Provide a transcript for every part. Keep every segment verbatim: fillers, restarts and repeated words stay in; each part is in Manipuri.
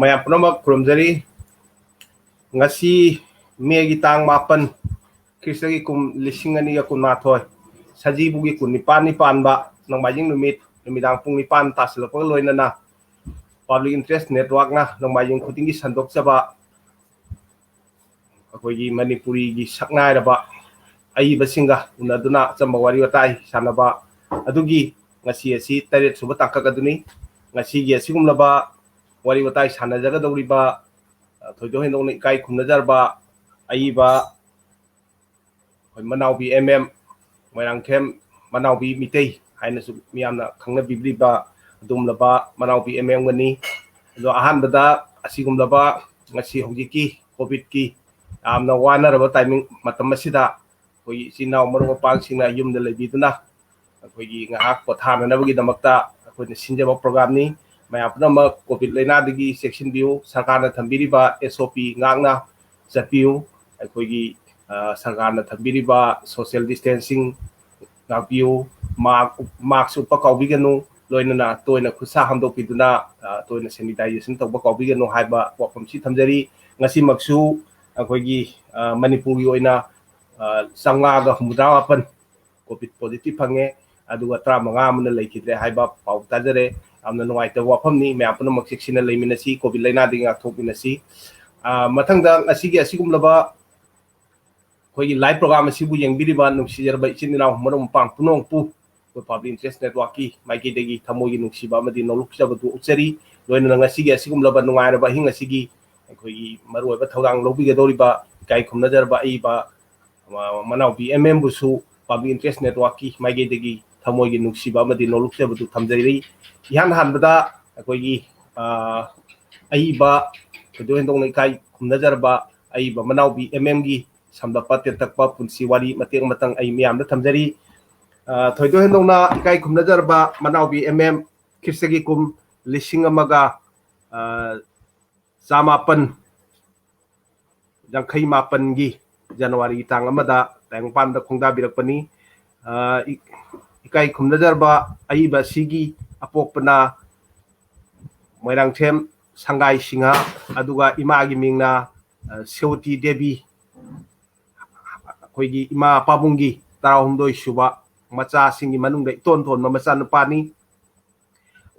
ꯃꯌꯥꯝ ꯄꯨꯝꯅꯃꯛ ꯈꯨꯔꯨꯝꯖꯔꯤ꯫ ꯉꯁꯤ ꯃꯦꯒꯤ ꯇꯥꯡ ꯃꯥꯄꯟ, ꯈ꯭ꯔꯤꯁꯇꯒꯤ ꯀꯨꯝ ꯂꯤꯁꯤꯡ ꯑꯅꯤꯒ ꯀꯨꯟꯃꯥꯊꯣꯏ, ꯁꯖꯤꯕꯨꯒꯤ ꯀꯨꯟꯅꯤꯄꯥꯟꯅꯤ ꯄꯥꯟꯕ ꯅꯣꯡꯃꯥꯏꯖꯤꯡ ꯅꯨꯃꯤꯠ, ꯅꯨꯃꯤꯗꯥꯡ ꯄꯨꯡ ꯅꯤꯄꯥꯟ ꯇꯥꯁꯤꯜꯂꯛꯄꯒ ꯂꯣꯏꯅꯅ Public Interest Networkꯅ ꯅꯣꯡꯃꯥꯏꯖꯤꯡ ꯈꯨꯗꯤꯡꯒꯤ ꯁꯟꯗꯣꯛꯆꯕ ꯑꯩꯈꯣꯏꯒꯤ ꯃꯅꯤꯄꯨꯔꯤꯒꯤ ꯁꯛꯅꯥꯏꯔꯕ ꯑꯏꯕꯁꯤꯡꯒ ꯎꯅꯗꯨꯅ ꯑꯆꯝꯕ ꯋꯥꯔꯤ ꯋꯥꯇꯥꯏ ꯁꯥꯟꯅꯕ ꯑꯗꯨꯒꯤ ꯉꯁꯤ ꯑꯁꯤ ꯇꯔꯦꯠ ꯁꯨꯕ ꯇꯥꯡꯀꯛ ꯑꯗꯨꯅꯤ꯫ ꯉꯁꯤꯒꯤ ꯑꯁꯤꯒꯨꯝꯂꯕ ꯋꯥꯔꯤ ꯋꯥꯇꯥꯏ ꯁꯥꯟꯅꯖꯒꯗꯧꯔꯤꯕ, ꯑ, ꯊꯣꯏꯗꯣꯛ ꯍꯦꯟꯗꯣꯛꯅ ꯏꯀꯥꯏ ꯈꯨꯝꯅꯖꯔꯕ ꯑꯏꯕ ꯑꯩꯈꯣꯏ ꯃꯅꯥꯎꯕꯤ ꯑꯦꯝ ꯑꯦꯝ, ꯃꯣꯏꯔꯥꯡꯊꯦꯝ ꯃꯅꯥꯎꯕꯤ ꯃꯤꯇꯩ ꯍꯥꯏꯅꯁꯨ ꯃꯤꯌꯥꯝꯅ ꯈꯪꯅꯕꯤꯔꯤꯕ ꯑꯗꯨꯒꯨꯝꯂꯕ ꯃꯅꯥꯎꯕꯤ ꯑꯦꯝ ꯑꯦꯝꯒꯅꯤ꯫ ꯑꯗꯣ ꯑꯍꯥꯟꯕꯗ ꯑꯁꯤꯒꯨꯝꯂꯕ ꯉꯁꯤ ꯍꯧꯖꯤꯛꯀꯤ ꯀꯣꯚꯤꯗꯀꯤ ꯌꯥꯝꯅ ꯋꯥꯅꯔꯕ ꯇꯥꯏꯃꯤꯡ ꯃꯇꯝ ꯑꯁꯤꯗ ꯑꯩꯈꯣꯏꯒꯤ ꯏꯆꯤꯟ ꯏꯅꯥꯎ ꯃꯔꯨꯞ ꯃꯄꯥꯡꯁꯤꯡꯅ ꯌꯨꯝꯗ ꯂꯩꯕꯤꯗꯨꯅ ꯑꯩꯈꯣꯏꯒꯤ ꯉꯥꯏꯍꯥꯛ ꯄꯣꯊꯥꯅꯅꯕꯒꯤꯗꯃꯛꯇ ꯑꯩꯈꯣꯏꯅ ꯁꯤꯟꯖꯕ ꯄ꯭ꯔꯣꯒ꯭ꯔꯥꯝꯅꯤ꯫ ꯃꯌꯥꯝ ꯄꯨꯝꯅꯃꯛ ꯀꯣꯚꯤꯗ ꯂꯥꯏꯅꯥꯗꯒꯤ ꯆꯦꯛꯁꯤꯟꯕꯤꯌꯨ꯫ ꯁꯔꯀꯥꯔꯅ ꯊꯝꯕꯤꯔꯤꯕ ꯑꯦꯁ ꯑꯣ ꯄꯤ ꯉꯥꯛꯅ ꯆꯠꯄꯤꯌꯨ꯫ ꯑꯩꯈꯣꯏꯒꯤ, ꯑ, ꯁꯔꯀꯥꯔꯅ ꯊꯝꯕꯤꯔꯤꯕ social distancing ꯉꯥꯛꯄꯤꯌꯨ꯫ ꯃꯥꯛ-, ꯃꯥꯛꯁ ꯎꯞꯄ ꯀꯥꯎꯕꯤꯒꯅꯨ꯫ ꯂꯣꯏꯅꯅ ꯇꯣꯏꯅ ꯈꯨꯠꯁꯥ ꯍꯥꯝꯗꯣꯛꯄꯤꯗꯨꯅ, ꯑ, ꯇꯣꯏꯅ sanitization ꯇꯧꯕ ꯀꯥꯎꯕꯤꯒꯅꯨ ꯍꯥꯏꯕ ꯋꯥꯐꯝꯁꯤ ꯊꯝꯖꯔꯤ꯫ ꯉꯁꯤꯃꯛꯁꯨ ꯑꯩꯈꯣꯏꯒꯤ, ꯑ, ꯃꯅꯤꯄꯨꯔꯒꯤ ꯑꯣꯏꯅ, ꯑ, ꯆꯥꯝꯃꯉꯥꯒ ꯍꯨꯝꯐꯨꯇꯔꯥ ꯃꯥꯄꯟ ꯀꯣꯚꯤꯗ positive ꯐꯪꯉꯦ, ꯑꯗꯨꯒ ꯇꯔꯥꯃꯉꯥ ꯑꯃꯅ ꯂꯩꯈꯤꯗ꯭ꯔꯦ ꯍꯥꯏꯕ ꯄꯥꯎ ꯇꯥꯖꯔꯦ꯫ ꯌꯥꯝꯅ ꯅꯨꯡꯉꯥꯏꯇꯕ ꯋꯥꯐꯝꯅꯤ꯫ ꯃꯌꯥꯝ ꯄꯨꯝꯅꯃꯛ ꯆꯦꯛꯁꯤꯟꯅ ꯂꯩꯃꯤꯟꯅꯁꯤ꯫ ꯀꯣꯚꯤꯗ ꯂꯥꯏꯅꯥꯗꯒꯤ ꯉꯥꯛꯊꯣꯛꯃꯤꯟꯅꯁꯤ꯫ ꯑ, ꯃꯊꯪꯗ ꯉꯁꯤꯒꯤ ꯑꯁꯤꯒꯨꯝꯂꯕ ꯑꯩꯈꯣꯏꯒꯤ live program ꯑꯁꯤꯕꯨ ꯌꯦꯡꯕꯤꯔꯤꯕ ꯅꯨꯡꯁꯤꯖꯔꯕ ꯏꯆꯤꯟ ꯏꯅꯥꯎ ꯃꯔꯨꯞ ꯃꯄꯥꯡ ꯄꯨꯝꯅꯃꯛꯄꯨ ꯑꯩꯈꯣꯏ Public Interest Networkꯀꯤ ꯃꯥꯏꯀꯩꯗꯒꯤ ꯊꯃꯣꯏꯒꯤ ꯅꯨꯡꯁꯤꯕ ꯑꯃꯗꯤ ꯅꯣꯂꯨꯛꯆꯕꯗꯨ ꯎꯠꯆꯔꯤ꯫ ꯂꯣꯏꯅꯅ ꯉꯁꯤꯒꯤ ꯑꯁꯤꯒꯨꯝꯂꯕ ꯅꯨꯡꯉꯥꯏꯔꯕ ꯑꯍꯤꯡ ꯑꯁꯤꯒꯤ ꯑꯩꯈꯣꯏꯒꯤ ꯃꯔꯨꯑꯣꯏꯕ ꯊꯧꯗꯥꯡ ꯂꯧꯕꯤꯒꯗꯧꯔꯤꯕ ꯏꯀꯥꯏ ꯈꯨꯝꯅꯖꯔꯕ ꯑꯏꯕ, ꯑ, ꯃꯅꯥꯎꯄꯤ ꯑꯦꯝ ꯑꯦꯝꯕꯨꯁꯨ Public Interest Networkꯀꯤ ꯃꯥꯏꯀꯩꯗꯒꯤ ꯊꯃꯣꯏꯒꯤ ꯅꯨꯡꯁꯤꯕ ꯑꯃꯗꯤ ꯅꯣꯂꯨꯛꯆꯕꯗꯨ ꯊꯝꯖꯔꯤ꯫ ꯏꯍꯥꯟ ꯍꯥꯟꯕꯗ ꯑꯩꯈꯣꯏꯒꯤ, ꯑ, ꯑꯏꯕ ꯊꯣꯏꯗꯣꯛ ꯍꯦꯟꯗꯣꯛꯅ ꯏꯀꯥꯏ ꯈꯨꯝꯅꯖꯔꯕ ꯑꯏꯕ ꯃꯅꯥꯎꯕꯤ ꯑꯦꯝ ꯑꯦꯝꯒꯤ ꯁꯝꯂꯞꯄ ꯇꯦꯟꯇꯛꯄ ꯄꯨꯟꯁꯤ ꯋꯥꯔꯤ ꯃꯇꯦꯛ ꯑꯃꯇꯪ ꯑꯩ ꯃꯤꯌꯥꯝꯗ ꯊꯝꯖꯔꯤ꯫ ꯑ, ꯊꯣꯏꯗꯣꯛ ꯍꯦꯟꯗꯣꯛꯅ ꯏꯀꯥꯏ ꯈꯨꯝꯅꯖꯔꯕ ꯃꯅꯥꯎꯕꯤ ꯑꯦꯝ ꯑꯦꯝ, ꯈ꯭ꯔꯤꯁꯇꯒꯤ ꯀꯨꯝ ꯂꯤꯁꯤꯡ ꯑꯃꯒ, ꯑ, ꯆꯥꯃꯥꯄꯟ ꯌꯥꯡꯈꯩ ꯃꯥꯄꯟꯒꯤ ꯖꯅꯋꯥꯔꯤꯒꯤ ꯇꯥꯡ ꯑꯃꯗ ꯇꯥꯏꯕꯪꯄꯥꯟꯗ ꯈꯣꯡꯗꯥꯕꯤꯔꯛꯄꯅꯤ꯫ ꯑ, ꯏ-, ꯏꯀꯥꯏ ꯈꯨꯝꯅꯖꯔꯕ ꯑꯏꯕ ꯑꯁꯤꯒꯤ ꯑꯄꯣꯛꯄꯅ ꯃꯣꯏꯔꯥꯡꯊꯦꯝ ꯁꯪꯒꯥꯏ ꯁꯤꯡꯍ, ꯑꯗꯨꯒ ꯏꯃꯥꯒꯤ ꯃꯤꯡꯅ, ꯑ, ꯁꯦꯋꯇꯤ ꯗꯦꯕꯤ꯫ ꯑꯩꯈꯣꯏꯒꯤ ꯏꯃꯥ ꯄꯥꯕꯨꯡꯒꯤ ꯇꯔꯥꯍꯨꯝꯗꯣꯏ ꯁꯨꯕ ꯃꯆꯥꯁꯤꯡꯒꯤ ꯃꯅꯨꯡꯗ ꯏꯇꯣꯟ ꯇꯣꯟꯕ ꯃꯆꯥꯅꯨꯄꯥꯅꯤ꯫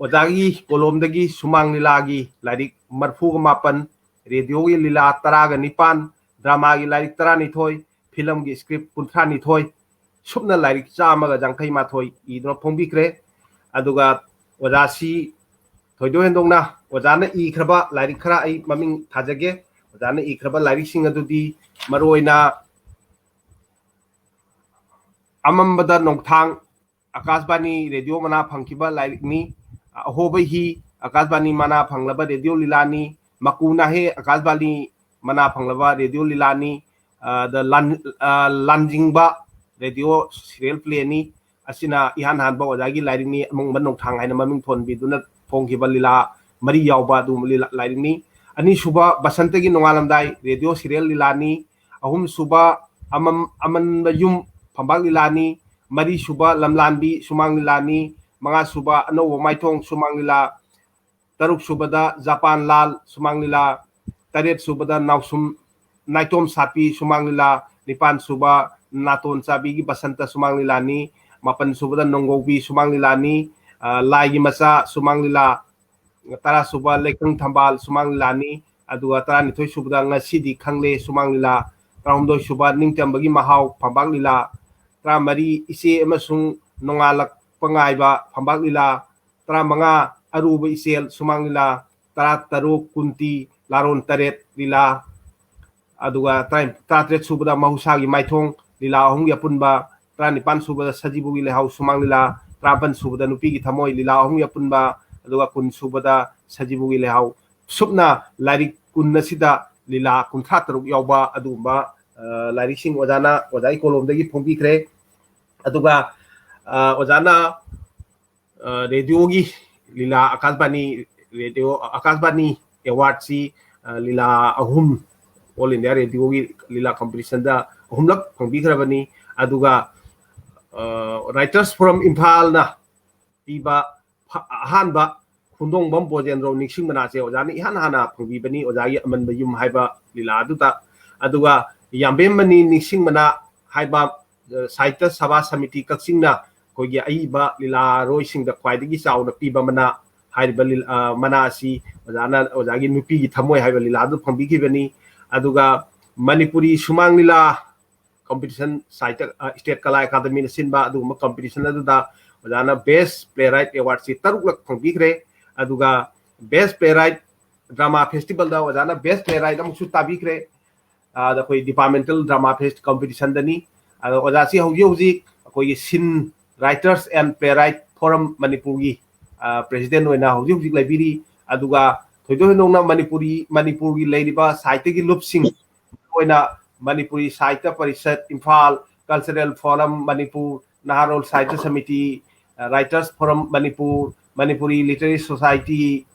ꯑꯣꯖꯥꯒꯤ ꯀꯣꯂꯣꯝꯗꯒꯤ ꯁꯨꯃꯥꯡ ꯂꯤꯂꯥꯒꯤ ꯂꯥꯏꯔꯤꯛ ꯃꯔꯐꯨꯒ ꯃꯥꯄꯟ, ꯔꯦꯗꯤꯑꯣꯒꯤ ꯂꯤꯂꯥ ꯇꯔꯥꯒ ꯅꯤꯄꯥꯟ, ꯗ꯭ꯔꯃꯥꯒꯤ ꯂꯥꯏꯔꯤꯛ ꯇꯔꯥꯅꯤꯊꯣꯏ, ꯐꯤꯂꯝꯒꯤ ꯁꯀ꯭ꯔꯤꯞ ꯀꯨꯟꯊ꯭ꯔꯥ ꯅꯤꯊꯣꯏ, ꯁꯨꯞꯅ ꯂꯥꯏꯔꯤꯛ ꯆꯥꯝꯃꯒ ꯌꯥꯡꯈꯩ ꯃꯥꯊꯣꯏ ꯏꯗꯨꯅ ꯐꯣꯡꯕꯤꯈ꯭ꯔꯦ꯫ ꯑꯗꯨꯒ ꯑꯣꯖꯥꯁꯤ ꯊꯣꯏꯗꯣꯛ ꯍꯦꯟꯗꯣꯛꯅ ꯑꯣꯖꯥꯅ ꯏꯈ꯭ꯔꯕ ꯂꯥꯏꯔꯤꯛ ꯈꯔ ꯑꯩ ꯃꯃꯤꯡ ꯊꯥꯖꯒꯦ꯫ ꯑꯣꯖꯥꯅ ꯏꯈ꯭ꯔꯕ ꯂꯥꯏꯔꯤꯛꯁꯤꯡ ꯑꯗꯨꯗꯤ ꯃꯔꯨꯑꯣꯏꯅ ꯑꯃꯝꯕꯗ ꯅꯣꯡꯊꯥꯡ, ꯑꯀꯥꯁꯕꯥꯅꯤ ꯔꯦꯗꯤꯑꯣ ꯃꯅꯥ ꯐꯪꯈꯤꯕ ꯂꯥꯏꯔꯤꯛꯅꯤ꯫ ꯑꯍꯣꯕ ꯍꯤ, ꯑꯀꯥꯁꯕꯥꯅꯤ ꯃꯅꯥ ꯐꯪꯂꯕ ꯔꯦꯗꯤꯑꯣ ꯂꯤꯂꯥꯅꯤ꯫ ꯃꯀꯨ ꯅꯥꯍꯦ, ꯑꯀꯥꯁꯕꯥꯅꯤ ꯃꯅꯥ ꯐꯪꯂꯕ ꯔꯦꯗꯤꯑꯣ ꯂꯤꯂꯥꯅꯤ꯫ ꯑ, ꯗ ꯂꯥꯟ-, ꯑ, ꯂꯥꯟꯖꯤꯡꯕ ꯔꯦꯗꯤꯑꯣ ꯁꯤꯔꯤꯌꯦꯜ ꯄ꯭ꯂꯦꯅꯤ꯫ ꯑꯁꯤꯅ ꯏꯍꯥꯟ ꯍꯥꯟꯕ ꯑꯣꯖꯥꯒꯤ ꯂꯥꯏꯔꯤꯛꯅꯤ, ꯑꯃꯝꯕ ꯅꯣꯡꯊꯥꯡ ꯍꯥꯏꯅ ꯃꯃꯤꯡ ꯊꯣꯟꯕꯤꯗꯨꯅ ꯐꯣꯡꯈꯤꯕ ꯂꯤꯂꯥ ꯃꯔꯤ ꯌꯥꯎꯕ ꯑꯗꯨꯒꯨꯝꯕ ꯂꯤꯂꯥ, ꯂꯥꯏꯔꯤꯛꯅꯤ꯫ ꯑꯅꯤꯁꯨꯕ ꯕꯁꯟꯇꯒꯤ ꯅꯣꯡꯉꯥꯜꯂꯝꯗꯥꯏ ꯔꯦꯗꯤꯑꯣ ꯁꯤꯔꯤꯌꯦꯜ ꯂꯤꯂꯥꯅꯤ꯫ ꯑꯍꯨꯝꯁꯨꯕ ꯑꯃꯝ-, ꯑꯃꯟꯕ ꯌꯨꯝ ꯐꯝꯕꯥꯛ ꯂꯤꯂꯥꯅꯤ꯫ ꯃꯔꯤꯁꯨꯕ ꯂꯝꯂꯥꯟꯕꯤ ꯁꯨꯃꯥꯡ ꯂꯤꯂꯥꯅꯤ꯫ ꯃꯉꯥꯁꯨꯕ ꯑꯅꯧꯕ ꯃꯥꯏꯊꯣꯡ ꯁꯨꯃꯥꯡ ꯂꯤꯂꯥ꯫ ꯇꯔꯨꯛꯁꯨꯕꯗ ꯖꯄꯥꯟ ꯂꯥꯜ ꯁꯨꯃꯥꯡ ꯂꯤꯂꯥ꯫ ꯇꯔꯦꯠꯁꯨꯕꯗ ꯅꯥꯎꯁꯨꯝ ꯅꯥꯏꯇꯣꯝ ꯁꯥꯠꯄꯤ ꯁꯨꯃꯥꯡ ꯂꯤꯂꯥ꯫ ꯅꯤꯄꯥꯟꯁꯨꯕ ꯅꯥꯇꯣꯟ ꯆꯥꯕꯤꯒꯤ ꯕꯁꯟꯇ ꯁꯨꯃꯥꯡ ꯂꯤꯂꯥꯅꯤ꯫ ꯃꯥꯄꯟꯁꯨꯕꯗ ꯅꯣꯡꯒꯧꯕꯤ ꯁꯨꯃꯥꯡ ꯂꯤꯂꯥꯅꯤ꯫ ꯑ, ꯂꯥꯏꯒꯤ ꯃꯆꯥ ꯁꯨꯃꯥꯡ ꯂꯤꯂꯥ꯫ ꯇꯔꯥꯁꯨꯕ ꯂꯩꯀꯪ ꯊꯝꯕꯥꯜ ꯁꯨꯃꯥꯡ ꯂꯤꯂꯥꯅꯤ꯫ ꯑꯗꯨꯒ ꯇꯔꯥꯅꯤꯊꯣꯏꯁꯨꯕꯗ ꯉꯁꯤꯗꯤ ꯈꯪꯂꯦ ꯁꯨꯃꯥꯡ ꯂꯤꯂꯥ꯫ ꯇꯔꯥꯍꯨꯝꯗꯣꯏꯁꯨꯕ ꯅꯤꯡꯇꯝꯕꯒꯤ ꯃꯍꯥꯎ ꯐꯝꯕꯥꯛ ꯂꯤꯂꯥ꯫ ꯇꯔꯥꯃꯔꯤ ꯏꯆꯦ ꯑꯃꯁꯨꯡ ꯅꯣꯡꯉꯥꯜꯂꯛꯄ ꯉꯥꯏꯕ ꯐꯝꯕꯥꯛ ꯂꯤꯂꯥ꯫ ꯇꯔꯥꯃꯉꯥ ꯑꯔꯨꯕ ꯏꯆꯦꯜ ꯁꯨꯃꯥꯡ ꯂꯤꯂꯥ꯫ ꯇꯔꯥꯇꯔꯨꯛ ꯀꯨꯟꯇꯤ ꯂꯥꯔꯣꯟ ꯇꯔꯦꯠ ꯂꯤꯂꯥ꯫ ꯑꯗꯨꯒ ꯇꯔꯥ-, ꯇꯔꯥꯇꯔꯦꯠ ꯁꯨꯕꯗ ꯃꯍꯧꯁꯥꯒꯤ ꯃꯥꯏꯊꯣꯡ ꯂꯤꯂꯥ ꯑꯍꯨꯝꯒꯤ ꯑꯄꯨꯟꯕ, ꯇꯔꯥꯅꯤꯄꯥꯟ ꯁꯨꯕꯗ ꯁꯖꯤꯕꯨꯒꯤ ꯂꯩꯍꯥꯎ ꯁꯨꯃꯥꯡ ꯂꯤꯂꯥ, ꯇꯔꯥꯃꯥꯄꯟ ꯁꯨꯕꯗ ꯅꯨꯄꯤꯒꯤ ꯊꯃꯣꯏ ꯂꯤꯂꯥ ꯑꯍꯨꯝꯒꯤ ꯑꯄꯨꯟꯕ, ꯑꯗꯨꯒ ꯀꯨꯟ ꯁꯨꯕꯗ ꯁꯖꯤꯕꯨꯒꯤ ꯂꯩꯍꯥꯎ꯫ ꯁꯨꯞꯅ ꯂꯥꯏꯔꯤꯛ ꯀꯨꯟ ꯑꯁꯤꯗ ꯂꯤꯂꯥ ꯀꯨꯟꯊ꯭ꯔꯥ ꯇꯔꯨꯛ ꯌꯥꯎꯕ ꯑꯗꯨꯒꯨꯝꯕ, ꯑ, ꯂꯥꯏꯔꯤꯛꯁꯤꯡ ꯑꯣꯖꯥꯅ, ꯑꯣꯖꯥꯒꯤ ꯀꯣꯂꯣꯝꯗꯒꯤ ꯐꯣꯡꯕꯤꯈ꯭ꯔꯦ꯫ ꯑꯗꯨꯒ, ꯑ, ꯑꯣꯖꯥꯅ, ꯑ, ꯔꯦꯗꯤꯑꯣꯒꯤ ꯂꯤꯂꯥ ꯑꯀꯥꯁꯕꯥꯅꯤ ꯔꯦꯗꯤꯑꯣ, ꯑꯀꯥꯁꯕꯥꯅꯤ ꯑꯦꯋꯥꯔꯗꯁꯤ, ꯑ, ꯂꯤꯂꯥ ꯑꯍꯨꯝ, ꯑꯣꯜ ꯏꯟꯗꯤꯌꯥ ꯔꯦꯗꯤꯑꯣꯒꯤ ꯂꯤꯂꯥ ꯀꯝꯄꯤꯇꯤꯁꯟꯗ ꯑꯍꯨꯝꯂꯛ ꯐꯪꯕꯤꯈ꯭ꯔꯕꯅꯤ꯫ ꯑꯗꯨꯒ, ꯑ, ꯔꯥꯏꯇꯔꯁ ꯐꯣꯔꯝ ꯏꯝꯐꯥꯜꯅ ꯄꯤꯕ ꯐ-, ꯑꯍꯥꯟꯕ ꯈꯣꯡꯗꯣꯡꯕꯝ ꯕꯣꯖꯦꯟꯗ꯭ꯔꯣ ꯅꯤꯡꯁꯤꯡ ꯃꯅꯥꯁꯦ ꯑꯣꯖꯥꯅ ꯏꯍꯥꯟ ꯍꯥꯟꯅ ꯐꯪꯕꯤꯕꯅꯤ, ꯑꯣꯖꯥꯒꯤ ꯑꯃꯟꯕ ꯌꯨꯝ ꯍꯥꯏꯕ ꯂꯤꯂꯥ ꯑꯗꯨꯗ꯫ ꯑꯗꯨꯒ ꯌꯥꯝꯕꯦꯝꯃꯅꯤ ꯅꯤꯡꯁꯤꯡ ꯃꯅꯥ ꯍꯥꯏꯕ, ꯑ, ꯁꯥꯍꯤꯇ꯭ꯌ ꯁꯚꯥ ꯁꯃꯤꯇꯤ ꯀꯛꯆꯤꯡꯅ ꯑꯩꯈꯣꯏꯒꯤ ꯑꯏꯕ ꯂꯤꯂꯥꯔꯣꯏꯁꯤꯡꯗ ꯈ꯭ꯋꯥꯏꯗꯒꯤ ꯆꯥꯎꯅ ꯄꯤꯕ ꯃꯅꯥ ꯍꯥꯏꯔꯤꯕ ꯂꯤꯂꯥ, ꯑ, ꯃꯅꯥ ꯑꯁꯤ ꯑꯣꯖꯥꯅ ꯑꯣꯖꯥꯒꯤ ꯅꯨꯄꯤꯒꯤ ꯊꯃꯣꯏ ꯍꯥꯏꯕ ꯂꯤꯂꯥ ꯑꯗꯨ ꯐꯪꯕꯤꯈꯤꯕꯅꯤ꯫ ꯑꯗꯨꯒ ꯃꯅꯤꯄꯨꯔꯤ ꯁꯨꯃꯥꯡ ꯂꯤꯂꯥ ꯀꯝꯄꯤꯇꯤꯁꯟ ꯁꯥꯍꯤꯇ꯭ꯌ, ꯑ, ꯁ꯭ꯇꯦꯠ ꯀꯂꯥ ꯑꯦꯀꯥꯗꯃꯤꯅ ꯁꯤꯟꯕ ꯑꯗꯨꯒꯨꯝꯕ ꯀꯝꯄꯤꯇꯤꯁꯟ ꯑꯗꯨꯗ ꯑꯣꯖꯥꯅ ꯕꯦꯁ ꯄ꯭ꯂꯦꯔꯥꯏꯠ ꯑꯦꯋꯥꯔꯗꯁꯤ ꯇꯔꯨꯛꯂꯛ ꯐꯪꯕꯤꯈ꯭ꯔꯦ꯫ ꯑꯗꯨꯒ ꯕꯦꯁ ꯄ꯭ꯂꯦꯔꯥꯏꯠ ꯗ꯭ꯔꯃꯥ ꯐꯦꯁꯇꯤꯚꯦꯜꯗ ꯑꯣꯖꯥꯅ ꯕꯦꯁ ꯄ꯭ꯂꯦꯔꯥꯏꯠ ꯑꯃꯨꯛꯁꯨ ꯇꯥꯕꯤꯈ꯭ꯔꯦ꯫ ꯑꯗ ꯑꯩꯈꯣꯏ ꯗꯤꯄꯥꯔꯠꯃꯦꯟꯇꯦꯜ ꯗ꯭ꯔꯃꯥ ꯐꯦꯁ ꯀꯝꯄꯤꯇꯤꯁꯟꯗꯅꯤ꯫ ꯑꯗꯣ ꯑꯣꯖꯥꯁꯤ ꯍꯧꯖꯤꯛ ꯍꯧꯖꯤꯛ ꯑꯩꯈꯣꯏꯒꯤ ꯁꯤꯟ ꯔꯥꯏꯇꯔꯁ ꯑꯦꯟ ꯄ꯭ꯂꯦꯔꯥꯏꯠ ꯐꯣꯔꯝ ꯃꯅꯤꯄꯨꯔꯒꯤ, ꯑ, ꯄ꯭ꯔꯦꯁꯤꯗꯦꯟ ꯑꯣꯏꯅ ꯍꯧꯖꯤꯛ ꯍꯧꯖꯤꯛ ꯂꯩꯕꯤꯔꯤ꯫ ꯑꯗꯨꯒ ꯊꯣꯏꯗꯣꯛ ꯍꯦꯟꯗꯣꯛꯅ ꯃꯅꯤꯄꯨꯔꯤ, ꯃꯅꯤꯄꯨꯔꯒꯤ ꯂꯩꯔꯤꯕ ꯁꯥꯍꯤꯇ꯭ꯌꯒꯤ ꯂꯨꯞꯁꯤꯡ ꯑꯣꯏꯅ Manipuri Sahitya Parishad Imphal, cultural forum Manipur, Naharol Sahitya Samiti, writers forum Manipur, Manipuri literary society,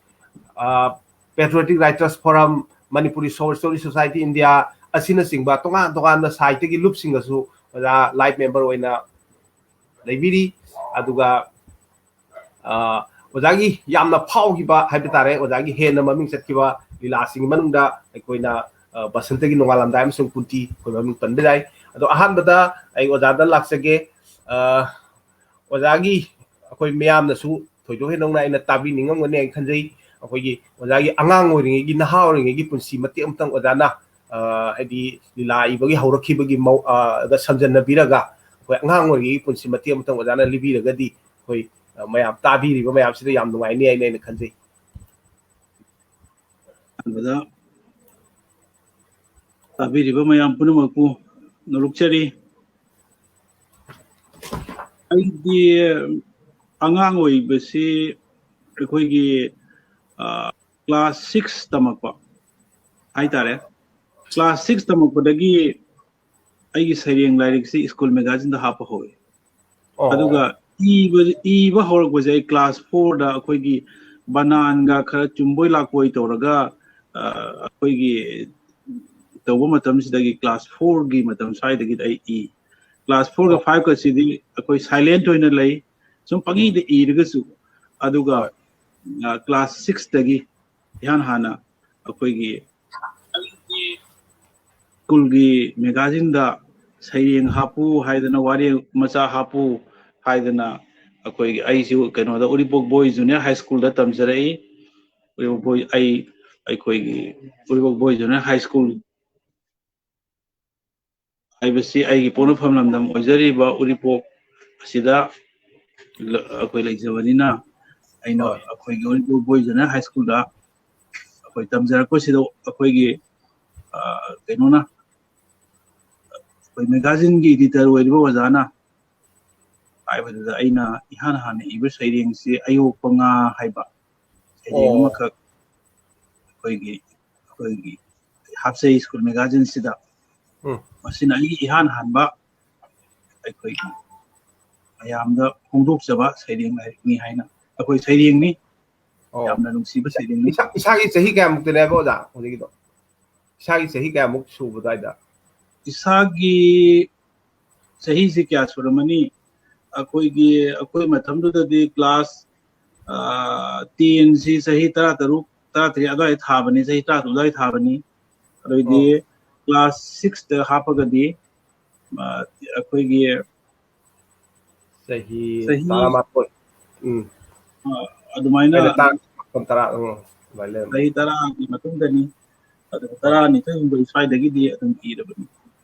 patriotic writers forum, Manipuri short story society India ꯑꯁꯤꯅꯁꯤꯡꯕ ꯇꯣꯉꯥꯟ ꯇꯣꯉꯥꯟꯕ ꯁꯥꯍꯤꯇ꯭ꯌꯒꯤ ꯂꯨꯞꯁꯤꯡꯒꯁꯨ ꯑꯣꯖꯥ ꯂꯥꯏꯐ ꯃꯦꯝꯕꯔ ꯑꯣꯏꯅ ꯂꯩꯕꯤꯔꯤ꯫ ꯑꯗꯨꯒ, ꯑ, ꯑꯣꯖꯥꯒꯤ ꯌꯥꯝꯅ ꯐꯥꯎꯈꯤꯕ ꯍꯥꯏꯕ ꯇꯥꯔꯦ, ꯑꯣꯖꯥꯒꯤ ꯍꯦꯟꯅ ꯃꯃꯤꯡ ꯆꯠꯈꯤꯕ ꯂꯤꯂꯥꯁꯤꯡꯒꯤ ꯃꯅꯨꯡꯗ ꯑꯩꯈꯣꯏꯅ, ꯑ, ꯕꯁꯟꯇꯒꯤ ꯅꯣꯡꯉꯥꯜꯂꯝꯗꯥꯏ ꯑꯃꯁꯨꯡ ꯀꯨꯟꯇꯤ ꯑꯩꯈꯣꯏ ꯃꯃꯤꯡ ꯄꯟꯕ ꯌꯥꯏ꯫ ꯑꯗꯣ ꯑꯍꯥꯟꯕꯗ ꯑꯩ ꯑꯣꯖꯥꯗ ꯂꯥꯛꯆꯒꯦ꯫ ꯑ, ꯑꯣꯖꯥꯒꯤ ꯑꯩꯈꯣꯏ ꯃꯌꯥꯝꯅꯁꯨ ꯊꯣꯏꯗꯣꯛ ꯍꯦꯟꯗꯣꯛꯅ ꯑꯩꯅ ꯇꯥꯕꯤꯅꯤꯡꯉꯝꯒꯅꯤ ꯍꯥꯏꯅ ꯈꯟꯖꯩ꯫ ꯑꯩꯈꯣꯏꯒꯤ ꯑꯣꯖꯥꯒꯤ ꯑꯉꯥꯡ ꯑꯣꯏꯔꯤꯉꯩꯒꯤ, ꯅꯍꯥ ꯑꯣꯏꯔꯤꯉꯩꯒꯤ ꯄꯨꯟꯁꯤ ꯃꯇꯦꯛ ꯑꯃꯇꯪ ꯑꯣꯖꯥꯅ, ꯑ, ꯍꯥꯏꯗꯤ ꯂꯤꯂꯥ ꯏꯕꯒꯤ ꯍꯧꯔꯛꯈꯤꯕꯒꯤ ꯃꯧ-, ꯑ, ꯗ ꯁꯝꯖꯟꯅꯕꯤꯔꯒ ꯑꯩꯈꯣꯏ ꯑꯉꯥꯡ ꯑꯣꯏꯔꯤꯉꯩꯒꯤ ꯄꯨꯟꯁꯤ ꯃꯇꯦꯛ ꯑꯃꯇꯪ ꯑꯣꯖꯥꯅ ꯂꯤꯕꯤꯔꯒꯗꯤ ꯑꯩꯈꯣꯏ, ꯑ, ꯃꯌꯥꯝ ꯇꯥꯕꯤꯔꯤꯕ ꯃꯌꯥꯝꯁꯤꯗ ꯌꯥꯝ ꯅꯨꯡꯉꯥꯏꯅꯤ ꯍꯥꯏꯅ ꯑꯩꯅ ꯈꯟꯖꯩ꯫ ꯑꯍꯥꯟꯕꯗ ꯇꯥꯕꯤꯔꯤꯕ ꯃꯌꯥꯝ ꯄꯨꯝꯅꯃꯛꯄꯨ ꯅꯣꯂꯨꯛꯆꯔꯤ꯫ ꯑꯩꯗꯤ ꯑꯉꯥꯡ ꯑꯣꯏꯕꯁꯤ ꯑꯩꯈꯣꯏꯒꯤ, ꯑ, ꯀ꯭ꯂꯥꯁ ꯁꯤꯛꯁ ꯇꯝꯃꯛꯄ ꯍꯥꯏꯇꯥꯔꯦ꯫ ꯀ꯭ꯂꯥꯁ ꯁꯤꯛꯁ ꯇꯝꯃꯛꯄꯗꯒꯤ ꯑꯩꯒꯤ ꯁꯩꯔꯦꯡ ꯂꯥꯏꯔꯤꯛꯁꯤ ꯁ꯭ꯀꯨꯜ ꯃꯦꯒꯥꯖꯤꯟꯗ ꯍꯥꯞꯄ ꯍꯧꯔꯛꯏ꯫ ꯑꯣ꯫ ꯑꯗꯨꯒ ꯏꯕ, ꯏꯕ ꯍꯧꯔꯛꯄꯁꯦ ꯑꯩ ꯀ꯭ꯂꯥꯁ ꯐꯣꯔꯗ ꯑꯩꯈꯣꯏꯒꯤ ꯕꯅꯥꯟꯒ ꯈꯔ ꯆꯨꯝꯕꯣꯏ ꯂꯥꯛꯄꯣꯏ ꯇꯧꯔꯒ, ꯑ, ꯑꯩꯈꯣꯏꯒꯤ ꯇꯧꯕ ꯃꯇꯝꯁꯤꯗꯒꯤ ꯀ꯭ꯂꯥꯁ ꯐꯣꯔꯒꯤ ꯃꯇꯝ ꯁ꯭ꯋꯥꯏꯗꯒꯤ ꯑꯩ ꯏ꯫ ꯀ꯭ꯂꯥꯁ ꯐꯣꯔꯒ ꯑꯣ꯫ ꯐꯥꯏꯚꯀꯁꯤꯗꯤ ꯑꯩꯈꯣꯏ ꯁꯥꯏꯂꯦꯟꯠ ꯑꯣꯏꯅ ꯂꯩ, ꯁꯨꯝ ꯄꯪꯏꯗ ꯏꯔꯒꯁꯨ꯫ ꯑꯗꯨꯒ ꯍꯣꯏ꯫ ꯀ꯭ꯂꯥꯁ ꯁꯤꯛꯁꯇꯒꯤ ꯏꯍꯥꯟ ꯍꯥꯟꯅ ꯑꯩꯈꯣꯏꯒꯤ ꯁ꯭ꯀꯨꯜꯒꯤ ꯃꯦꯒꯥꯖꯤꯟꯗ ꯁꯩꯔꯦꯡ ꯍꯥꯞꯄꯨ ꯍꯥꯏꯗꯅ, ꯋꯥꯔꯦꯡ ꯃꯆꯥ ꯍꯥꯞꯄꯨ ꯍꯥꯏꯗꯅ, ꯑꯩꯈꯣꯏꯒꯤ, ꯑꯩꯁꯨ ꯀꯩꯅꯣꯗ, ꯎꯔꯤꯄꯣꯛ ꯕꯣꯏ ꯖꯨꯅꯤꯌꯔ ꯍꯥꯏ ꯁ꯭ꯀꯨꯜꯗ ꯇꯝꯖꯔꯛꯏ꯫ ꯎꯔꯤꯄꯣꯛ ꯕꯣꯏ, ꯑꯩ, ꯑꯩꯈꯣꯏꯒꯤ ꯎꯔꯤꯄꯣꯛ ꯕꯣꯏ ꯖꯨꯅꯤꯌꯔ ꯍꯥꯏ ꯁ꯭ꯀꯨꯜ ꯍꯥꯏꯕꯁꯤ ꯑꯩꯒꯤ ꯄꯣꯛꯅꯐꯝ ꯂꯝꯗꯝ ꯑꯣꯏꯖꯔꯤꯕ ꯎꯔꯤꯄꯣꯛ ꯑꯁꯤꯗ ꯂ-, ꯑꯩꯈꯣꯏ ꯂꯩꯖꯕꯅꯤꯅ, ꯑꯩꯅ ꯍꯣꯏ꯫ ꯑꯩꯈꯣꯏꯒꯤ ꯎꯔꯤꯄꯣꯛ ꯕꯣꯏ ꯖꯨꯅꯤꯌꯔ ꯍꯥꯏ ꯁ꯭ꯀꯨꯜꯗ ꯑꯩꯈꯣꯏ ꯇꯝꯖꯔꯛꯄꯁꯤꯗ, ꯑꯩꯈꯣꯏꯒꯤ, ꯑ, ꯀꯩꯅꯣꯅ, ꯑꯩꯈꯣꯏ ꯃꯦꯒꯥꯖꯤꯟꯒꯤ ꯏꯗꯤꯇꯔ ꯑꯣꯏꯔꯤꯕ ꯑꯣꯖꯥꯅ ꯍꯥꯏꯕꯗꯨꯗ, ꯑꯩꯅ ꯏꯍꯥꯟ ꯍꯥꯟꯅ ꯏꯕ ꯁꯩꯔꯦꯡꯁꯤ "ꯑꯌꯣꯛꯄ ꯉꯥ" ꯍꯥꯏꯕ ꯁꯩꯔꯦꯡ ꯑꯣ꯫ ꯑꯃꯈꯛ ꯑꯩꯈꯣꯏꯒꯤ, ꯑꯩꯈꯣꯏꯒꯤ ꯍꯥꯞꯆꯩ ꯁ꯭ꯀꯨꯜ ꯃꯦꯒꯥꯖꯤꯟꯁꯤꯗ꯫ ꯎꯝ꯫ ꯃꯁꯤꯅ ꯑꯩꯒꯤ ꯏꯍꯥꯟ ꯍꯥꯟꯕ ꯑꯩꯈꯣꯏꯒꯤ ꯃꯌꯥꯝꯗ ꯐꯣꯡꯗꯣꯛꯆꯕ ꯁꯩꯔꯦꯡ ꯂꯥꯏꯔꯤꯛꯅꯤ ꯍꯥꯏꯅ, ꯑꯩꯈꯣꯏ ꯁꯩꯔꯦꯡꯅꯤ꯫ ꯑꯣ꯫ ꯌꯥꯝꯅ ꯅꯨꯡꯁꯤꯕ ꯁꯩꯔꯦꯡꯅꯤ꯫ ꯏꯁꯥ-, ꯏꯁꯥꯒꯤ ꯆꯍꯤ ꯀꯌꯥꯃꯨꯛꯇꯅꯦꯕ ꯑꯣꯖꯥ ꯍꯧꯖꯤꯛꯀꯤꯗꯣ? ꯏꯁꯥꯒꯤ ꯆꯍꯤ ꯀꯌꯥꯃꯨꯛ ꯁꯨꯕ ꯑꯗꯨꯋꯥꯏꯗ? ꯏꯁꯥꯒꯤ ꯆꯍꯤꯁꯤ ꯀꯌꯥ ꯁꯨꯔꯝꯃꯅꯤ? ꯑꯩꯈꯣꯏꯒꯤ, ꯑꯩꯈꯣꯏ ꯃꯇꯝꯗꯨꯗꯗꯤ ꯀ꯭ꯂꯥꯁ, ꯑ, ꯇꯦꯟꯁꯤ ꯆꯍꯤ ꯇꯔꯥꯇꯔꯨꯛ, ꯇꯔꯥꯇꯔꯦꯠ ꯑꯗꯨꯋꯥꯏꯗ ꯊꯥꯕꯅꯤ, ꯆꯍꯤ ꯇꯔꯥꯇꯔꯨꯛ ꯑꯗꯨꯋꯥꯏꯗ ꯊꯥꯕꯅꯤ꯫ ꯑꯗꯨꯏꯗꯤ ꯑꯣ꯫ ꯀ꯭ꯂꯥꯁ ꯁꯤꯛꯁꯇ ꯍꯥꯞꯄꯒꯗꯤ, ꯑ, ꯑꯩꯈꯣꯏꯒꯤ ꯆꯍꯤ ꯆꯍꯤ, ꯇꯔꯥꯃꯥꯊꯣꯏ꯫ ꯎꯝ꯫ ꯑ, ꯑꯗꯨꯃꯥꯏꯅ ꯑꯩꯅ ꯇꯥꯡ ꯃꯥꯄꯟ, ꯇꯔꯥ, ꯎꯝ, ꯑꯗꯨꯃꯥꯏꯅ ꯂꯩꯔꯝꯃꯦ꯫ ꯆꯍꯤ ꯇꯔꯥꯒꯤ ꯃꯇꯨꯡꯗꯅꯤ꯫ ꯑꯗꯨꯒ ꯍꯣꯏ꯫ ꯇꯔꯥꯅꯤꯊꯣꯏ ꯍꯨꯝꯗꯣꯏ ꯁ꯭ꯋꯥꯏꯗꯒꯤꯗꯤ ꯑꯗꯨꯝ ꯏꯔꯕꯅꯤ꯫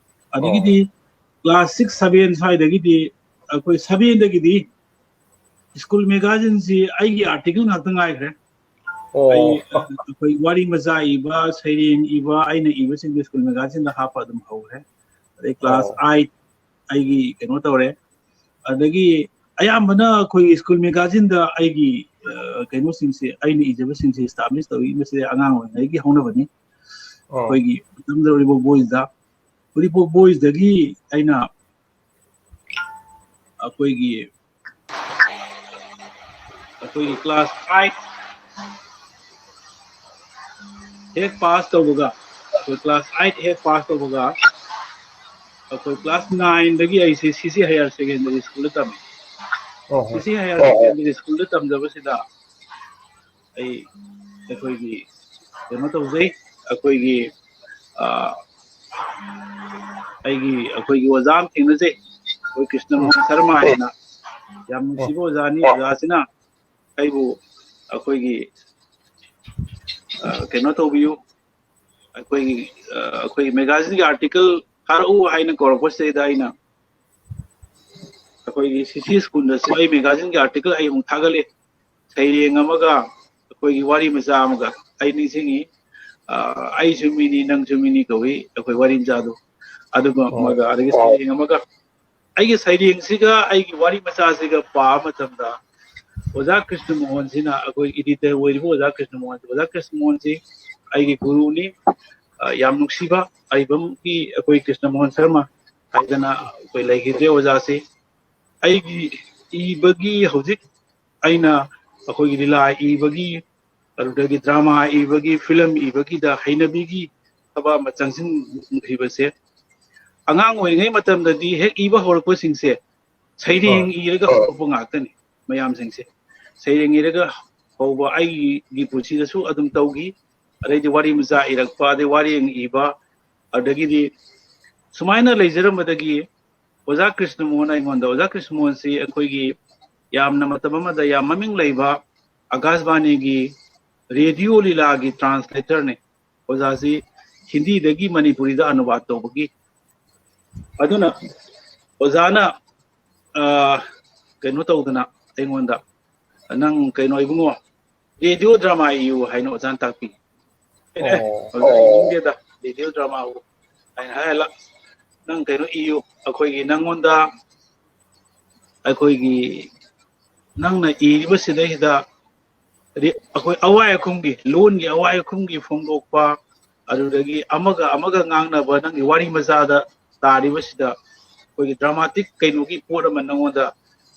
ꯑꯗꯒꯤꯗꯤ ꯑꯣ꯫ ꯀ꯭ꯂꯥꯁ ꯁꯤꯛꯁ, ꯁꯚꯦꯟ ꯁ꯭ꯋꯥꯏꯗꯒꯤꯗꯤ, ꯑꯩꯈꯣꯏ ꯁꯚꯦꯟꯗꯒꯤꯗꯤ ꯁ꯭ꯀꯨꯜ ꯃꯦꯒꯥꯖꯤꯟꯁꯤ ꯑꯩꯒꯤ ꯑꯥꯔꯇꯤꯀꯜ ꯉꯥꯛꯇ ꯉꯥꯏꯈ꯭ꯔꯦ꯫ ꯑꯣ꯫ ꯑꯩ, ꯑ, ꯑꯩꯈꯣꯏ ꯋꯥꯔꯤ ꯃꯆꯥ ꯏꯕ, ꯁꯩꯔꯦꯡ ꯏꯕ, ꯑꯩꯅ ꯏꯕꯁꯤꯡꯗꯨ ꯁ꯭ꯀꯨꯜ ꯃꯦꯒꯥꯖꯤꯟꯗ ꯍꯥꯞꯄ ꯑꯗꯨꯝ ꯍꯧꯈ꯭ꯔꯦ꯫ ꯑꯗꯩ ꯀ꯭ꯂꯥꯁ ꯑꯣ꯫ ꯑꯩꯠ ꯑꯩꯒꯤ ꯀꯩꯅꯣ ꯇꯧꯔꯦ꯫ ꯑꯗꯒꯤ ꯑꯌꯥꯝꯕꯅ ꯑꯩꯈꯣꯏꯒꯤ ꯁ꯭ꯀꯨꯜ ꯃꯦꯒꯥꯖꯤꯟꯗ ꯑꯩꯒꯤ, ꯑ, ꯀꯩꯅꯣꯁꯤꯡꯁꯦ, ꯑꯩꯅ ꯏꯖꯕꯁꯤꯡꯁꯦ establish ꯇꯧꯔꯛꯏꯕꯁꯦ ꯑꯉꯥꯡ ꯑꯣꯏꯔꯤꯉꯩꯒꯤ ꯍꯧꯅꯕꯅꯤ꯫ ꯑꯣ꯫ ꯑꯩꯈꯣꯏꯒꯤ ꯃꯇꯝꯗ ꯎꯔꯤꯄꯣꯛ ꯕꯣꯏꯁꯇ, ꯎꯔꯤꯄꯣꯛ ꯕꯣꯏꯁꯇꯒꯤ ꯑꯩꯅ ꯑꯩꯈꯣꯏꯒꯤ, ꯑꯩꯈꯣꯏꯒꯤ ꯀ꯭ꯂꯥꯁ ꯑꯩꯠ ꯍꯦꯛ ꯄꯥꯁ ꯇꯧꯕꯒ, ꯑꯩꯈꯣꯏ ꯀ꯭ꯂꯥꯁ ꯑꯩꯠ ꯍꯦꯛ ꯄꯥꯁ ꯇꯧꯕꯒ, ꯑꯩꯈꯣꯏ ꯀ꯭ꯂꯥꯁ ꯅꯥꯏꯟꯗꯒꯤ ꯑꯩꯁꯦ ꯁꯤ ꯁꯤ ꯍꯥꯌꯔ ꯁꯦꯀꯦꯟꯗꯔꯤ ꯁ꯭ꯀꯨꯜꯗ ꯇꯝꯃꯤ꯫ ꯑꯣ ꯍꯣ꯫ ꯁꯤ ꯁꯤ ꯍꯥꯌꯔ ꯁꯦꯀꯦꯟꯗꯔꯤ ꯁ꯭ꯀꯨꯜꯗ ꯇꯝꯖꯕꯁꯤꯗ ꯑꯩ ꯑꯩꯈꯣꯏꯒꯤ ꯀꯩꯅꯣ ꯇꯧꯖꯩ, ꯑꯩꯈꯣꯏꯒꯤ ꯑ, ꯑꯩꯒꯤ ꯑꯩꯈꯣꯏꯒꯤ ꯑꯣꯖꯥ ꯑꯃ ꯊꯦꯡꯅꯖꯩ, ꯑꯩꯈꯣꯏ ꯀ꯭ꯔꯤꯁꯅ ꯃꯣꯍꯟ ꯁꯔꯃ ꯍꯥꯏꯅ꯫ ꯌꯥꯝ ꯅꯨꯡꯁꯤꯕ ꯑꯣꯖꯥꯅꯤ꯫ ꯑꯣꯖꯥꯁꯤꯅ ꯑꯩꯕꯨ ꯑꯩꯈꯣꯏꯒꯤ ꯑ, ꯀꯩꯅꯣ ꯇꯧꯕꯤꯌꯨ, ꯑꯩꯈꯣꯏꯒꯤ ꯑ, ꯑꯩꯈꯣꯏꯒꯤ ꯃꯦꯒꯥꯖꯤꯟꯒꯤ ꯑꯥꯔꯇꯤꯀꯜ ꯊꯥꯔꯛꯎ ꯍꯥꯏꯅ ꯀꯧꯔꯛꯄꯁꯤꯗꯩꯗ ꯑꯩꯅ ꯑꯩꯈꯣꯏꯒꯤ ꯁꯤ ꯁꯤ ꯁ꯭ꯀꯨꯜꯗꯁꯨ ꯑꯩ ꯃꯦꯒꯥꯖꯤꯟꯒꯤ ꯑꯥꯔꯇꯤꯀꯜ ꯑꯩ ꯑꯃꯨꯛ ꯊꯥꯒꯠꯂꯦ꯫ ꯁꯩꯔꯦꯡ ꯑꯃꯒ ꯑꯩꯈꯣꯏꯒꯤ ꯋꯥꯔꯤ ꯃꯆꯥ ꯑꯃꯒ꯫ ꯑꯩ ꯅꯤꯡꯁꯤꯡꯉꯤ, ꯑ, "ꯑꯩꯁꯨ ꯃꯤꯅꯤ, ꯅꯪꯁꯨ ꯃꯤꯅꯤ" ꯀꯧꯏ ꯑꯩꯈꯣꯏ ꯋꯥꯔꯤ ꯃꯆꯥꯗꯣ꯫ ꯑꯗꯨꯒ ꯑꯣ꯫ ꯑꯃꯒ, ꯑꯗꯒꯤ ꯁꯩꯔꯦꯡ ꯑꯃꯒ, ꯑꯩꯒꯤ ꯁꯩꯔꯦꯡꯁꯤꯒ ꯑꯩꯒꯤ ꯋꯥꯔꯤ ꯃꯆꯥꯁꯤꯒ ꯄꯥꯕ ꯃꯇꯝꯗ, ꯑꯣꯖꯥ ꯀ꯭ꯔꯤꯁꯅ ꯃꯣꯍꯟꯁꯤꯅ, ꯑꯩꯈꯣꯏ ꯏꯗꯤꯇꯔ ꯑꯣꯏꯔꯤꯕ ꯑꯣꯖꯥ ꯀ꯭ꯔꯤꯁꯅ ꯃꯣꯍꯟ, ꯑꯣꯖꯥ ꯀ꯭ꯔꯤꯁꯅ ꯃꯣꯍꯟꯁꯤ ꯑꯩꯒꯤ ꯒꯨꯔꯨꯅꯤ, ꯑ, ꯌꯥꯝ ꯅꯨꯡꯁꯤꯕ ꯑꯔꯤꯕꯝꯒꯤ ꯑꯩꯈꯣꯏ ꯀ꯭ꯔꯤꯁꯅ ꯃꯣꯍꯟ ꯁꯔꯃ ꯍꯥꯏꯗꯅ ꯑꯩꯈꯣꯏ ꯂꯩꯈꯤꯗ꯭ꯔꯦ ꯑꯣꯖꯥꯁꯤ꯫ ꯑꯩꯒꯤ ꯏꯕꯒꯤ ꯍꯧꯖꯤꯛ ꯑꯩꯅ ꯑꯩꯈꯣꯏꯒꯤ ꯂꯤꯂꯥ ꯏꯕꯒꯤ, ꯑꯗꯨꯗꯒꯤ ꯗ꯭ꯔꯃꯥ ꯏꯕꯒꯤ, ꯐꯤꯂꯝ ꯏꯕꯒꯤꯗ ꯍꯩꯅꯕꯤꯒꯤ ꯊꯕꯛ ꯑꯃ ꯆꯪꯁꯤꯟꯈꯤꯕꯁꯦ, ꯑꯉꯥꯡ ꯑꯣꯏꯔꯤꯉꯩ ꯃꯇꯝꯗꯗꯤ ꯍꯦꯛ ꯏꯕ ꯍꯧꯔꯛꯄꯁꯤꯡꯁꯦ ꯁꯩꯔꯦꯡ ꯍꯣꯏ꯫ ꯏꯔꯒ ꯍꯧꯔꯛꯄ ꯉꯥꯛꯇꯅꯤ꯫ ꯃꯌꯥꯝꯁꯤꯡꯁꯦ ꯁꯩꯔꯦꯡ ꯏꯔꯒ ꯍꯧꯕ ꯑꯩꯒꯤ ꯄꯨꯟꯁꯤꯗꯁꯨ ꯑꯗꯨꯝ ꯇꯧꯈꯤ꯫ ꯑꯗꯩꯗꯤ ꯋꯥꯔꯤ ꯃꯆꯥ ꯏꯔꯛꯄ, ꯑꯗꯩ ꯋꯥꯔꯦꯡ ꯏꯕ, ꯑꯗꯒꯤꯗꯤ ꯁꯨꯃꯥꯏꯅ ꯂꯩꯖꯔꯝꯕꯗꯒꯤ ꯑꯣꯖꯥ ꯀ꯭ꯔꯤꯁꯅ ꯃꯣꯍꯟ ꯑꯩꯉꯣꯟꯗ, ꯑꯣꯖꯥ ꯀ꯭ꯔꯤꯁꯅ ꯃꯣꯍꯟꯁꯤ ꯑꯩꯈꯣꯏꯒꯤ ꯌꯥꯝꯅ ꯃꯇꯝ ꯑꯃꯗ ꯌꯥꯝ ꯃꯃꯤꯡ ꯂꯩꯕ ꯑꯀꯥꯁꯕꯥꯅꯤꯒꯤ ꯔꯦꯗꯤꯑꯣ ꯂꯤꯂꯥꯒꯤ ꯇ꯭ꯔꯥꯟꯁꯂꯦꯇꯔꯅꯤ꯫ ꯑꯣꯖꯥꯁꯤ ꯍꯤꯟꯗꯤꯗꯒꯤ ꯃꯅꯤꯄꯨꯔꯤꯗ ꯑꯅꯨꯕꯥꯗ ꯇꯧꯕꯒꯤ꯫ ꯑꯗꯨꯅ ꯑꯣꯖꯥꯅ, ꯑ, ꯀꯩꯅꯣ ꯇꯧꯗꯅ ꯑꯩꯉꯣꯟꯗ, "ꯅꯪ ꯀꯩꯅꯣ ꯏꯕꯨꯡꯉꯣ, ꯔꯦꯗꯤꯑꯣ ꯗ꯭ꯔꯃꯥ ꯏꯌꯨ" ꯍꯥꯏꯅ ꯑꯣꯖꯥꯅ ꯇꯥꯛꯄꯤ꯫ ꯑꯩꯅ, "ꯑꯦ, ꯑꯣ꯫ ꯑꯣꯖꯥ, ꯏꯅꯤꯡꯗꯦꯗ ꯔꯦꯗꯤꯑꯣ ꯗ꯭ꯔꯃꯥꯕꯨ" ꯍꯥꯏꯅ ꯍꯥꯏꯍꯜꯂ, "ꯅꯪ ꯀꯩꯅꯣ ꯏꯌꯨ, ꯑꯩꯈꯣꯏꯒꯤ ꯅꯪꯉꯣꯟꯗ ꯑꯩꯈꯣꯏꯒꯤ ꯅꯪꯅ ꯏꯔꯤꯕꯁꯤꯗꯩꯁꯤꯗ ꯔꯤ-, ꯑꯩꯈꯣꯏ ꯑꯋꯥꯏ ꯑꯈꯨꯝꯒꯤ, ꯂꯣꯟꯒꯤ ꯑꯋꯥꯏ ꯑꯈꯨꯝꯒꯤ ꯐꯣꯡꯗꯣꯛꯄ, ꯑꯗꯨꯗꯒꯤ ꯑꯃꯒ ꯑꯃꯒ ꯉꯥꯡꯅꯕ, ꯅꯪꯒꯤ ꯋꯥꯔꯤ ꯃꯆꯥꯗ ꯇꯥꯔꯤꯕꯁꯤꯗ ꯑꯩꯈꯣꯏꯒꯤ ꯗ꯭ꯔꯃꯥꯇꯤꯛ ꯀꯩꯅꯣꯒꯤ ꯄꯣꯠ ꯑꯃ ꯅꯪꯉꯣꯟꯗ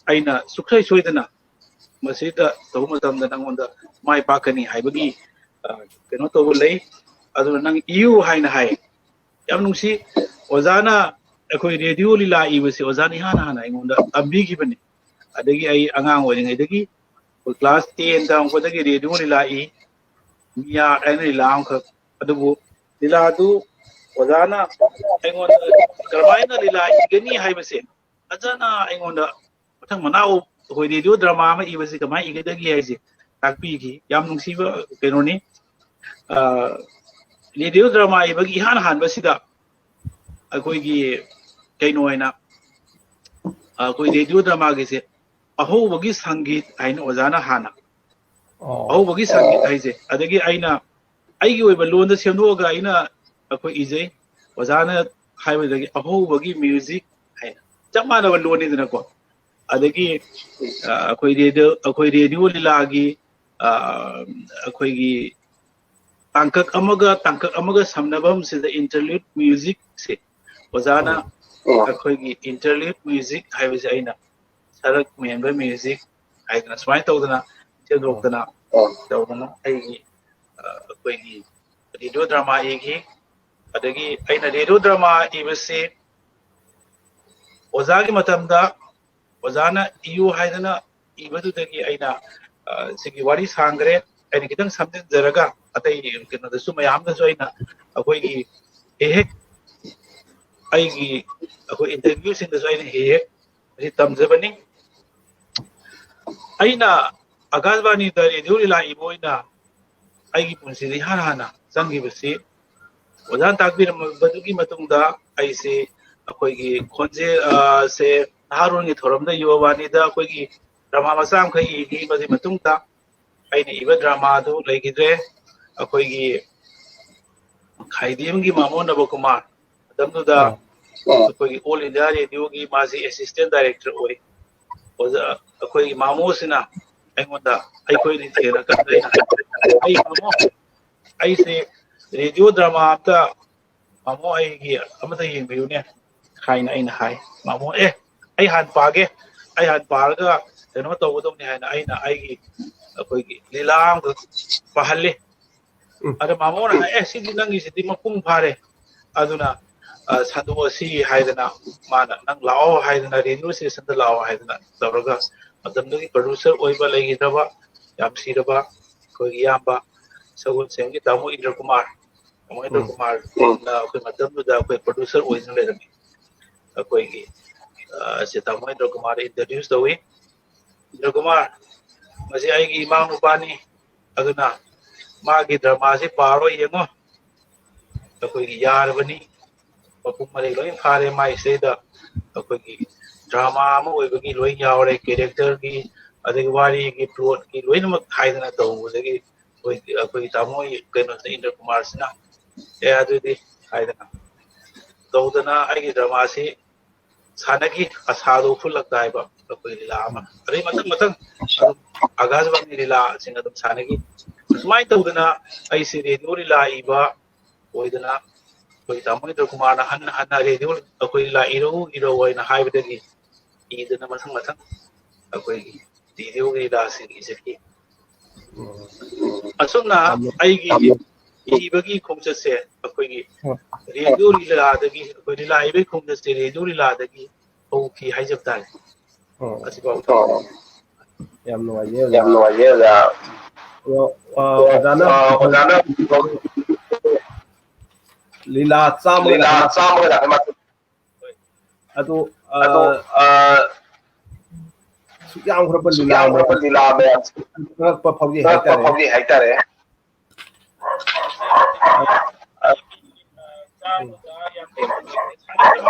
ꯑꯩꯅ ꯁꯨꯡꯁꯣꯏ ꯁꯣꯏꯗꯅ ꯃꯁꯤꯗ ꯇꯧꯕ ꯃꯇꯝꯗ ꯅꯪꯉꯣꯟꯗ ꯃꯥꯏ ꯄꯥꯛꯀꯅꯤ ꯍꯥꯏꯕꯒꯤ, ꯑ, ꯀꯩꯅꯣ ꯇꯧꯕ ꯂꯩ꯫ ꯑꯗꯨꯅ ꯅꯪ ꯏꯌꯨ" ꯍꯥꯏꯅ ꯍꯥꯏ꯫ ꯌꯥꯝ ꯅꯨꯡꯁꯤ꯫ ꯑꯣꯖꯥꯅ ꯑꯩꯈꯣꯏ ꯔꯦꯗꯤꯑꯣ ꯂꯤꯂꯥ ꯏꯕꯁꯦ ꯑꯣꯖꯥꯅ ꯏꯍꯥꯟ ꯍꯥꯟꯅ ꯑꯩꯉꯣꯟꯗ ꯇꯝꯕꯤꯈꯤꯕꯅꯤ꯫ ꯑꯗꯒꯤ ꯑꯩ ꯑꯉꯥꯡ ꯑꯣꯏꯔꯤꯉꯩꯗꯒꯤ ꯀ꯭ꯂꯥꯁ ꯇꯦꯟ ꯇꯝꯃꯛꯄꯗꯒꯤ ꯔꯦꯗꯤꯑꯣ ꯂꯤꯂꯥ ꯏ, ꯃꯤꯌꯥ ꯍꯥꯏꯅ ꯂꯤꯂꯥ ꯑꯃꯈꯛ꯫ ꯑꯗꯨꯕꯨ ꯂꯤꯂꯥꯗꯨ ꯑꯣꯖꯥꯅ ꯑꯩꯉꯣꯟꯗ ꯀꯔꯝꯍꯥꯏꯅ ꯂꯤꯂꯥ ꯏꯒꯅꯤ ꯍꯥꯏꯕꯁꯦ ꯐꯖꯅ ꯑꯩꯉꯣꯟꯗ ꯃꯊꯪ ꯃꯅꯥꯎ ꯑꯩꯈꯣꯏ ꯔꯦꯗꯤꯑꯣ ꯗ꯭ꯔꯃꯥ ꯑꯃ ꯏꯕꯁꯤ ꯀꯃꯥꯏꯅ ꯏꯒꯗꯒꯦ ꯍꯥꯏꯁꯦ ꯇꯥꯛꯄꯤꯈꯤ꯫ ꯌꯥꯝ ꯅꯨꯡꯁꯤꯕ ꯀꯩꯅꯣꯅꯤ꯫ ꯑ, ꯔꯦꯗꯤꯑꯣ ꯗ꯭ꯔꯃꯥ ꯏꯕꯒꯤ ꯏꯍꯥꯟ ꯍꯥꯟꯕꯁꯤꯗ ꯑꯩꯈꯣꯏꯒꯤ ꯀꯩꯅꯣ ꯑꯣꯏꯅ ꯑꯩꯈꯣꯏ ꯔꯦꯗꯤꯑꯣ ꯗ꯭ꯔꯃꯥꯒꯤꯁꯦ ꯑꯍꯧꯕꯒꯤ ꯁꯪꯒꯤꯠ ꯍꯥꯏꯅ ꯑꯣꯖꯥꯅ ꯍꯥꯟꯅ ꯑꯣ ꯑꯍꯧꯕꯒꯤ ꯁꯪꯒꯤꯠ ꯍꯥꯏꯁꯦ꯫ ꯑꯗꯒꯤ ꯑꯩꯅ ꯑꯩꯒꯤ ꯑꯣꯏꯕ ꯂꯣꯟꯗ ꯁꯦꯝꯗꯣꯛꯑꯒ ꯑꯩꯅ ꯑꯩꯈꯣꯏ ꯏꯖꯩ꯫ ꯑꯣꯖꯥꯅ ꯍꯥꯏꯕꯗꯒꯤ ꯑꯍꯧꯕꯒꯤ ꯃ꯭ꯌꯨꯖꯤꯛ ꯍꯥꯏꯅ ꯆꯞ ꯃꯥꯟꯅꯕ ꯂꯣꯟꯅꯤꯗꯅꯀꯣ꯫ ꯑꯗꯒꯤ ꯑ, ꯑꯩꯈꯣꯏ ꯔꯦꯗꯤꯑꯣ ꯑꯩꯈꯣꯏ ꯔꯦꯗꯤꯑꯣ ꯂꯤꯂꯥꯒꯤ ꯑ, ꯑꯩꯈꯣꯏꯒꯤ ꯇꯥꯡꯀꯛ ꯑꯃꯒ ꯇꯥꯡꯀꯛ ꯑꯃꯒ ꯁꯝꯅꯐꯝꯁꯤꯗ ꯏꯟꯇꯔꯂꯨꯠ ꯃ꯭ꯌꯨꯖꯤꯛꯁꯦ ꯑꯣꯖꯥꯅ ꯑꯩꯈꯣꯏꯒꯤ ꯏꯟꯇꯔꯂꯨꯠ ꯃ꯭ꯌꯨꯖꯤꯛ ꯍꯥꯏꯕꯁꯦ ꯑꯩꯅ ꯁꯔꯛ ꯃꯦꯟꯕ ꯃ꯭ꯌꯨꯖꯤꯛ ꯍꯥꯏꯗꯅ ꯁꯨꯃꯥꯏꯅ ꯇꯧꯗꯅ ꯁꯦꯝꯗꯣꯛꯇꯅ ꯇꯧꯗꯅ ꯑꯩꯒꯤ ꯑ, ꯑꯩꯈꯣꯏꯒꯤ ꯔꯦꯗꯤꯑꯣ ꯗ꯭ꯔꯃꯥ ꯏꯈꯤ꯫ ꯑꯗꯒꯤ ꯑꯩꯅ ꯔꯦꯗꯤꯑꯣ ꯗ꯭ꯔꯃꯥ ꯏꯕꯁꯤ ꯑꯣꯖꯥꯒꯤ ꯃꯇꯝꯗ ꯑꯣꯖꯥꯅ ꯏꯌꯨ ꯍꯥꯏꯗꯅ ꯏꯕꯗꯨꯗꯒꯤ ꯑꯩꯅ ꯑ, ꯁꯤꯒꯤ ꯋꯥꯔꯤ ꯁꯥꯡꯈ꯭ꯔꯦ꯫ ꯑꯩꯅ ꯈꯤꯇꯪ ꯁꯝꯖꯤꯟꯖꯔꯒ ꯑꯇꯩ ꯀꯩꯅꯣꯗꯁꯨ ꯃꯌꯥꯝꯗꯁꯨ ꯑꯩꯅ ꯑꯩꯈꯣꯏꯒꯤ ꯍꯦꯛ ꯍꯦꯛ ꯑꯩꯒꯤ ꯑꯩꯈꯣꯏ ꯏꯟꯇꯔꯚ꯭ꯌꯨꯁꯤꯡꯗꯁꯨ ꯑꯩꯅ ꯍꯦꯛ ꯍꯦꯛ ꯃꯁꯤ ꯇꯝꯖꯕꯅꯤ꯫ ꯑꯩꯅ ꯑꯀꯥꯁꯕꯥꯅꯤꯗ ꯔꯦꯗꯤꯑꯣ ꯂꯤꯂꯥ ꯏꯕ ꯑꯣꯏꯅ ꯑꯩꯒꯤ ꯄꯨꯟꯁꯤꯗ ꯏꯍꯥꯟ ꯍꯥꯟꯅ ꯆꯪꯈꯤꯕꯁꯤ ꯑꯣꯖꯥꯅ ꯇꯥꯛꯄꯤꯔꯝꯕꯗꯨꯒꯤ ꯃꯇꯨꯡꯗ ꯑꯩꯁꯤ ꯑꯩꯈꯣꯏꯒꯤ ꯈꯣꯟꯖꯦꯜ ꯑ, ꯁꯦ ꯅꯍꯥꯔꯣꯜꯒꯤ ꯊꯧꯔꯝꯗ ꯌꯣꯕꯥꯅꯤꯗ ꯑꯩꯈꯣꯏꯒꯤ ꯗ꯭ꯔꯃꯥ ꯃꯆꯥ ꯑꯃꯈꯛ ꯏꯈꯤ꯫ ꯃꯗꯨꯒꯤ ꯃꯇꯨꯡꯗ ꯑꯩꯅ ꯏꯕ ꯗ꯭ꯔꯃꯥꯗꯨ ꯂꯩꯈꯤꯗ꯭ꯔꯦ꯫ ꯑꯩꯈꯣꯏꯒꯤ ꯈꯥꯏꯗꯦꯝꯒꯤ ꯃꯥꯃꯣ ꯅꯕꯀꯨꯃꯥꯔ, ꯃꯇꯝꯗꯨꯗ ꯑꯥ꯫ ꯑꯩꯈꯣꯏꯒꯤ ꯑꯣꯜ ꯏꯟꯗꯤꯌꯥ ꯔꯦꯗꯤꯑꯣꯒꯤ ꯃꯥꯁꯤ ꯑꯦꯁꯤꯁꯇꯦꯟ ꯗꯥꯏꯔꯦꯛꯇꯔ ꯑꯣꯏ꯫ ꯑꯣꯖꯥ, ꯑꯩꯈꯣꯏꯒꯤ ꯃꯥꯃꯣꯁꯤꯅ ꯑꯩꯉꯣꯟꯗ ꯑꯩꯈꯣꯏ ꯅꯤꯡꯊꯦꯡꯅ ꯀꯟꯗ ꯑꯩꯅ, "ꯑꯩ ꯃꯥꯃꯣ, ꯑꯩꯁꯦ ꯔꯦꯗꯤꯑꯣ ꯗ꯭ꯔꯃꯥ ꯑꯝꯇ ꯃꯥꯃꯣ ꯑꯩꯒꯤ ꯑꯃꯇ ꯌꯦꯡꯕꯤꯌꯨꯅꯦ" ꯍꯥꯏꯅ ꯑꯩꯅ ꯍꯥꯏ꯫ "ꯃꯥꯃꯣ, ꯑꯦ, ꯑꯩ ꯍꯥꯟꯅ ꯄꯥꯒꯦ, ꯑꯩ ꯍꯥꯟꯅ ꯄꯥꯔꯒ ꯀꯩꯅꯣ ꯇꯧꯒꯗꯧꯅꯤ" ꯍꯥꯏꯅ ꯑꯩꯅ ꯑꯩꯒꯤ ꯑꯩꯈꯣꯏꯒꯤ ꯂꯤꯂꯥ ꯑꯃꯈꯛ ꯄꯥꯍꯜꯂꯤ꯫ ꯎꯝ꯫ ꯑꯗ ꯃꯥꯃꯣꯅ ꯍꯥꯏ, "ꯑꯦ, ꯁꯤꯗꯤ ꯅꯪꯒꯤꯁꯤꯗꯤ ꯃꯄꯨꯡ ꯐꯥꯔꯦ, ꯑꯗꯨꯅ ꯑ, ꯁꯟꯗꯣꯛꯑꯁꯤ" ꯍꯥꯏꯗꯅ, ꯃꯥꯅ "ꯅꯪ ꯂꯥꯛꯑꯣ" ꯍꯥꯏꯗꯅ, ꯔꯦꯗꯤꯑꯣ ꯁ꯭ꯇꯦꯁꯟꯗ ꯂꯥꯛꯑꯣ ꯍꯥꯏꯗꯅ ꯇꯧꯔꯒ ꯃꯇꯝꯗꯨꯒꯤ ꯄ꯭ꯔꯗ꯭ꯌꯨꯁꯔ ꯑꯣꯏꯕ ꯂꯩꯈꯤꯗ꯭ꯔꯕ, ꯌꯥꯝ ꯁꯤꯔꯕ ꯑꯩꯈꯣꯏꯒꯤ ꯏꯌꯥꯝꯕ ꯁꯒꯣꯜꯁꯦꯝꯒꯤ ꯇꯥꯃꯣ ꯏꯟꯗ꯭ꯔ ꯀꯨꯃꯥꯔ, ꯇꯥꯃꯣ ꯏꯟꯗ꯭ꯔ ꯎꯝ꯫ ꯀꯨꯃꯥꯔꯅ ꯑꯩꯈꯣꯏ ꯃꯇꯝꯗꯨꯗ ꯑꯩꯈꯣꯏ ꯄ꯭ꯔꯗ꯭ꯌꯨꯁꯔ ꯑꯣꯏꯗꯨꯅ ꯂꯩꯔꯝꯃꯤ꯫ ꯑꯩꯈꯣꯏꯒꯤ, ꯑ, ꯁꯤ ꯇꯥꯃꯣ ꯏꯟꯗ꯭ꯔ ꯀꯨꯃꯥꯔꯗ ꯏꯟꯇ꯭ꯔꯣꯗ꯭ꯌꯨꯁ ꯇꯧꯏ꯫ ꯏꯟꯗ꯭ꯔ ꯀꯨꯃꯥꯔ, ꯃꯁꯤ ꯑꯩꯒꯤ ꯏꯃꯥ ꯅꯨꯄꯥꯅꯤ, ꯑꯗꯨꯅ ꯃꯥꯒꯤ ꯗ꯭ꯔꯃꯥꯁꯤ ꯄꯥꯔꯣ, ꯌꯦꯡꯉꯣ, ꯑꯩꯈꯣꯏꯒꯤ ꯌꯥꯔꯕꯅꯤ, ꯃꯄꯨꯡ ꯃꯔꯩ ꯂꯣꯏ ꯐꯥꯔꯦ꯫ ꯃꯥꯏꯁꯤꯗꯩꯗ ꯑꯩꯈꯣꯏꯒꯤ ꯗ꯭ꯔꯃꯥ ꯑꯃ ꯑꯣꯏꯕꯒꯤ ꯂꯣꯏ ꯌꯥꯎꯔꯦ, ꯀꯦꯔꯦꯛꯇꯔꯒꯤ, ꯑꯗꯒꯤ ꯋꯥꯔꯤꯒꯤ, ꯄ꯭ꯂꯣꯠꯀꯤ ꯂꯣꯏꯅꯃꯛ ꯍꯥꯏꯗꯅ ꯇꯧꯕꯗꯒꯤ ꯑꯩꯈꯣꯏ, ꯑꯩꯈꯣꯏꯒꯤ ꯇꯥꯃꯣ ꯀꯩꯅꯣꯁꯤꯅ, ꯏꯟꯗ꯭ꯔ ꯀꯨꯃꯥꯔꯁꯤꯅ, "ꯑꯦ, ꯑꯗꯨꯗꯤ" ꯍꯥꯏꯗꯅ ꯇꯧꯗꯅ ꯑꯩꯒꯤ ꯗ꯭ꯔꯃꯥꯁꯤ ꯁꯥꯟꯅꯈꯤ꯫ "ꯑꯁꯥꯗꯣ ꯎꯐꯨꯜꯂꯛꯇ" ꯍꯥꯏꯕ ꯑꯩꯈꯣꯏ ꯂꯤꯂꯥ ꯑꯃ, ꯑꯗꯩ ꯃꯊꯪ ꯃꯊꯪ ꯑꯗꯨꯝ ꯑꯥꯀꯥꯁꯕꯥꯅꯤ ꯂꯤꯂꯥꯁꯤꯡ ꯑꯗꯨꯝ ꯁꯥꯟꯅꯈꯤ꯫ ꯁꯨꯃꯥꯏꯅ ꯇꯧꯗꯅ ꯑꯩꯁꯦ ꯔꯦꯗꯤꯑꯣ ꯂꯤꯂꯥ ꯏꯕ ꯑꯣꯏꯗꯅ ꯑꯩꯈꯣꯏ ꯇꯥꯃꯣ ꯏꯟꯗ꯭ꯔ ꯀꯨꯃꯥꯔꯅ ꯍꯟꯅ ꯍꯟꯅ ꯔꯦꯗꯤꯑꯣ ꯑꯩꯈꯣꯏ ꯂꯤꯂꯥ ꯏꯔꯛꯎ, ꯏꯔꯛꯎ ꯍꯥꯏꯅ ꯍꯥꯏꯕꯗꯒꯤ ꯏꯗꯅ ꯃꯊꯪ ꯃꯊꯪ ꯑꯩꯈꯣꯏꯒꯤ ꯔꯦꯗꯤꯑꯣꯒꯤ ꯂꯤꯂꯥꯁꯤꯡ ꯏꯖꯈꯤ꯫ ꯎꯝ꯫ ꯑꯁꯨꯝꯅ ꯌꯥꯝꯅ ꯑꯩꯒꯤ ꯏꯕꯒꯤ ꯈꯣꯡꯆꯠꯁꯦ ꯑꯩꯈꯣꯏꯒꯤ ꯎꯝ꯫ ꯔꯦꯗꯤꯑꯣ ꯂꯤꯂꯥꯗꯒꯤ, ꯑꯩꯈꯣꯏ ꯂꯤꯂꯥ ꯏꯕꯒꯤ ꯈꯣꯡꯆꯠꯁꯦ ꯔꯦꯗꯤꯑꯣ ꯂꯤꯂꯥꯗꯒꯤ ꯍꯧꯈꯤ ꯍꯥꯏꯖꯕ ꯇꯥꯔꯦ꯫ ꯎꯝ꯫ ꯑꯁꯤꯐꯥꯎ꯫ ꯌꯥꯝ ꯅꯨꯡꯉꯥꯏꯖꯩ, ꯑꯣꯖꯥ꯫ ꯌꯥꯝ ꯅꯨꯡꯉꯥꯏꯖꯩ, ꯑꯣꯖꯥ꯫ ꯑꯣ, ꯑ, ꯑꯣꯖꯥꯅ ꯑ, ꯑꯣꯖꯥꯅ ꯂꯤꯂꯥ ꯆꯥꯝꯃꯒ ꯂꯤꯂꯥ ꯂꯥꯛꯍꯟꯕ꯫ ꯆꯥꯝꯃꯒ ꯂꯥꯛꯍꯟꯕ꯫ ꯑꯗꯨ, ꯑ, ꯑꯗꯨ, ꯑ, ꯁꯨꯛ ꯌꯥꯝꯈ꯭ꯔꯕ ꯁꯨꯛ ꯂꯤꯂꯥ ꯌꯥꯝꯈ꯭ꯔꯕ ꯃꯌꯥꯝ ꯂꯤꯂꯥ ꯃꯌꯥꯝ ꯆꯪꯉꯛꯄ ꯐꯥꯎꯗꯤ ꯆꯪꯉꯛꯄ ꯍꯥꯏꯇꯥꯔꯦ꯫ ꯐꯥꯎꯗꯤ ꯍꯥꯏꯇꯥꯔꯦ꯫ ꯎꯝ꯫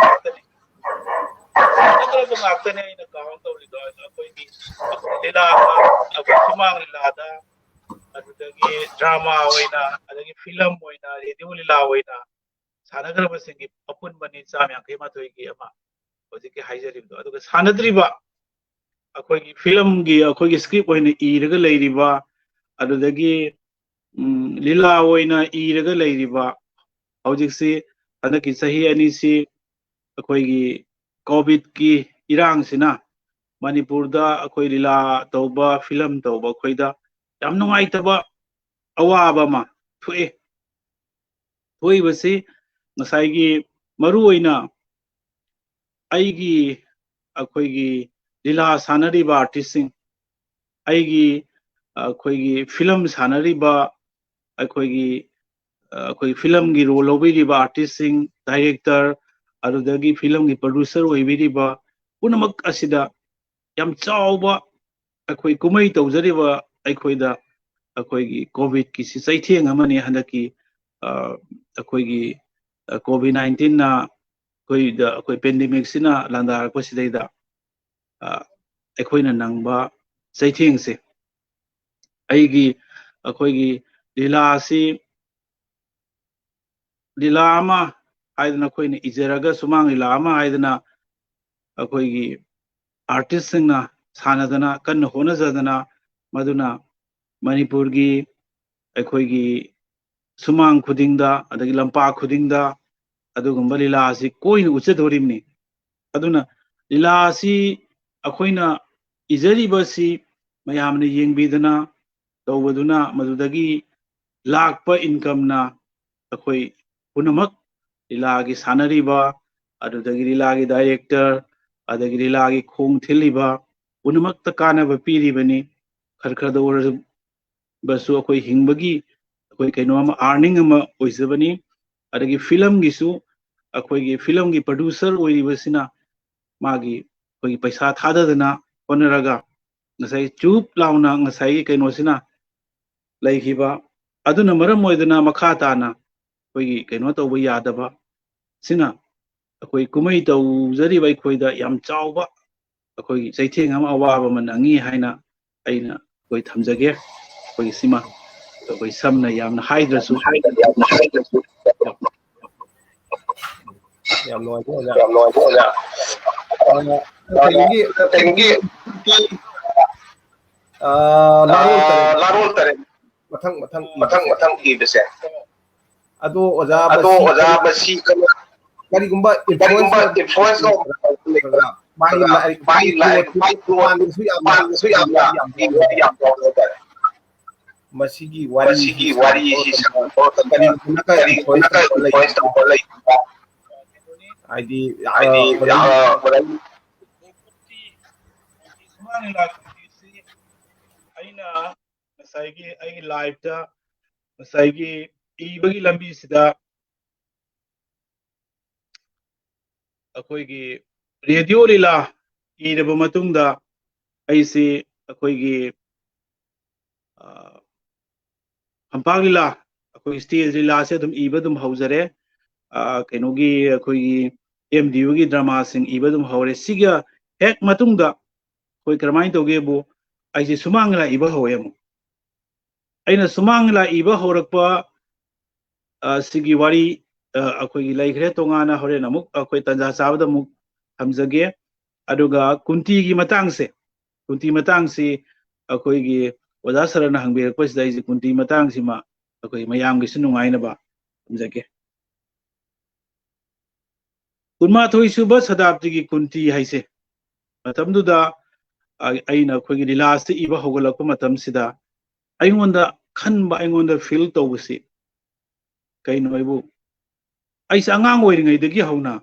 ꯁꯥꯟꯅꯗ꯭ꯔꯕ ꯉꯥꯛꯇꯅꯦ ꯑꯩꯅ ꯀꯥꯎꯟ ꯇꯧꯔꯤꯗꯣ꯫ ꯑꯩꯈꯣꯏꯒꯤ ꯂꯤꯂꯥ, ꯑꯩꯈꯣꯏ ꯁꯨꯃꯥꯡ ꯂꯤꯂꯥꯗ, ꯑꯗꯨꯗꯒꯤ ꯗ꯭ꯔꯃꯥ ꯑꯣꯏꯅ, ꯑꯗꯒꯤ ꯐꯤꯂꯝ ꯑꯣꯏꯅ, ꯔꯦꯗꯤꯑꯣ ꯂꯤꯂꯥ ꯑꯣꯏꯅ ꯁꯥꯟꯅꯈ꯭ꯔꯕꯁꯤꯡꯒꯤ ꯑꯄꯨꯟꯕꯅꯤ ꯆꯥꯝ ꯌꯥꯡꯈꯩ ꯃꯥꯊꯣꯏꯒꯤ ꯑꯃ ꯍꯧꯖꯤꯛꯀꯤ ꯍꯥꯏꯖꯔꯤꯕꯗꯣ꯫ ꯑꯗꯨꯒ ꯁꯥꯟꯅꯗ꯭ꯔꯤꯕ ꯑꯩꯈꯣꯏꯒꯤ ꯐꯤꯂꯝꯒꯤ ꯑꯩꯈꯣꯏꯒꯤ ꯁ꯭ꯀ꯭ꯔꯤꯞ ꯑꯣꯏꯅ ꯏꯔꯒ ꯂꯩꯔꯤꯕ, ꯑꯗꯨꯗꯒꯤ, ꯎꯝ, ꯂꯤꯂꯥ ꯑꯣꯏꯅ ꯏꯔꯒ ꯂꯩꯔꯤꯕ, ꯍꯧꯖꯤꯛꯁꯤ ꯍꯟꯗꯛꯀꯤ ꯆꯍꯤ ꯑꯅꯤꯁꯤ ꯑꯩꯈꯣꯏꯒꯤ ꯀꯣꯚꯤꯗꯀꯤ ꯏꯔꯥꯡꯁꯤꯅ ꯃꯅꯤꯄꯨꯔꯗ ꯑꯩꯈꯣꯏ ꯂꯤꯂꯥ ꯇꯧꯕ, ꯐꯤꯂꯝ ꯇꯧꯕ ꯑꯩꯈꯣꯏꯗ ꯌꯥꯝ ꯅꯨꯡꯉꯥꯏꯇꯕ, ꯑꯋꯥꯕ ꯑꯃ ꯊꯣꯛꯑꯦ꯫ ꯊꯣꯛꯏꯕꯁꯤ ꯉꯁꯥꯏꯒꯤ ꯃꯔꯨꯑꯣꯏꯅ ꯑꯩꯒꯤ, ꯑꯩꯈꯣꯏꯒꯤ ꯂꯤꯂꯥ ꯁꯥꯟꯅꯔꯤꯕ ꯑꯥꯔꯇꯤꯁꯁꯤꯡ, ꯑꯩꯒꯤ, ꯑꯩꯈꯣꯏꯒꯤ ꯐꯤꯂꯝ ꯁꯥꯟꯅꯔꯤꯕ, ꯑꯩꯈꯣꯏꯒꯤ, ꯑꯩꯈꯣꯏ ꯐꯤꯂꯝꯒꯤ ꯔꯣꯜ ꯂꯧꯕꯤꯔꯤꯕ ꯑꯥꯔꯇꯤꯁꯁꯤꯡ, ꯗꯥꯏꯔꯦꯛꯇꯔ, ꯑꯗꯨꯗꯒꯤ ꯐꯤꯂꯝꯒꯤ ꯄ꯭ꯔꯣꯗ꯭ꯌꯨꯁꯔ ꯑꯣꯏꯕꯤꯔꯤꯕ ꯄꯨꯝꯅꯃꯛ ꯑꯁꯤꯗ ꯌꯥꯝ ꯆꯥꯎꯕ ꯑꯩꯈꯣꯏ ꯀꯨꯝꯍꯩ ꯇꯧꯖꯔꯤꯕ ꯑꯩꯈꯣꯏꯗ ꯑꯩꯈꯣꯏꯒꯤ ꯀꯣꯚꯤꯗꯀꯤꯁꯤ ꯆꯩꯊꯦꯡ ꯑꯃꯅꯤ꯫ ꯍꯟꯗꯛꯀꯤ, ꯑ, ꯑꯩꯈꯣꯏꯒꯤ, ꯑ, ꯀꯣꯚꯤꯗ ꯅꯥꯏꯟꯇꯤꯟꯅ ꯑꯩꯈꯣꯏꯗ, ꯑꯩꯈꯣꯏ ꯄꯦꯟꯗꯦꯃꯤꯛꯁꯤꯅ ꯂꯥꯟꯗꯥꯔꯛꯄꯁꯤꯗꯩꯗ, ꯑ, ꯑꯩꯈꯣꯏꯅ ꯅꯪꯕ ꯆꯩꯊꯦꯡꯁꯦ꯫ ꯑꯩꯒꯤ, ꯑꯩꯈꯣꯏꯒꯤ ꯂꯤꯂꯥ ꯑꯁꯤ ꯂꯤꯂꯥ ꯑꯃ ꯍꯥꯏꯗꯅ, ꯑꯩꯈꯣꯏꯅ ꯏꯖꯔꯒ ꯁꯨꯃꯥꯡ ꯂꯤꯂꯥ ꯑꯃ ꯍꯥꯏꯗꯅ ꯑꯩꯈꯣꯏꯒꯤ ꯑꯥꯔꯇꯤꯁꯁꯤꯡꯅ ꯁꯥꯟꯅꯗꯅ ꯀꯟꯅ ꯍꯣꯠꯅꯖꯗꯅ, ꯃꯗꯨꯅ ꯃꯅꯤꯄꯨꯔꯒꯤ ꯑꯩꯈꯣꯏꯒꯤ ꯁꯨꯃꯥꯡ ꯈꯨꯗꯤꯡꯗ, ꯑꯗꯒꯤ ꯂꯝꯄꯥꯛ ꯈꯨꯗꯤꯡꯗ ꯑꯗꯨꯒꯨꯝꯕ ꯂꯤꯂꯥ ꯑꯁꯤ ꯀꯣꯏꯅ ꯎꯠꯆꯗꯣꯔꯤꯕꯅꯤ꯫ ꯑꯗꯨꯅ ꯂꯤꯂꯥ ꯑꯁꯤ ꯑꯩꯈꯣꯏꯅ ꯏꯖꯔꯤꯕꯁꯤ ꯃꯌꯥꯝꯅ ꯌꯦꯡꯕꯤꯗꯅ ꯇꯧꯕꯗꯨꯅ, ꯃꯗꯨꯗꯒꯤ ꯂꯥꯛꯄ ꯏꯟꯀꯝꯅ ꯑꯩꯈꯣꯏ ꯄꯨꯝꯅꯃꯛ, ꯂꯤꯂꯥꯒꯤ ꯁꯥꯟꯅꯔꯤꯕ, ꯑꯗꯨꯗꯒꯤ ꯂꯤꯂꯥꯒꯤ ꯗꯥꯏꯔꯦꯛꯇꯔ, ꯑꯗꯒꯤ ꯂꯤꯂꯥꯒꯤ ꯈꯣꯡ ꯊꯤꯜꯂꯤꯕ ꯄꯨꯝꯅꯃꯛꯇ ꯀꯥꯟꯅꯕ ꯄꯤꯔꯤꯕꯅꯤ꯫ ꯈꯔ ꯈꯔꯗ ꯑꯣꯏꯔꯕꯁꯨ ꯑꯩꯈꯣꯏ ꯍꯤꯡꯕꯒꯤ ꯑꯩꯈꯣꯏ ꯀꯩꯅꯣ ꯑꯃ, ꯑꯥꯔꯅꯤꯡ ꯑꯃ ꯑꯣꯏꯖꯕꯅꯤ꯫ ꯑꯗꯒꯤ ꯐꯤꯂꯝꯒꯤꯁꯨ, ꯑꯩꯈꯣꯏꯒꯤ ꯐꯤꯂꯝꯒꯤ ꯄ꯭ꯔꯣꯗ꯭ꯌꯨꯁꯔ ꯑꯣꯏꯔꯤꯕꯁꯤꯅ ꯃꯥꯒꯤ ꯑꯩꯈꯣꯏꯒꯤ ꯄꯩꯁꯥ ꯊꯥꯗꯗꯅ ꯍꯣꯠꯅꯔꯒ ꯉꯁꯥꯏ ꯆꯨꯞ ꯂꯥꯎꯅ ꯉꯁꯥꯏꯒꯤ ꯀꯩꯅꯣꯁꯤꯅ ꯂꯩꯈꯤꯕ, ꯑꯗꯨꯅ ꯃꯔꯝ ꯑꯣꯏꯗꯅ ꯃꯈꯥ ꯇꯥꯅ ꯑꯩꯈꯣꯏꯒꯤ ꯀꯩꯅꯣ ꯇꯧꯕ ꯌꯥꯗꯕ, ꯁꯤꯅ ꯑꯩꯈꯣꯏ ꯀꯨꯝꯍꯩ ꯇꯧꯖꯔꯤꯕ ꯑꯩꯈꯣꯏꯗ ꯌꯥꯝ ꯆꯥꯎꯕ ꯑꯩꯈꯣꯏꯒꯤ ꯆꯩꯊꯦꯡ ꯑꯃ, ꯑꯋꯥꯕ ꯑꯃ ꯅꯪꯉꯤ ꯍꯥꯏꯅ ꯑꯩꯅ ꯑꯩꯈꯣꯏ ꯊꯝꯖꯒꯦ꯫ ꯑꯩꯈꯣꯏꯒꯤ ꯁꯤꯃ ꯑꯩꯈꯣꯏ ꯁꯝꯅ ꯌꯥꯝꯅ ꯍꯥꯏꯗ꯭ꯔꯁꯨ꯫ ꯌꯥꯝ ꯅꯨꯡꯉꯥꯏꯖꯩ ꯑꯣꯖꯥ꯫ ꯌꯥꯝ ꯅꯨꯡꯉꯥꯏꯖꯩ ꯑꯣꯖꯥ꯫ ꯑ, ꯀꯩꯅꯣꯒꯤ, ꯀꯩꯅꯣꯒꯤ, ꯑ, ꯂꯥꯔꯣꯜ ꯇꯔꯦꯠ꯫ ꯂꯥꯔꯣꯜ ꯇꯔꯦꯠ꯫ ꯃꯊꯪ ꯃꯊꯪ ꯃꯊꯪ ꯏꯕꯁꯦ꯫ ꯃꯊꯪ ꯏꯕꯁꯦ꯫ ꯑꯗꯣ ꯑꯣꯖꯥ, ꯑꯗꯣ ꯃꯁꯤ ꯑꯣꯖꯥ, ꯀꯔꯤ, ꯃꯁꯤ ꯀꯩꯅꯣ, ꯀꯔꯤꯒꯨꯝꯕ ꯀꯔꯤꯒꯨꯝꯕ ꯏꯟꯐ꯭ꯂꯨꯋꯦꯟꯁ ꯏꯟꯐ꯭ꯂꯨꯋꯦꯟꯁ ꯇꯧꯕ ꯃꯥꯒꯤ ꯂꯥꯏꯔꯤꯛ, ꯃꯥꯒꯤ ꯂꯥꯏꯔꯤꯛ, ꯃꯥꯒꯤ ꯄ꯭ꯂꯣꯠꯁꯨ ꯄ꯭ꯂꯣꯠꯁꯨ ꯌꯥꯝꯅ, ꯃꯥꯅꯁꯨ ꯌꯥꯝꯅ ꯌꯥꯝ ꯌꯥꯎꯕ ꯍꯥꯏꯇꯥꯔꯦ꯫ ꯌꯥꯝ ꯌꯥꯎꯕ ꯍꯥꯏꯇꯥꯔꯦ꯫ ꯃꯁꯤꯒꯤ ꯋꯥꯔꯤ ꯃꯁꯤꯒꯤ ꯋꯥꯔꯤꯁꯤ ꯁꯥꯟꯅꯕ ꯃꯇꯝꯗ ꯀꯔꯤꯒꯨꯝꯕ ꯀꯔꯤꯒꯨꯝꯕ ꯏꯟꯐ꯭ꯂꯨꯋꯦꯟꯁ ꯇꯧꯕ ꯂꯩ? ꯏꯟꯐ꯭ꯂꯨꯋꯦꯟꯁ ꯇꯧꯕ ꯂꯩꯕ? ꯍꯥꯏꯗꯤ, ꯍꯥꯏꯗꯤ, ꯑ, ꯑ, ꯃꯗꯨ ꯁꯨꯃꯥꯡ ꯂꯤꯂꯥ ꯀꯨꯝꯕꯤꯁꯤ ꯑꯩꯅ ꯉꯁꯥꯏꯒꯤ ꯑꯩꯒꯤ ꯂꯥꯏꯐꯇ ꯉꯁꯥꯏꯒꯤ ꯏꯕꯒꯤ ꯂꯝꯕꯤꯁꯤꯗ ꯑꯩꯈꯣꯏꯒꯤ ꯔꯦꯗꯤꯑꯣ ꯂꯤꯂꯥ ꯏꯔꯕ ꯃꯇꯨꯡꯗ ꯑꯩꯁꯤ ꯑꯩꯈꯣꯏꯒꯤ, ꯑ, ꯐꯝꯄꯥꯛ ꯂꯤꯂꯥ, ꯑꯩꯈꯣꯏ ꯁ꯭ꯇꯦꯖ ꯂꯤꯂꯥꯁꯦ ꯑꯗꯨꯝ ꯏꯕ ꯑꯗꯨꯝ ꯍꯧꯖꯔꯦ꯫ ꯑ, ꯀꯩꯅꯣꯒꯤ ꯑꯩꯈꯣꯏꯒꯤ ꯑꯦꯝ ꯗꯤ ꯌꯨꯒꯤ ꯗ꯭ꯔꯃꯥꯁꯤꯡ ꯏꯕ ꯑꯗꯨꯝ ꯍꯧꯔꯦ꯫ ꯁꯤꯒ ꯍꯦꯛ ꯃꯇꯨꯡꯗ ꯑꯩꯈꯣꯏ ꯀꯔꯝꯍꯥꯏꯅ ꯇꯧꯒꯦꯕꯨ, ꯑꯩꯁꯦ ꯁꯨꯃꯥꯡ ꯂꯤꯂꯥ ꯏꯕ ꯍꯧꯋꯦ ꯑꯃꯨꯛ꯫ ꯑꯩꯅ ꯁꯨꯃꯥꯡ ꯂꯤꯂꯥ ꯏꯕ ꯍꯧꯔꯛꯄ, ꯑ, ꯁꯤꯒꯤ ꯋꯥꯔꯤ, ꯑ, ꯑꯩꯈꯣꯏꯒꯤ ꯂꯩꯈ꯭ꯔꯦ, ꯇꯣꯉꯥꯟꯅ ꯍꯣꯔꯦꯟ ꯑꯃꯨꯛ ꯑꯩꯈꯣꯏ ꯇꯥꯟꯖꯥ ꯆꯥꯕꯗ ꯑꯃꯨꯛ ꯊꯝꯖꯒꯦ꯫ ꯑꯗꯨꯒ ꯀꯨꯟꯇꯤꯒꯤ ꯃꯇꯥꯡꯁꯦ, ꯀꯨꯟꯇꯤ ꯃꯇꯥꯡꯁꯤ ꯑꯩꯈꯣꯏꯒꯤ ꯑꯣꯖꯥ ꯁꯔꯅ ꯍꯪꯕꯤꯔꯛꯄꯁꯤꯗ ꯑꯩꯁꯦ ꯀꯨꯟꯇꯤ ꯃꯇꯥꯡꯁꯤꯃ ꯑꯩꯈꯣꯏ ꯃꯌꯥꯝꯒꯤꯁꯨ ꯅꯨꯡꯉꯥꯏꯅꯕ ꯊꯝꯖꯒꯦ꯫ ꯀꯨꯟꯃꯥꯊꯣꯏ ꯁꯨꯕ ꯁꯇꯥꯕꯗꯤꯒꯤ ꯀꯨꯟꯇꯤ ꯍꯥꯏꯁꯦ, ꯃꯇꯝꯗꯨꯗ ꯑ-, ꯑꯩꯅ ꯑꯩꯈꯣꯏꯒꯤ ꯂꯤꯂꯥꯁꯤ ꯏꯕ ꯍꯧꯒꯠꯂꯛꯄ ꯃꯇꯝꯁꯤꯗ ꯑꯩꯉꯣꯟꯗ ꯈꯟꯕ, ꯑꯩꯉꯣꯟꯗ ꯐꯤꯜ ꯇꯧꯕꯁꯤ ꯀꯩꯅꯣ ꯍꯥꯏꯕꯨ, ꯑꯩꯁꯦ ꯑꯉꯥꯡ ꯑꯣꯏꯔꯤꯉꯩꯗꯒꯤ ꯍꯧꯅ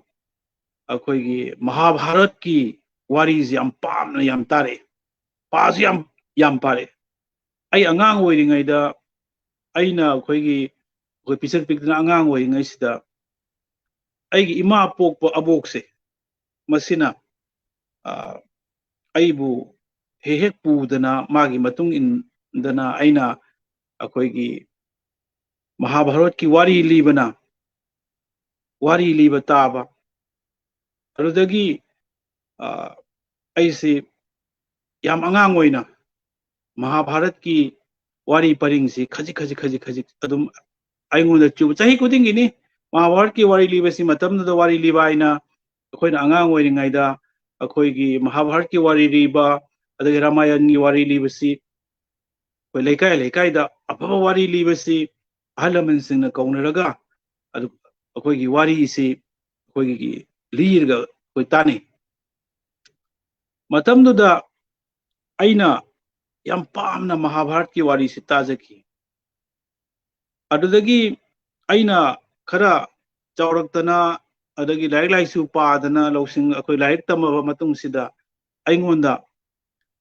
ꯑꯩꯈꯣꯏꯒꯤ ꯃꯍꯥꯚꯥꯔꯠꯀꯤ ꯋꯥꯔꯤꯁꯤ ꯌꯥꯝ ꯄꯥꯝꯅ ꯌꯥꯝ ꯇꯥꯔꯛꯑꯦ, ꯄꯥꯁꯨ ꯌꯥꯝ, ꯌꯥꯝ ꯄꯥꯔꯛꯑꯦ꯫ ꯑꯩ ꯑꯉꯥꯡ ꯑꯣꯏꯔꯤꯉꯩꯗ, ꯑꯩꯅ ꯑꯩꯈꯣꯏꯒꯤ, ꯑꯩꯈꯣꯏ ꯄꯤꯁꯛ ꯄꯤꯛꯇꯅ ꯑꯉꯥꯡ ꯑꯣꯏꯔꯤꯉꯩꯁꯤꯗ ꯑꯩꯒꯤ ꯏꯃꯥ ꯄꯣꯛꯄ ꯑꯕꯣꯛꯁꯦ, ꯃꯁꯤꯅ, ꯑ, ꯑꯩꯕꯨ ꯍꯦꯛ ꯍꯦꯛ ꯄꯨꯗꯅ, ꯃꯥꯒꯤ ꯃꯇꯨꯡ ꯏꯟꯗꯅ ꯑꯩꯅ ꯑꯩꯈꯣꯏꯒꯤ ꯃꯍꯥꯚꯥꯔꯠꯀꯤ ꯋꯥꯔꯤ ꯂꯤꯕꯅ, ꯋꯥꯔꯤ ꯂꯤꯕ ꯇꯥꯕ꯫ ꯑꯗꯨꯗꯒꯤ, ꯑ, ꯑꯩꯁꯤ ꯌꯥꯝ ꯑꯉꯥꯡ ꯑꯣꯏꯅ ꯃꯍꯥꯚꯥꯔꯠꯀꯤ ꯋꯥꯔꯤ ꯄꯔꯤꯡꯁꯤ ꯈꯖꯤꯛ, ꯈꯖꯤꯛ, ꯈꯖꯤꯛ, ꯈꯖꯤꯛ ꯑꯗꯨꯝ ꯑꯩꯉꯣꯟꯗ ꯆꯨꯕ꯫ ꯆꯍꯤ ꯈꯨꯗꯤꯡꯒꯤꯅꯤ ꯃꯍꯥꯚꯥꯔꯠꯀꯤ ꯋꯥꯔꯤ ꯂꯤꯕꯁꯤ, ꯃꯇꯝꯗꯨꯗ ꯋꯥꯔꯤ ꯂꯤꯕ ꯍꯥꯏꯅ ꯑꯩꯈꯣꯏꯅ ꯑꯉꯥꯡ ꯑꯣꯏꯔꯤꯉꯩꯗ ꯑꯩꯈꯣꯏꯒꯤ ꯃꯍꯥꯚꯥꯔꯠꯀꯤ ꯋꯥꯔꯤ ꯂꯤꯕ, ꯑꯗꯒꯤ ꯔꯥꯃꯥꯌꯟꯒꯤ ꯋꯥꯔꯤ ꯂꯤꯕꯁꯤ ꯑꯩꯈꯣꯏ ꯂꯩꯀꯥꯏ ꯂꯩꯀꯥꯏꯗ ꯑꯐꯕ ꯋꯥꯔꯤ ꯂꯤꯕꯁꯤ ꯑꯍꯜ ꯂꯃꯟꯁꯤꯡꯅ ꯀꯧꯅꯔꯒ ꯑꯗꯨ ꯑꯩꯈꯣꯏꯒꯤ ꯋꯥꯔꯤꯁꯤ ꯑꯩꯈꯣꯏꯒꯤ ꯂꯤꯔꯒ ꯑꯩꯈꯣꯏ ꯇꯥꯅꯩ꯫ ꯃꯇꯝꯗꯨꯗ ꯑꯩꯅ ꯌꯥꯝ ꯄꯥꯝꯅ ꯃꯍꯥꯚꯥꯔꯠꯀꯤ ꯋꯥꯔꯤꯁꯤ ꯇꯥꯖꯈꯤ꯫ ꯑꯗꯨꯗꯒꯤ ꯑꯩꯅ ꯈꯔ ꯆꯥꯎꯔꯛꯇꯅ, ꯑꯗꯒꯤ ꯂꯥꯏꯔꯤꯛ ꯂꯥꯏꯁꯨ ꯄꯥꯗꯅ, ꯂꯧꯁꯤꯡ ꯑꯩꯈꯣꯏ ꯂꯥꯏꯔꯤꯛ ꯇꯝꯃꯕ ꯃꯇꯨꯡꯁꯤꯗ ꯑꯩꯉꯣꯟꯗ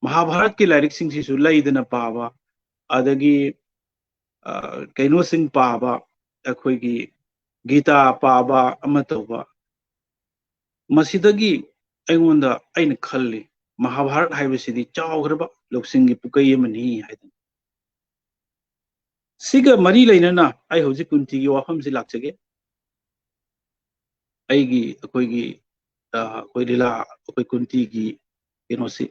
ꯃꯍꯥꯚꯥꯔꯠꯀꯤ ꯂꯥꯏꯔꯤꯛꯁꯤꯡꯁꯤꯁꯨ ꯂꯩꯗꯅ ꯄꯥꯕ, ꯑꯗꯒꯤ ꯑ, ꯀꯩꯅꯣꯁꯤꯡ ꯄꯥꯕ, ꯑꯩꯈꯣꯏꯒꯤ ꯒꯤꯇꯥ ꯄꯥꯕ ꯑꯃ ꯇꯧꯕ, ꯃꯁꯤꯗꯒꯤ ꯑꯩꯉꯣꯟꯗ, ꯑꯩꯅ ꯈꯜꯂꯤ, ꯃꯍꯥꯚꯥꯔꯠ ꯍꯥꯏꯕꯁꯤꯗꯤ ꯆꯥꯎꯈ꯭ꯔꯕ ꯂꯧꯁꯤꯡꯒꯤ ꯄꯨꯀꯩ ꯑꯃꯅꯤ ꯍꯥꯏꯗꯅ꯫ ꯁꯤꯒ ꯃꯔꯤ ꯂꯩꯅꯅ ꯑꯩ ꯍꯧꯖꯤꯛ ꯀꯨꯟꯇꯤꯒꯤ ꯋꯥꯐꯝꯁꯤ ꯂꯥꯛꯆꯒꯦ꯫ ꯑꯩꯒꯤ, ꯑꯩꯈꯣꯏꯒꯤ, ꯑ, ꯑꯩꯈꯣꯏ ꯂꯤꯂꯥ, ꯑꯩꯈꯣꯏ ꯀꯨꯟꯇꯤꯒꯤ ꯀꯩꯅꯣꯁꯤ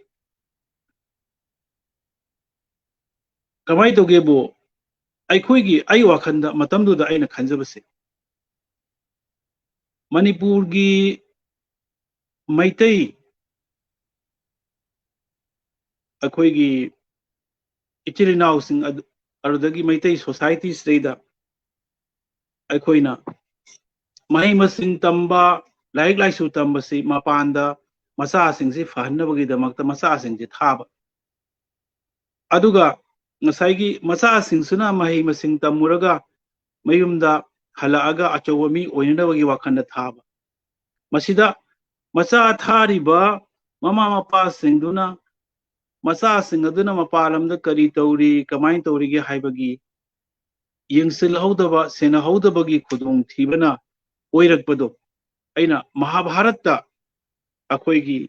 ꯀꯃꯥꯏꯅ ꯇꯧꯒꯦꯕꯨ, ꯑꯩꯈꯣꯏꯒꯤ, ꯑꯩ ꯋꯥꯈꯜꯗ ꯃꯇꯝꯗꯨꯗ ꯑꯩꯅ ꯈꯟꯖꯕꯁꯦ, ꯃꯅꯤꯄꯨꯔꯒꯤ ꯃꯩꯇꯩ, ꯑꯩꯈꯣꯏꯒꯤ ꯏꯆꯤꯜ ꯏꯅꯥꯎꯁꯤꯡ ꯑꯗꯨ, ꯑꯗꯨꯗꯒꯤ ꯃꯩꯇꯩ ꯁꯣꯁꯥꯏꯇꯤꯁꯤꯗꯩꯗ ꯑꯩꯈꯣꯏꯅ ꯃꯍꯩ ꯃꯁꯤꯡ ꯇꯝꯕ, ꯂꯥꯏꯔꯤꯛ ꯂꯥꯏꯁꯨ ꯇꯝꯕꯁꯤ ꯃꯄꯥꯟꯗ ꯃꯆꯥꯁꯤꯡꯁꯤ ꯐꯍꯟꯅꯕꯒꯤꯗꯃꯛꯇ ꯃꯆꯥꯁꯤꯡꯁꯤ ꯊꯥꯕ꯫ ꯑꯗꯨꯒ ꯉꯁꯥꯏꯒꯤ ꯃꯆꯥꯁꯤꯡꯁꯤꯅ ꯃꯍꯩ ꯃꯁꯤꯡ ꯇꯝꯃꯨꯔꯒ ꯃꯌꯨꯝꯗ ꯍꯜꯂꯛꯑꯒ ꯑꯆꯧꯕ ꯃꯤ ꯑꯣꯏꯅꯅꯕꯒꯤ ꯋꯥꯈꯜꯗ ꯊꯥꯕ꯫ ꯃꯁꯤꯗ ꯃꯆꯥ ꯊꯥꯔꯤꯕ ꯃꯃꯥ ꯃꯄꯥꯁꯤꯡꯗꯨꯅ ꯃꯆꯥꯁꯤꯡ ꯑꯗꯨꯅ ꯃꯄꯥꯟ ꯂꯝꯗ ꯀꯔꯤ ꯇꯧꯔꯤ, ꯀꯃꯥꯏꯅ ꯇꯧꯔꯤꯒꯦ ꯍꯥꯏꯕꯒꯤ ꯌꯦꯡꯁꯤꯜꯍꯧꯗꯕ, ꯁꯦꯟꯅꯍꯧꯗꯕꯒꯤ ꯈꯨꯗꯣꯡꯊꯤꯕꯅ ꯑꯣꯏꯔꯛꯄꯗꯣ ꯑꯩꯅ ꯃꯍꯥꯚꯥꯔꯠꯇ ꯑꯩꯈꯣꯏꯒꯤ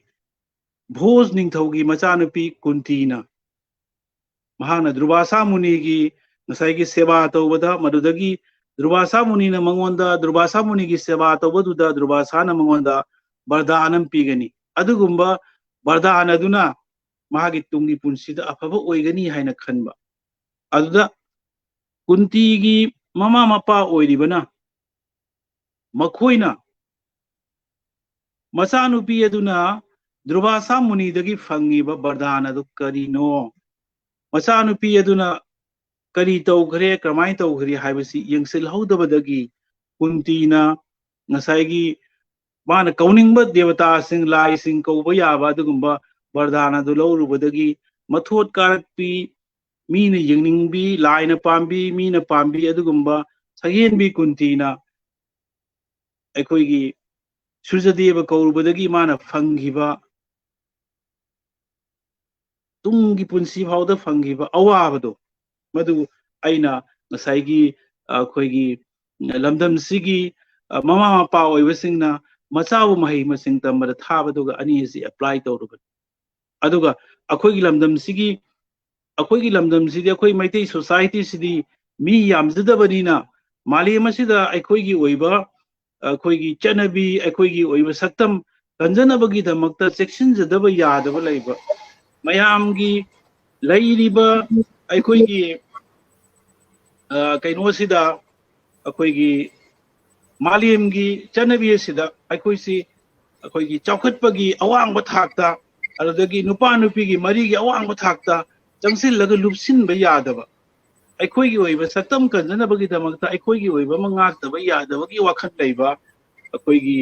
ꯚꯣꯖ ꯅꯤꯡꯊꯧꯒꯤ ꯃꯆꯥꯅꯨꯄꯤ ꯀꯨꯟꯇꯤꯅ, ꯃꯍꯥꯛꯅ ꯗꯨꯔꯚꯥꯁꯥ ꯃꯨꯅꯤꯒꯤ ꯉꯁꯥꯏꯒꯤ ꯁꯦꯕꯥ ꯇꯧꯕꯗ, ꯃꯗꯨꯗꯒꯤ ꯗꯨꯔꯚꯥꯁꯥ ꯃꯨꯅꯤꯅ ꯃꯉꯣꯟꯗ, ꯗꯨꯔꯚꯥꯁꯥ ꯃꯨꯅꯤꯒꯤ ꯁꯦꯕꯥ ꯇꯧꯕꯗꯨꯗ ꯗꯨꯔꯚꯥꯁꯥꯅ ꯃꯉꯣꯟꯗ ꯕꯔꯗꯥꯟ ꯑꯃ ꯄꯤꯒꯅꯤ꯫ ꯑꯗꯨꯒꯨꯝꯕ ꯕꯔꯗꯥꯟ ꯑꯗꯨꯅ ꯃꯍꯥꯛꯀꯤ ꯇꯨꯡꯒꯤ ꯄꯨꯟꯁꯤꯗ ꯑꯐꯕ ꯑꯣꯏꯒꯅꯤ ꯍꯥꯏꯅ ꯈꯟꯕ꯫ ꯑꯗꯨꯗ ꯀꯨꯟꯇꯤꯒꯤ ꯃꯃꯥ ꯃꯄꯥ ꯑꯣꯏꯔꯤꯕꯅ ꯃꯈꯣꯏꯅ ꯃꯆꯥꯅꯨꯄꯤ ꯑꯗꯨꯅ ꯗꯨꯔꯚꯥꯁꯥ ꯃꯨꯅꯤꯗꯒꯤ ꯐꯪꯉꯤꯕ ꯕꯔꯗꯥꯟ ꯑꯗꯨ ꯀꯔꯤꯅꯣ, ꯃꯆꯥꯅꯨꯄꯤ ꯑꯗꯨꯅ ꯀꯔꯤ ꯇꯧꯈ꯭ꯔꯦ, ꯀꯔꯝꯍꯥꯏꯅ ꯇꯧꯈ꯭ꯔꯦ ꯍꯥꯏꯕꯁꯤ ꯌꯦꯡꯁꯤꯜꯍꯧꯗꯕꯗꯒꯤ ꯀꯨꯟꯇꯤꯅ ꯉꯁꯥꯏꯒꯤ ꯃꯥꯅ ꯀꯧꯅꯤꯡꯕ ꯗꯦꯕꯇꯥꯁꯤꯡ, ꯂꯥꯏꯁꯤꯡ ꯀꯧꯕ ꯌꯥꯕ ꯑꯗꯨꯒꯨꯝꯕ ꯕꯔꯗꯥꯟ ꯑꯗꯨ ꯂꯧꯔꯨꯕꯗꯒꯤ ꯃꯊꯣꯠ ꯀꯥꯔꯛꯄꯤ, ꯃꯤꯅ ꯌꯦꯡꯅꯤꯡꯕꯤ, ꯂꯥꯏꯅ ꯄꯥꯝꯕꯤ, ꯃꯤꯅ ꯄꯥꯝꯕꯤ ꯑꯗꯨꯒꯨꯝꯕ ꯁꯛꯍꯦꯟꯕꯤ ꯀꯨꯟꯇꯤꯅ ꯑꯩꯈꯣꯏꯒꯤ ꯁꯨꯔꯖꯗꯦꯕ ꯀꯧꯔꯨꯕꯗꯒꯤ ꯃꯥꯅ ꯐꯪꯈꯤꯕ ꯇꯨꯡꯒꯤ ꯄꯨꯟꯁꯤ ꯐꯥꯎꯗ ꯐꯪꯈꯤꯕ ꯑꯋꯥꯕꯗꯣ, ꯃꯗꯨ ꯑꯩꯅ ꯉꯁꯥꯏꯒꯤ, ꯑ, ꯑꯩꯈꯣꯏꯒꯤ ꯂꯝꯗꯝꯁꯤꯒꯤ, ꯑ, ꯃꯃꯥ ꯃꯄꯥ ꯑꯣꯏꯕꯁꯤꯡꯅ ꯃꯆꯥꯕꯨ ꯃꯍꯩ ꯃꯁꯤꯡ ꯇꯝꯕꯗ ꯊꯥꯕꯗꯨꯒ ꯑꯅꯤ ꯑꯁꯤ apply ꯇꯧꯔꯨꯕꯅꯤ꯫ ꯑꯗꯨꯒ ꯑꯩꯈꯣꯏꯒꯤ ꯂꯝꯗꯝꯁꯤꯒꯤ, ꯑꯩꯈꯣꯏꯒꯤ ꯂꯝꯗꯝꯁꯤꯗꯤ, ꯑꯩꯈꯣꯏ ꯃꯩꯇꯩ society ꯁꯤꯗꯤ ꯃꯤ ꯌꯥꯝꯖꯗꯕꯅꯤꯅ, ꯃꯥꯂꯦꯝ ꯑꯁꯤꯗ ꯑꯩꯈꯣꯏꯒꯤ ꯑꯣꯏꯕ, ꯑꯩꯈꯣꯏꯒꯤ ꯆꯠꯅꯕꯤ, ꯑꯩꯈꯣꯏꯒꯤ ꯑꯣꯏꯕ ꯁꯛꯇꯝ ꯀꯟꯖꯅꯕꯒꯤꯗꯃꯛꯇ ꯆꯦꯛꯁꯤꯟꯖꯗꯕ ꯌꯥꯗꯕ ꯂꯩꯕ, ꯃꯌꯥꯝꯒꯤ ꯂꯩꯔꯤꯕ ꯑꯩꯈꯣꯏꯒꯤ, ꯑ, ꯀꯩꯅꯣꯁꯤꯗ, ꯑꯩꯈꯣꯏꯒꯤ ꯃꯥꯂꯦꯝꯒꯤ ꯆꯠꯅꯕꯤ ꯑꯁꯤꯗ ꯑꯩꯈꯣꯏꯁꯤ, ꯑꯩꯈꯣꯏꯒꯤ ꯆꯥꯎꯈꯠꯄꯒꯤ ꯑꯋꯥꯡꯕ ꯊꯥꯛꯇ, ꯑꯗꯨꯗꯒꯤ ꯅꯨꯄꯥ ꯅꯨꯄꯤꯒꯤ ꯃꯔꯤꯒꯤ ꯑꯋꯥꯡꯕ ꯊꯥꯛꯇ ꯆꯪꯁꯤꯜꯂꯒ ꯂꯨꯞꯁꯤꯟꯕ ꯌꯥꯗꯕ, ꯑꯩꯈꯣꯏꯒꯤ ꯑꯣꯏꯕ ꯁꯛꯇꯝ ꯀꯟꯖꯅꯕꯒꯤꯗꯃꯛꯇ ꯑꯩꯈꯣꯏꯒꯤ ꯑꯣꯏꯕ ꯑꯃ ꯉꯥꯛꯇꯕ ꯌꯥꯗꯕꯒꯤ ꯋꯥꯈꯜ ꯂꯩꯕ, ꯑꯩꯈꯣꯏꯒꯤ,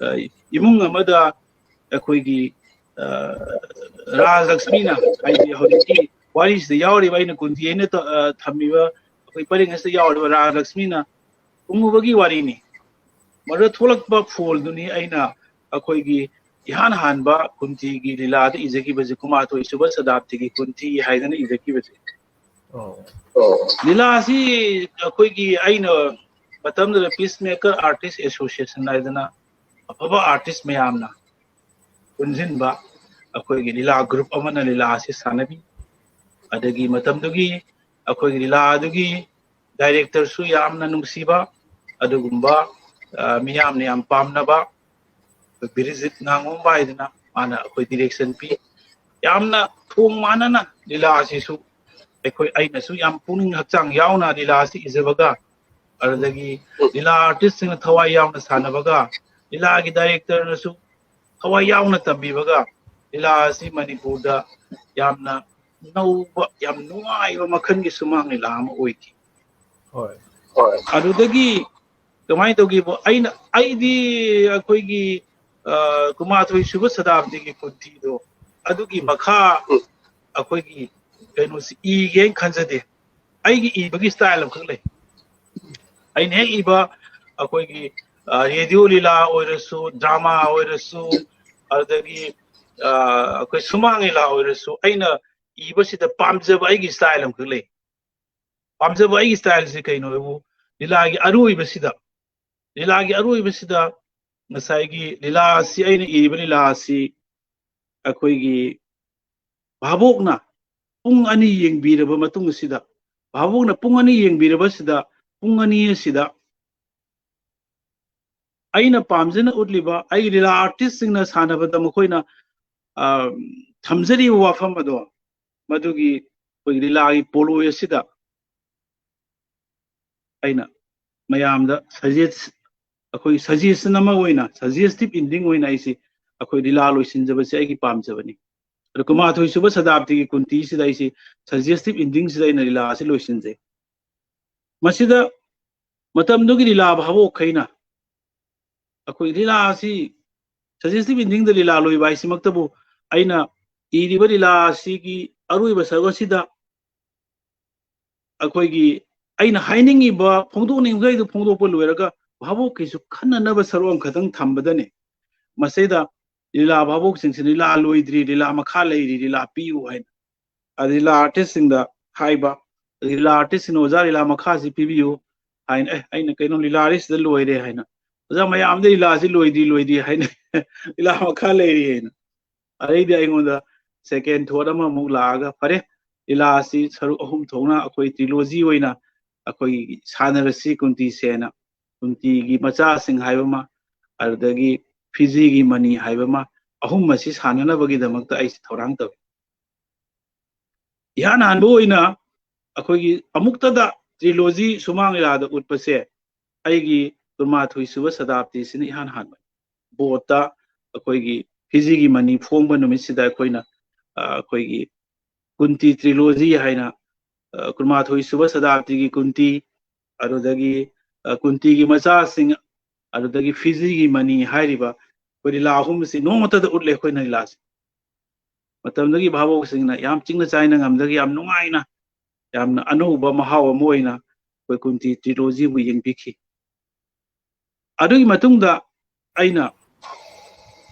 ꯑ, ꯏꯃꯨꯡ ꯑꯃꯗ ꯑꯩꯈꯣꯏꯒꯤ, ꯑ, ꯔꯥꯖꯂꯛꯁꯃꯤꯅ, ꯍꯥꯏꯗꯤ ꯍꯧꯖꯤꯛꯀꯤ ꯋꯥꯔꯤꯁꯤꯗ ꯌꯥꯎꯔꯤꯕ, ꯑꯩꯅ ꯀꯨꯟꯊꯤ ꯑꯩꯅ ꯇ-, ꯑ, ꯊꯝꯃꯤꯕ ꯑꯩꯈꯣꯏ ꯄꯔꯦꯡ ꯑꯁꯤꯗ ꯌꯥꯎꯔꯤꯕ ꯔꯥꯖꯂꯛꯁꯃꯤꯅ ꯎꯪꯉꯨꯕꯒꯤ ꯋꯥꯔꯤꯅꯤ꯫ ꯃꯗꯨꯗ ꯊꯣꯛꯂꯛꯄ ꯐꯣꯜꯗꯨꯅꯤ ꯑꯩꯅ ꯑꯩꯈꯣꯏꯒꯤ ꯏꯍꯥꯟ ꯍꯥꯟꯕ ꯀꯨꯟꯊꯤꯒꯤ ꯂꯤꯂꯥꯗ ꯏꯖꯈꯤꯕꯁꯦ, ꯀꯨꯟꯃꯥꯊꯣꯏ ꯁꯨꯕ ꯁꯇꯥꯕꯗꯤꯒꯤ ꯀꯨꯟꯊꯤ ꯍꯥꯏꯗꯅ ꯏꯖꯈꯤꯕꯁꯦ꯫ ꯑꯣ꯫ ꯂꯤꯂꯥ ꯑꯁꯤ ꯑꯩꯈꯣꯏꯒꯤ, ꯑꯩꯅ ꯃꯇꯝꯗꯨꯗ Peacemaker Artist Association ꯍꯥꯏꯗꯅ ꯑꯐꯕ artist ꯃꯌꯥꯝꯅ ꯄꯨꯟꯁꯤꯟꯕ ꯑꯩꯈꯣꯏꯒꯤ ꯂꯤꯂꯥ group ꯑꯃꯅ ꯂꯤꯂꯥ ꯑꯁꯤ ꯁꯥꯟꯅꯕꯤ꯫ ꯑꯗꯒꯤ ꯃꯇꯝꯗꯨꯒꯤ ꯑꯩꯈꯣꯏꯒꯤ ꯂꯤꯂꯥ ꯑꯗꯨꯒꯤ directorꯁꯨ ꯌꯥꯝꯅ ꯅꯨꯡꯁꯤꯕ, ꯑꯗꯨꯒꯨꯝꯕ, ꯑ, ꯃꯤꯌꯥꯝꯅ ꯌꯥꯝ ꯄꯥꯝꯅꯕ ꯑꯩꯈꯣꯏ ꯕꯤꯔꯤꯖꯤꯠ ꯉꯥꯉꯣꯝꯕ ꯍꯥꯏꯗꯅ ꯃꯥꯅ ꯑꯩꯈꯣꯏ direction ꯄꯤ꯫ ꯌꯥꯝꯅ ꯊꯣꯡ ꯃꯥꯟꯅꯅ ꯂꯤꯂꯥ ꯑꯁꯤꯁꯨ ꯑꯩꯈꯣꯏ, ꯑꯩꯅꯁꯨ ꯌꯥꯝ ꯄꯨꯛꯅꯤꯡ ꯍꯛꯆꯥꯡ ꯌꯥꯎꯅ ꯂꯤꯂꯥ ꯑꯁꯤ ꯏꯖꯕꯒ, ꯑꯗꯨꯗꯒꯤ ꯂꯤꯂꯥ artistꯁꯤꯡꯅ ꯊꯋꯥꯏ ꯌꯥꯎꯅ ꯁꯥꯟꯅꯕꯒ, ꯂꯤꯂꯥꯒꯤ directorꯅꯁꯨ ꯊꯋꯥꯏ ꯌꯥꯎꯅ ꯇꯝꯕꯤꯕꯒ, ꯂꯤꯂꯥ ꯑꯁꯤ ꯃꯅꯤꯄꯨꯔꯗ ꯌꯥꯝꯅ ꯅꯧꯕ, ꯌꯥꯝ ꯅꯨꯡꯉꯥꯏꯕ ꯃꯈꯜꯒꯤ ꯁꯨꯃꯥꯡ ꯂꯤꯂꯥ ꯑꯃ ꯑꯣꯏꯈꯤ꯫ ꯍꯣꯏ꯫ ꯑꯗꯨꯗꯒꯤ ꯀꯃꯥꯏꯅ ꯇꯧꯒꯦꯕꯨ, ꯑꯩꯅ, ꯑꯩꯗꯤ ꯑꯩꯈꯣꯏꯒꯤ, ꯑ, ꯀꯨꯟꯃꯥꯊꯣꯏ ꯁꯨꯕ ꯁꯇꯥꯕꯗꯤꯒꯤ ꯀꯨꯟꯊꯤꯗꯣ, ꯑꯗꯨꯒꯤ ꯃꯈꯥ ꯑꯩꯈꯣꯏꯒꯤ ꯀꯩꯅꯣꯁꯤ ꯏꯒꯦꯅ ꯈꯟꯖꯗꯦ꯫ ꯑꯩꯒꯤ ꯏꯕꯒꯤ style ꯑꯃꯈꯛ ꯂꯩ꯫ ꯑꯩꯅ ꯍꯦꯛ ꯏꯕ ꯑꯩꯈꯣꯏꯒꯤ, ꯑ, radio ꯂꯤꯂꯥ ꯑꯣꯏꯔꯁꯨ, drama ꯑꯣꯏꯔꯁꯨ, ꯑꯗꯨꯗꯒꯤ ꯑꯩꯈꯣꯏ ꯁꯨꯃꯥꯡ ꯂꯤꯂꯥ ꯑꯣꯏꯔꯁꯨ ꯑꯩꯅ ꯏꯕꯁꯤꯗ ꯄꯥꯝꯖꯕ ꯑꯩꯒꯤ ꯁ꯭ꯇꯥꯏꯜ ꯑꯃꯈꯛ ꯂꯩ꯫ ꯄꯥꯝꯖꯕ ꯑꯩꯒꯤ ꯁ꯭ꯇꯥꯏꯜꯁꯤ ꯀꯩꯅꯣ ꯍꯥꯏꯕꯨ, ꯂꯤꯂꯥꯒꯤ ꯑꯔꯣꯏꯕꯁꯤꯗ, ꯂꯤꯂꯥꯒꯤ ꯑꯔꯣꯏꯕꯁꯤꯗ ꯉꯁꯥꯏꯒꯤ ꯂꯤꯂꯥ ꯑꯁꯤ, ꯑꯩꯅ ꯏꯔꯤꯕ ꯂꯤꯂꯥ ꯑꯁꯤ ꯑꯩꯈꯣꯏꯒꯤ ꯚꯥꯕꯣꯛꯅ ꯄꯨꯡ ꯑꯅꯤ ꯌꯦꯡꯕꯤꯔꯕ ꯃꯇꯨꯡ ꯑꯁꯤꯗ, ꯚꯥꯕꯣꯛꯅ ꯄꯨꯡ ꯑꯅꯤ ꯌꯦꯡꯕꯤꯔꯕꯁꯤꯗ, ꯄꯨꯡ ꯑꯅꯤ ꯑꯁꯤꯗ ꯑꯩꯅ ꯄꯥꯝꯖꯅ ꯎꯠꯂꯤꯕ ꯑꯩꯒꯤ ꯂꯤꯂꯥ ꯑꯥꯔꯇꯤꯁꯁꯤꯡꯅ ꯁꯥꯟꯅꯕꯗ ꯃꯈꯣꯏꯅ ꯊꯝꯖꯔꯤꯕ ꯋꯥꯐꯝ ꯑꯗꯣ, ꯃꯗꯨꯒꯤ ꯑꯩꯈꯣꯏꯒꯤ ꯂꯤꯂꯥꯒꯤ ꯄꯣꯠꯂꯣꯏ ꯑꯁꯤꯗ ꯑꯩꯅ ꯃꯌꯥꯝꯗ ꯁꯖꯦꯁ ꯑꯩꯈꯣꯏ ꯁꯖꯦꯁꯟ ꯑꯃ ꯑꯣꯏꯅ, ꯁꯖꯦꯁꯇꯤꯞ ꯏꯟꯗꯤꯡ ꯑꯣꯏꯅ ꯑꯩꯁꯤ ꯑꯩꯈꯣꯏ ꯂꯤꯂꯥ ꯂꯣꯏꯁꯤꯟꯖꯕꯁꯦ ꯑꯩꯒꯤ ꯄꯥꯝꯖꯕꯅꯤ꯫ ꯑꯗꯣ ꯀꯨꯟꯃꯥꯊꯣꯏ ꯁꯨꯕ ꯁꯇꯥꯕꯗꯤꯒꯤ ꯀꯨꯟꯇꯤꯁꯤꯗ ꯑꯩꯁꯤ ꯁꯖꯦꯁꯇꯤꯞ ꯏꯟꯗꯤꯡꯁꯤꯗ ꯑꯩꯅ ꯂꯤꯂꯥ ꯑꯁꯤ ꯂꯣꯏꯁꯤꯟꯖꯩ꯫ ꯃꯁꯤꯗ ꯃꯇꯝꯗꯨꯒꯤ ꯂꯤꯂꯥ ꯚꯥꯕꯣꯛꯈꯩꯅ ꯑꯩꯈꯣꯏ ꯂꯤꯂꯥ ꯑꯁꯤ, ꯁꯖꯦꯁꯇꯤꯞ ꯏꯟꯗꯤꯡꯗ ꯂꯤꯂꯥ ꯂꯣꯏꯕ ꯍꯥꯏꯁꯤꯃꯛꯇꯕꯨ, ꯑꯩꯅ ꯏꯔꯤꯕ ꯂꯤꯂꯥ ꯑꯁꯤꯒꯤ ꯑꯔꯣꯏꯕ ꯁꯔꯨꯛ ꯑꯁꯤꯗ ꯑꯩꯈꯣꯏꯒꯤ ꯑꯩꯅ ꯍꯥꯏꯅꯤꯡꯉꯤꯕ, ꯐꯣꯡꯗꯣꯛꯅꯤꯡꯕꯈꯩꯗꯨ ꯐꯣꯡꯗꯣꯛꯄ ꯂꯣꯏꯔꯒ ꯚꯥꯕꯣꯛꯀꯤꯁꯨ ꯈꯟꯅꯅꯕ ꯁꯔꯨꯛ ꯑꯃꯈꯛꯇꯪ ꯊꯝꯕꯗꯅꯦ, ꯃꯁꯤꯗ ꯂꯤꯂꯥ ꯚꯥꯕꯣꯛꯁꯤꯡꯁꯤ ꯂꯤꯂꯥ ꯂꯣꯏꯗ꯭ꯔꯤ, ꯂꯤꯂꯥ ꯃꯈꯥ ꯂꯩꯔꯤ, ꯂꯤꯂꯥ ꯄꯤꯌꯨ ꯍꯥꯏꯅ, ꯑꯗ ꯂꯤꯂꯥ ꯑꯥꯔꯇꯤꯁꯁꯤꯡꯗ ꯍꯥꯏꯕ, ꯂꯤꯂꯥ ꯑꯥꯔꯇꯤꯁꯁꯤꯡꯅ "ꯑꯣꯖꯥ, ꯂꯤꯂꯥ ꯃꯈꯥꯁꯤ ꯄꯤꯕꯤꯌꯨ" ꯍꯥꯏꯅ꯫ "ꯑꯦ, ꯑꯩꯅ ꯀꯩꯅꯣ, ꯂꯤꯂꯥ ꯑꯥꯔꯇꯤꯁꯇ ꯂꯣꯏꯔꯦ" ꯍꯥꯏꯅ, "ꯑꯣꯖꯥ, ꯃꯌꯥꯝꯗ ꯂꯤꯂꯥꯁꯤ ꯂꯣꯏꯗ꯭ꯔꯤ, ꯂꯣꯏꯗ꯭ꯔꯤ" ꯍꯥꯏꯅ, "ꯂꯤꯂꯥ ꯃꯈꯥ ꯂꯩꯔꯤ" ꯍꯥꯏꯅ꯫ ꯑꯗꯩꯗꯤ ꯑꯩꯉꯣꯟꯗ ꯁꯦꯀꯦꯟ ꯊꯣꯠ ꯑꯃꯃꯨꯛ ꯂꯥꯛꯑꯒ, "ꯐꯔꯦ, ꯂꯤꯂꯥ ꯑꯁꯤ ꯁꯔꯨꯛ ꯑꯍꯨꯝ ꯊꯣꯛꯅ ꯑꯩꯈꯣꯏ ꯇ꯭ꯔꯤꯂꯣꯖꯤ ꯑꯣꯏꯅ ꯑꯩꯈꯣꯏ ꯁꯥꯟꯅꯔꯁꯤ, ꯀꯨꯟꯇꯤꯁꯦꯅ"꯫ ꯀꯨꯟꯇꯤꯒꯤ ꯃꯆꯥꯁꯤꯡ ꯍꯥꯏꯕ ꯑꯃ, ꯑꯗꯨꯗꯒꯤ ꯐꯤꯖꯤꯒꯤ ꯃꯅꯤ ꯍꯥꯏꯕ ꯑꯃ, ꯑꯍꯨꯝ ꯑꯁꯤ ꯁꯥꯟꯅꯅꯕꯒꯤꯗꯃꯛꯇ ꯑꯩꯁꯤ ꯊꯧꯔꯥꯡ ꯇꯧꯏ꯫ ꯏꯍꯥꯟ ꯍꯥꯟꯕ ꯑꯣꯏꯅ ꯑꯩꯈꯣꯏꯒꯤ ꯑꯃꯨꯛꯇꯗ ꯇ꯭ꯔꯤꯂꯣꯖꯤ ꯁꯨꯃꯥꯡ ꯂꯤꯂꯥꯗ ꯎꯠꯄꯁꯦ ꯑꯩꯒꯤ ꯀꯨꯟꯃꯥꯊꯣꯏ ꯁꯨꯕ ꯁꯇꯥꯕꯗꯤꯁꯤꯅ ꯏꯍꯥꯟ ꯍꯥꯟꯕꯅꯤ꯫ ꯕꯣꯠꯇ ꯑꯩꯈꯣꯏꯒꯤ ꯐꯤꯖꯤꯒꯤ ꯃꯅꯤ ꯐꯣꯡꯕ ꯅꯨꯃꯤꯠꯁꯤꯗ ꯑꯩꯈꯣꯏꯅ, ꯑ, ꯑꯩꯈꯣꯏꯒꯤ ꯀꯨꯟꯇꯤ ꯇ꯭ꯔꯤꯂꯣꯖꯤ ꯍꯥꯏꯅ, ꯑ, ꯀꯨꯟꯃꯥꯊꯣꯏ ꯁꯨꯕ ꯁꯇꯥꯕꯗꯤꯒꯤ ꯀꯨꯟꯇꯤ, ꯑꯗꯨꯗꯒꯤ, ꯑ, ꯀꯨꯟꯇꯤꯒꯤ ꯃꯆꯥꯁꯤꯡ, ꯑꯗꯨꯗꯒꯤ ꯐꯤꯖꯤꯒꯤ ꯃꯅꯤ ꯍꯥꯏꯔꯤꯕ ꯑꯩꯈꯣꯏ ꯂꯤꯂꯥ ꯑꯍꯨꯝꯁꯤ ꯅꯣꯡꯃꯇꯗ ꯎꯠꯂꯦ ꯑꯩꯈꯣꯏꯅ ꯂꯤꯂꯥꯁꯤ꯫ ꯃꯇꯝꯗꯨꯒꯤ ꯚꯥꯕꯣꯛꯁꯤꯡꯅ ꯌꯥꯝ ꯆꯤꯡꯅ ꯆꯥꯏꯅ ꯉꯝꯗꯒꯤ ꯌꯥꯝ ꯅꯨꯡꯉꯥꯏꯅ, ꯌꯥꯝꯅ ꯑꯅꯧꯕ ꯃꯍꯥꯎ ꯑꯃ ꯑꯣꯏꯅ ꯑꯩꯈꯣꯏ ꯀꯨꯟꯇꯤ ꯇ꯭ꯔꯤꯂꯣꯖꯤꯕꯨ ꯌꯦꯡꯕꯤꯈꯤ꯫ ꯑꯗꯨꯒꯤ ꯃꯇꯨꯡꯗ ꯑꯩꯅ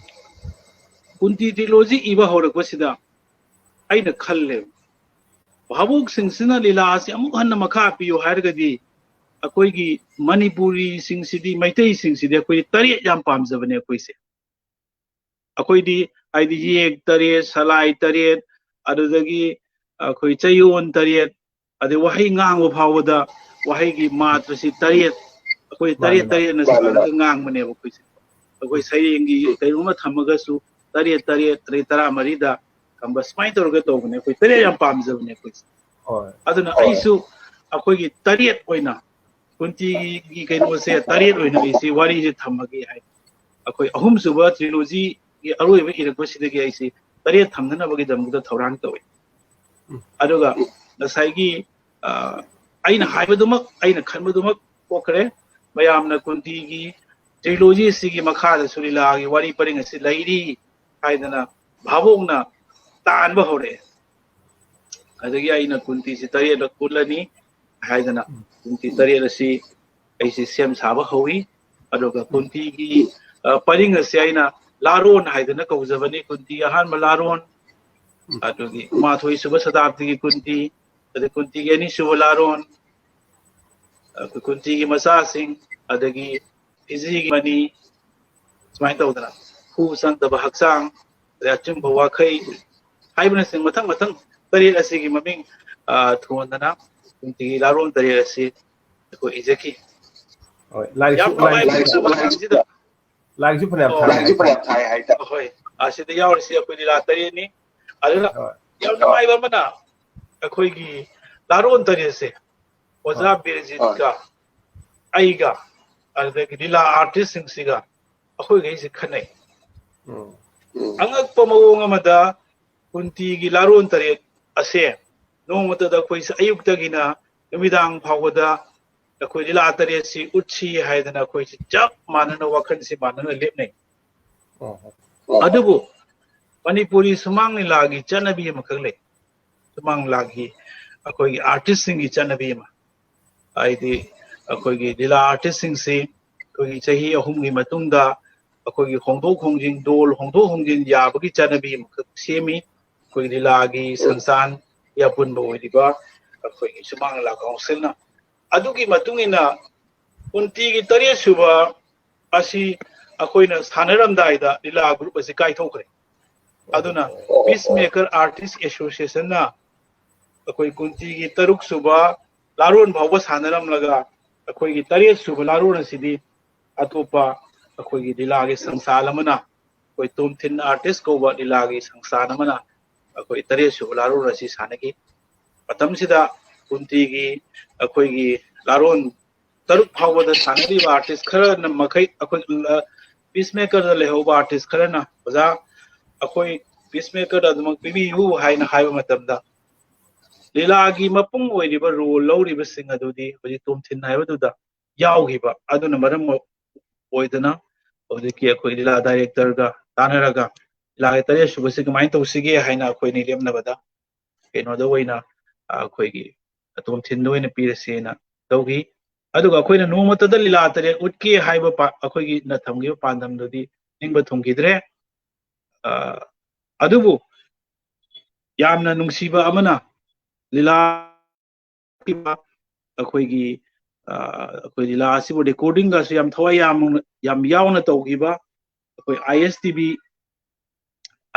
ꯀꯨꯟꯇꯤ ꯇ꯭ꯔꯤꯂꯣꯖꯤ ꯏꯕ ꯍꯧꯔꯛꯄꯁꯤꯗ ꯑꯩꯅ ꯈꯜꯂꯦꯕ, ꯚꯥꯕꯣꯛꯁꯤꯡꯁꯤꯅ ꯂꯤꯂꯥ ꯑꯁꯤ ꯑꯃꯨꯛ ꯍꯟꯅ ꯃꯈꯥ ꯄꯤꯌꯨ ꯍꯥꯏꯔꯒꯗꯤ ꯑꯩꯈꯣꯏꯒꯤ ꯃꯅꯤꯄꯨꯔꯤꯁꯤꯡꯁꯤꯗꯤ, ꯃꯩꯇꯩꯁꯤꯡꯁꯤꯗꯤ ꯑꯩꯈꯣꯏꯗꯤ ꯇꯔꯦꯠ ꯌꯥꯝ ꯄꯥꯝꯖꯕꯅꯦ ꯑꯩꯈꯣꯏꯁꯦ꯫ ꯑꯩꯈꯣꯏꯗꯤ ꯍꯥꯏꯗꯤ ꯌꯦꯛ ꯇꯔꯦꯠ, ꯁꯂꯥꯏ ꯇꯔꯦꯠ, ꯑꯗꯨꯗꯒꯤ ꯑꯩꯈꯣꯏ ꯆꯌꯣꯜ ꯇꯔꯦꯠ, ꯑꯗꯩ ꯋꯥꯍꯩ ꯉꯥꯡꯕ ꯐꯥꯎꯕꯗ ꯋꯥꯍꯩꯒꯤ ꯃꯥꯇ꯭ꯔꯁꯤ ꯇꯔꯦꯠ, ꯑꯩꯈꯣꯏ ꯃꯥꯅꯤ, ꯇꯔꯦꯠ ꯃꯥꯅꯤ꯫ ꯇꯔꯦꯠꯅ ꯃꯥꯅꯤ, ꯁꯥꯔꯒ ꯃꯥꯅꯤ꯫ ꯉꯥꯡꯕꯅꯦꯕ ꯑꯩꯈꯣꯏꯁꯦ꯫ ꯑꯩꯈꯣꯏ ꯁꯩꯔꯦꯡꯒꯤ ꯀꯩꯅꯣꯝꯃ ꯊꯝꯃꯒꯁꯨ ꯇꯔꯦꯠ ꯇꯔꯦꯠ, ꯑꯗꯩ ꯇꯔꯥꯃꯔꯤꯗ ꯊꯝꯕ, ꯁꯨꯃꯥꯏꯅ ꯇꯧꯔꯒ ꯇꯧꯕꯅꯦ ꯑꯩꯈꯣꯏ꯫ ꯇꯔꯦꯠ ꯌꯥꯝ ꯄꯥꯝꯖꯕꯅꯦ ꯑꯩꯈꯣꯏꯁꯦ꯫ ꯍꯣꯏ꯫ ꯑꯗꯨꯅ ꯍꯣꯏ꯫ ꯑꯩꯁꯨ ꯑꯩꯈꯣꯏꯒꯤ ꯇꯔꯦꯠ ꯑꯣꯏꯅ, ꯀꯨꯟꯇꯤꯒꯤ ꯀꯩꯅꯣꯁꯦ ꯇꯔꯦꯠ ꯑꯣꯏꯅ ꯑꯩꯁꯤ ꯋꯥꯔꯤꯁꯦ ꯊꯝꯃꯒꯦ ꯍꯥꯏ꯫ ꯑꯩꯈꯣꯏ ꯑꯍꯨꯝꯁꯨꯕ ꯇ꯭ꯔꯤꯂꯣꯖꯤꯒꯤ ꯑꯔꯣꯏꯕ ꯏꯔꯛꯄꯁꯤꯗꯒꯤ ꯑꯩꯁꯤ ꯇꯔꯦꯠ ꯊꯝꯅꯅꯕꯒꯤꯗꯃꯛꯇ ꯊꯧꯔꯥꯡ ꯇꯧꯏ꯫ ꯎꯝ꯫ ꯑꯗꯨꯒ ꯉꯁꯥꯏꯒꯤ, ꯑ, ꯑꯩꯅ ꯍꯥꯏꯕꯗꯨꯃꯛ, ꯑꯩꯅ ꯈꯟꯕꯗꯨꯃꯛ ꯊꯣꯛꯈ꯭ꯔꯦ꯫ ꯃꯌꯥꯝꯅ ꯀꯨꯟꯇꯤꯒꯤ ꯇ꯭ꯔꯤꯂꯣꯖꯤ ꯑꯁꯤꯒꯤ ꯃꯈꯥꯗꯁꯨ ꯂꯤꯂꯥꯒꯤ ꯋꯥꯔꯤ ꯄꯔꯤꯡ ꯑꯁꯤ ꯂꯩꯔꯤ ꯍꯥꯏꯗꯅ ꯚꯥꯕꯣꯛꯅ ꯇꯥꯟꯕ ꯍꯧꯔꯛꯑꯦ꯫ ꯑꯗꯒꯤ ꯑꯩꯅ ꯀꯨꯟꯇꯤꯁꯤ ꯇꯔꯦꯠꯂꯛ ꯄꯨꯜꯂꯅꯤ ꯍꯥꯏꯗꯅ ꯎꯝ꯫ ꯀꯨꯟꯇꯤ ꯇꯔꯦꯠ ꯑꯁꯤ ꯑꯩꯁꯤ ꯁꯦꯝ ꯁꯥꯕ ꯍꯧꯏ꯫ ꯑꯗꯨꯒ ꯎꯝ꯫ ꯀꯨꯟꯇꯤꯒꯤ, ꯑ, ꯄꯔꯤꯡ ꯑꯁꯤ ꯑꯩꯅ ꯂꯥꯔꯣꯟ ꯍꯥꯏꯗꯅ ꯀꯧꯖꯕꯅꯤ꯫ ꯀꯨꯟꯇꯤꯒꯤ ꯑꯍꯥꯟꯕ ꯂꯥꯔꯣꯟ, ꯎꯝ꯫ ꯑꯗꯨꯒꯤ ꯃꯥꯊꯣꯏ ꯁꯨꯕ ꯁꯇꯥꯕꯗꯤꯒꯤ ꯀꯨꯟꯇꯤ, ꯑꯗꯩ ꯀꯨꯟꯇꯤꯒꯤ ꯑꯅꯤꯁꯨꯕ ꯂꯥꯔꯣꯟ, ꯑꯩꯈꯣꯏ ꯀꯨꯟꯇꯤꯒꯤ ꯃꯆꯥꯁꯤꯡ, ꯑꯗꯒꯤ ꯐꯤꯖꯤꯒꯤ ꯃꯅꯤ, ꯁꯨꯃꯥꯏꯅ ꯇꯧꯗꯅ ꯍꯨ ꯆꯪꯗꯕ ꯍꯛꯆꯥꯡ, ꯑꯗꯩ ꯑꯆꯨꯝꯕ ꯋꯥꯈꯩ ꯍꯥꯏꯕꯅꯆꯤꯡꯕ ꯃꯊꯪ ꯃꯊꯪ ꯇꯔꯦꯠ ꯑꯁꯤꯒꯤ ꯃꯃꯤꯡ, ꯑ, ꯊꯣꯟꯗꯅ ꯀꯨꯟꯇꯤꯒꯤ ꯂꯥꯔꯣꯟ ꯇꯔꯦꯠ ꯑꯁꯤ ꯑꯩꯈꯣꯏ ꯏꯖꯈꯤ꯫ ꯍꯣꯏ, ꯂꯥꯏꯔꯤꯛꯁꯨ, ꯌꯥꯝ ꯅꯨꯡꯉꯥꯏꯕ ꯂꯥꯏꯔꯤꯛꯁꯨ, ꯃꯇꯥꯡꯁꯤꯗ ꯂꯥꯏꯔꯤꯛꯁꯨ ꯐꯅꯌꯥꯝ ꯑꯣ, ꯊꯥꯏ ꯂꯥꯏꯔꯤꯛꯁꯨ ꯍꯥꯏ꯫ ꯐꯅꯌꯥꯝ ꯊꯥꯏ ꯍꯥꯏꯇꯥꯔꯦ꯫ ꯍꯣꯏ, ꯑꯁꯤꯗ ꯌꯥꯎꯔꯤꯁꯤ ꯑꯩꯈꯣꯏ ꯂꯤꯂꯥ ꯇꯔꯦꯠꯅꯤ꯫ ꯑꯗꯨꯅ ꯍꯣꯏ꯫ ꯌꯥꯝ ꯅꯨꯡꯉꯥꯏꯕ ꯑꯃꯅ ꯑꯩꯈꯣꯏꯒꯤ ꯂꯥꯔꯣꯟ ꯇꯔꯦꯠꯁꯦ ꯑꯣꯖꯥ ꯍꯣꯏ꯫ ꯕꯤꯔꯖꯤꯠꯀ ꯍꯣꯏ꯫ ꯑꯩꯒ ꯑꯗꯨꯗꯒꯤ ꯂꯤꯂꯥ ꯑꯥꯔꯇꯤꯁꯁꯤꯡꯁꯤꯒ ꯑꯩꯈꯣꯏꯈꯩꯁꯦ ꯈꯟꯅꯩ꯫ ꯎꯝ꯫ ꯑꯉꯛꯄ ꯃꯑꯣꯡ ꯑꯃꯗ ꯀꯨꯟꯇꯤꯒꯤ ꯂꯥꯔꯣꯟ ꯇꯔꯦꯠ ꯑꯁꯦ ꯅꯣꯡꯃꯇꯗ ꯑꯩꯈꯣꯏꯁꯦ ꯑꯌꯨꯛꯇꯒꯤꯅ ꯅꯨꯃꯤꯗꯥꯡ ꯐꯥꯎꯕꯗ ꯑꯩꯈꯣꯏ ꯂꯤꯂꯥ ꯇꯔꯦꯠꯁꯤ ꯎꯠꯁꯤ ꯍꯥꯏꯗꯅ ꯑꯩꯈꯣꯏꯁꯤ ꯆꯞ ꯃꯥꯟꯅꯅ, ꯋꯥꯈꯜꯁꯤ ꯃꯥꯟꯅꯅ ꯂꯦꯞꯅꯩ꯫ ꯑꯣ꯫ ꯑꯗꯨꯕꯨ ꯃꯅꯤꯄꯨꯔꯤ ꯁꯨꯃꯥꯡ ꯂꯤꯂꯥꯒꯤ ꯆꯠꯅꯕꯤ ꯑꯃꯈꯛ ꯂꯩ꯫ ꯁꯨꯃꯥꯡ ꯂꯤꯂꯥꯒꯤ ꯑꯩꯈꯣꯏꯒꯤ ꯑꯥꯔꯇꯤꯁꯁꯤꯡꯒꯤ ꯆꯠꯅꯕꯤ ꯑꯃ, ꯍꯥꯏꯗꯤ ꯑꯩꯈꯣꯏꯒꯤ ꯂꯤꯂꯥ ꯑꯥꯔꯇꯤꯁꯁꯤꯡꯁꯤ ꯑꯩꯈꯣꯏꯒꯤ ꯆꯍꯤ ꯑꯍꯨꯝꯒꯤ ꯃꯇꯨꯡꯗ ꯑꯩꯈꯣꯏꯒꯤ ꯍꯣꯡꯗꯣꯛ ꯍꯣꯡꯖꯤꯟ, ꯗꯣꯜ ꯍꯣꯡꯗꯣꯛ ꯍꯣꯡꯖꯤꯟ ꯌꯥꯕꯒꯤ ꯆꯠꯅꯕꯤ ꯑꯃꯈꯛ ꯁꯦꯝꯃꯤ꯫ ꯑꯩꯈꯣꯏ ꯂꯤꯂꯥꯒꯤ ꯁꯪꯁꯊꯥꯟꯒꯤ ꯑꯄꯨꯟꯕ ꯑꯣꯏꯔꯤꯕ ꯑꯩꯈꯣꯏꯒꯤ ꯁꯨꯃꯥꯡ ꯂꯤꯂꯥ ꯀꯥꯎꯟꯁꯤꯜꯅ꯫ ꯑꯗꯨꯒꯤ ꯃꯇꯨꯡ ꯏꯟꯅ ꯀꯨꯟꯇꯤꯒꯤ ꯇꯔꯦꯠ ꯁꯨꯕ ꯑꯁꯤ ꯑꯩꯈꯣꯏꯅ ꯁꯥꯟꯅꯔꯝꯗꯥꯏꯗ ꯂꯤꯂꯥ ꯒ꯭ꯔꯨꯞ ꯑꯁꯤ ꯀꯥꯏꯊꯣꯛꯈ꯭ꯔꯦ꯫ ꯑꯗꯨꯅ Peacemaker Artist Associationꯅ ꯑꯩꯈꯣꯏ ꯀꯨꯟꯇꯤꯒꯤ ꯇꯔꯨꯛ ꯁꯨꯕ ꯂꯥꯔꯣꯟ ꯐꯥꯎꯕ ꯁꯥꯟꯅꯔꯝꯂꯒ, ꯑꯩꯈꯣꯏꯒꯤ ꯇꯔꯦꯠ ꯁꯨꯕ ꯂꯥꯔꯣꯟ ꯑꯁꯤꯗꯤ ꯑꯇꯣꯞꯄ ꯑꯩꯈꯣꯏꯒꯤ ꯂꯤꯂꯥꯒꯤ ꯁꯪꯁꯊꯥꯟ ꯑꯃꯅ, ꯑꯩꯈꯣꯏ ꯇꯣꯝꯊꯤꯟ ꯑꯥꯔꯇꯤꯁ ꯀꯧꯕ ꯂꯤꯂꯥꯒꯤ ꯁꯪꯁꯊꯥꯟ ꯑꯃꯅ ꯑꯩꯈꯣꯏ ꯇꯔꯦꯠ ꯁꯨꯕ ꯂꯥꯔꯣꯟ ꯑꯁꯤ ꯁꯥꯟꯅꯈꯤ꯫ ꯃꯇꯝꯁꯤꯗ ꯀꯨꯟꯇꯤꯒꯤ ꯑꯩꯈꯣꯏꯒꯤ ꯂꯥꯔꯣꯟ ꯇꯔꯨꯛ ꯐꯥꯎꯕꯗ ꯁꯥꯟꯅꯔꯤꯕ ꯑꯥꯔꯇꯤꯁ ꯈꯔꯅ ꯃꯈꯩ ꯑꯩꯈꯣꯏ Peacemakerꯗ ꯂꯩꯍꯧꯕ ꯑꯥꯔꯇꯤꯁ ꯈꯔꯅ, "ꯑꯣꯖꯥ, ꯑꯩꯈꯣꯏ Peacemakerꯗ ꯑꯗꯨꯃꯛ ꯄꯤꯕꯤꯌꯨ" ꯍꯥꯏꯅ ꯍꯥꯏꯕ ꯃꯇꯝꯗ, ꯂꯤꯂꯥꯒꯤ ꯃꯄꯨꯡ ꯑꯣꯏꯔꯤꯕ ꯔꯣꯜ ꯂꯧꯔꯤꯕꯁꯤꯡ ꯑꯗꯨꯗꯤ ꯍꯧꯖꯤꯛ ꯇꯣꯝꯊꯤꯟ ꯍꯥꯏꯕꯗꯨꯗ ꯌꯥꯎꯈꯤꯕ꯫ ꯑꯗꯨꯅ ꯃꯔꯝ ꯑꯣꯏꯗꯅ ꯍꯧꯖꯤꯛꯀꯤ ꯑꯩꯈꯣꯏ ꯂꯤꯂꯥ ꯗꯥꯏꯔꯦꯛꯇꯔꯒ ꯇꯥꯟꯅꯔꯒ, ꯂꯤꯂꯥꯒꯤ ꯇꯔꯦꯠ ꯁꯨꯕꯁꯤ ꯀꯃꯥꯏꯅ ꯇꯧꯁꯤꯒꯦ ꯍꯥꯏꯅ ꯑꯩꯈꯣꯏ ꯑꯅꯤ ꯂꯦꯞꯅꯕꯗ, ꯀꯩꯅꯣꯗ ꯑꯣꯏꯅ, ꯑꯩꯈꯣꯏꯒꯤ ꯇꯣꯝꯊꯤꯟꯗ ꯑꯣꯏꯅ ꯄꯤꯔꯁꯦꯅ ꯇꯧꯈꯤ꯫ ꯑꯗꯨꯒ ꯑꯩꯈꯣꯏꯅ ꯅꯣꯡꯃꯇꯗ ꯂꯤꯂꯥ ꯇꯔꯦꯠ ꯎꯠꯀꯦ ꯍꯥꯏꯕ ꯄꯥ-, ꯑꯩꯈꯣꯏꯒꯤꯅ ꯊꯝꯈꯤꯕ ꯄꯥꯟꯗꯝꯗꯨꯗꯤ ꯅꯤꯡꯕ ꯊꯨꯡꯈꯤꯗ꯭ꯔꯦ꯫ ꯑ, ꯑꯗꯨꯕꯨ ꯌꯥꯝꯅ ꯅꯨꯡꯁꯤꯕ ꯑꯃꯅ, ꯂꯤꯂꯥ ꯑꯩꯈꯣꯏꯒꯤ, ꯑ, ꯑꯩꯈꯣꯏ ꯂꯤꯂꯥ ꯑꯁꯤꯕꯨ ꯔꯦꯀꯣꯔꯗꯤꯡꯒꯁꯨ ꯌꯥꯝ ꯊꯋꯥꯏ ꯌꯥꯝꯅ, ꯌꯥꯝ ꯌꯥꯎꯅ ꯇꯧꯈꯤꯕ ꯑꯩꯈꯣꯏ ISTV,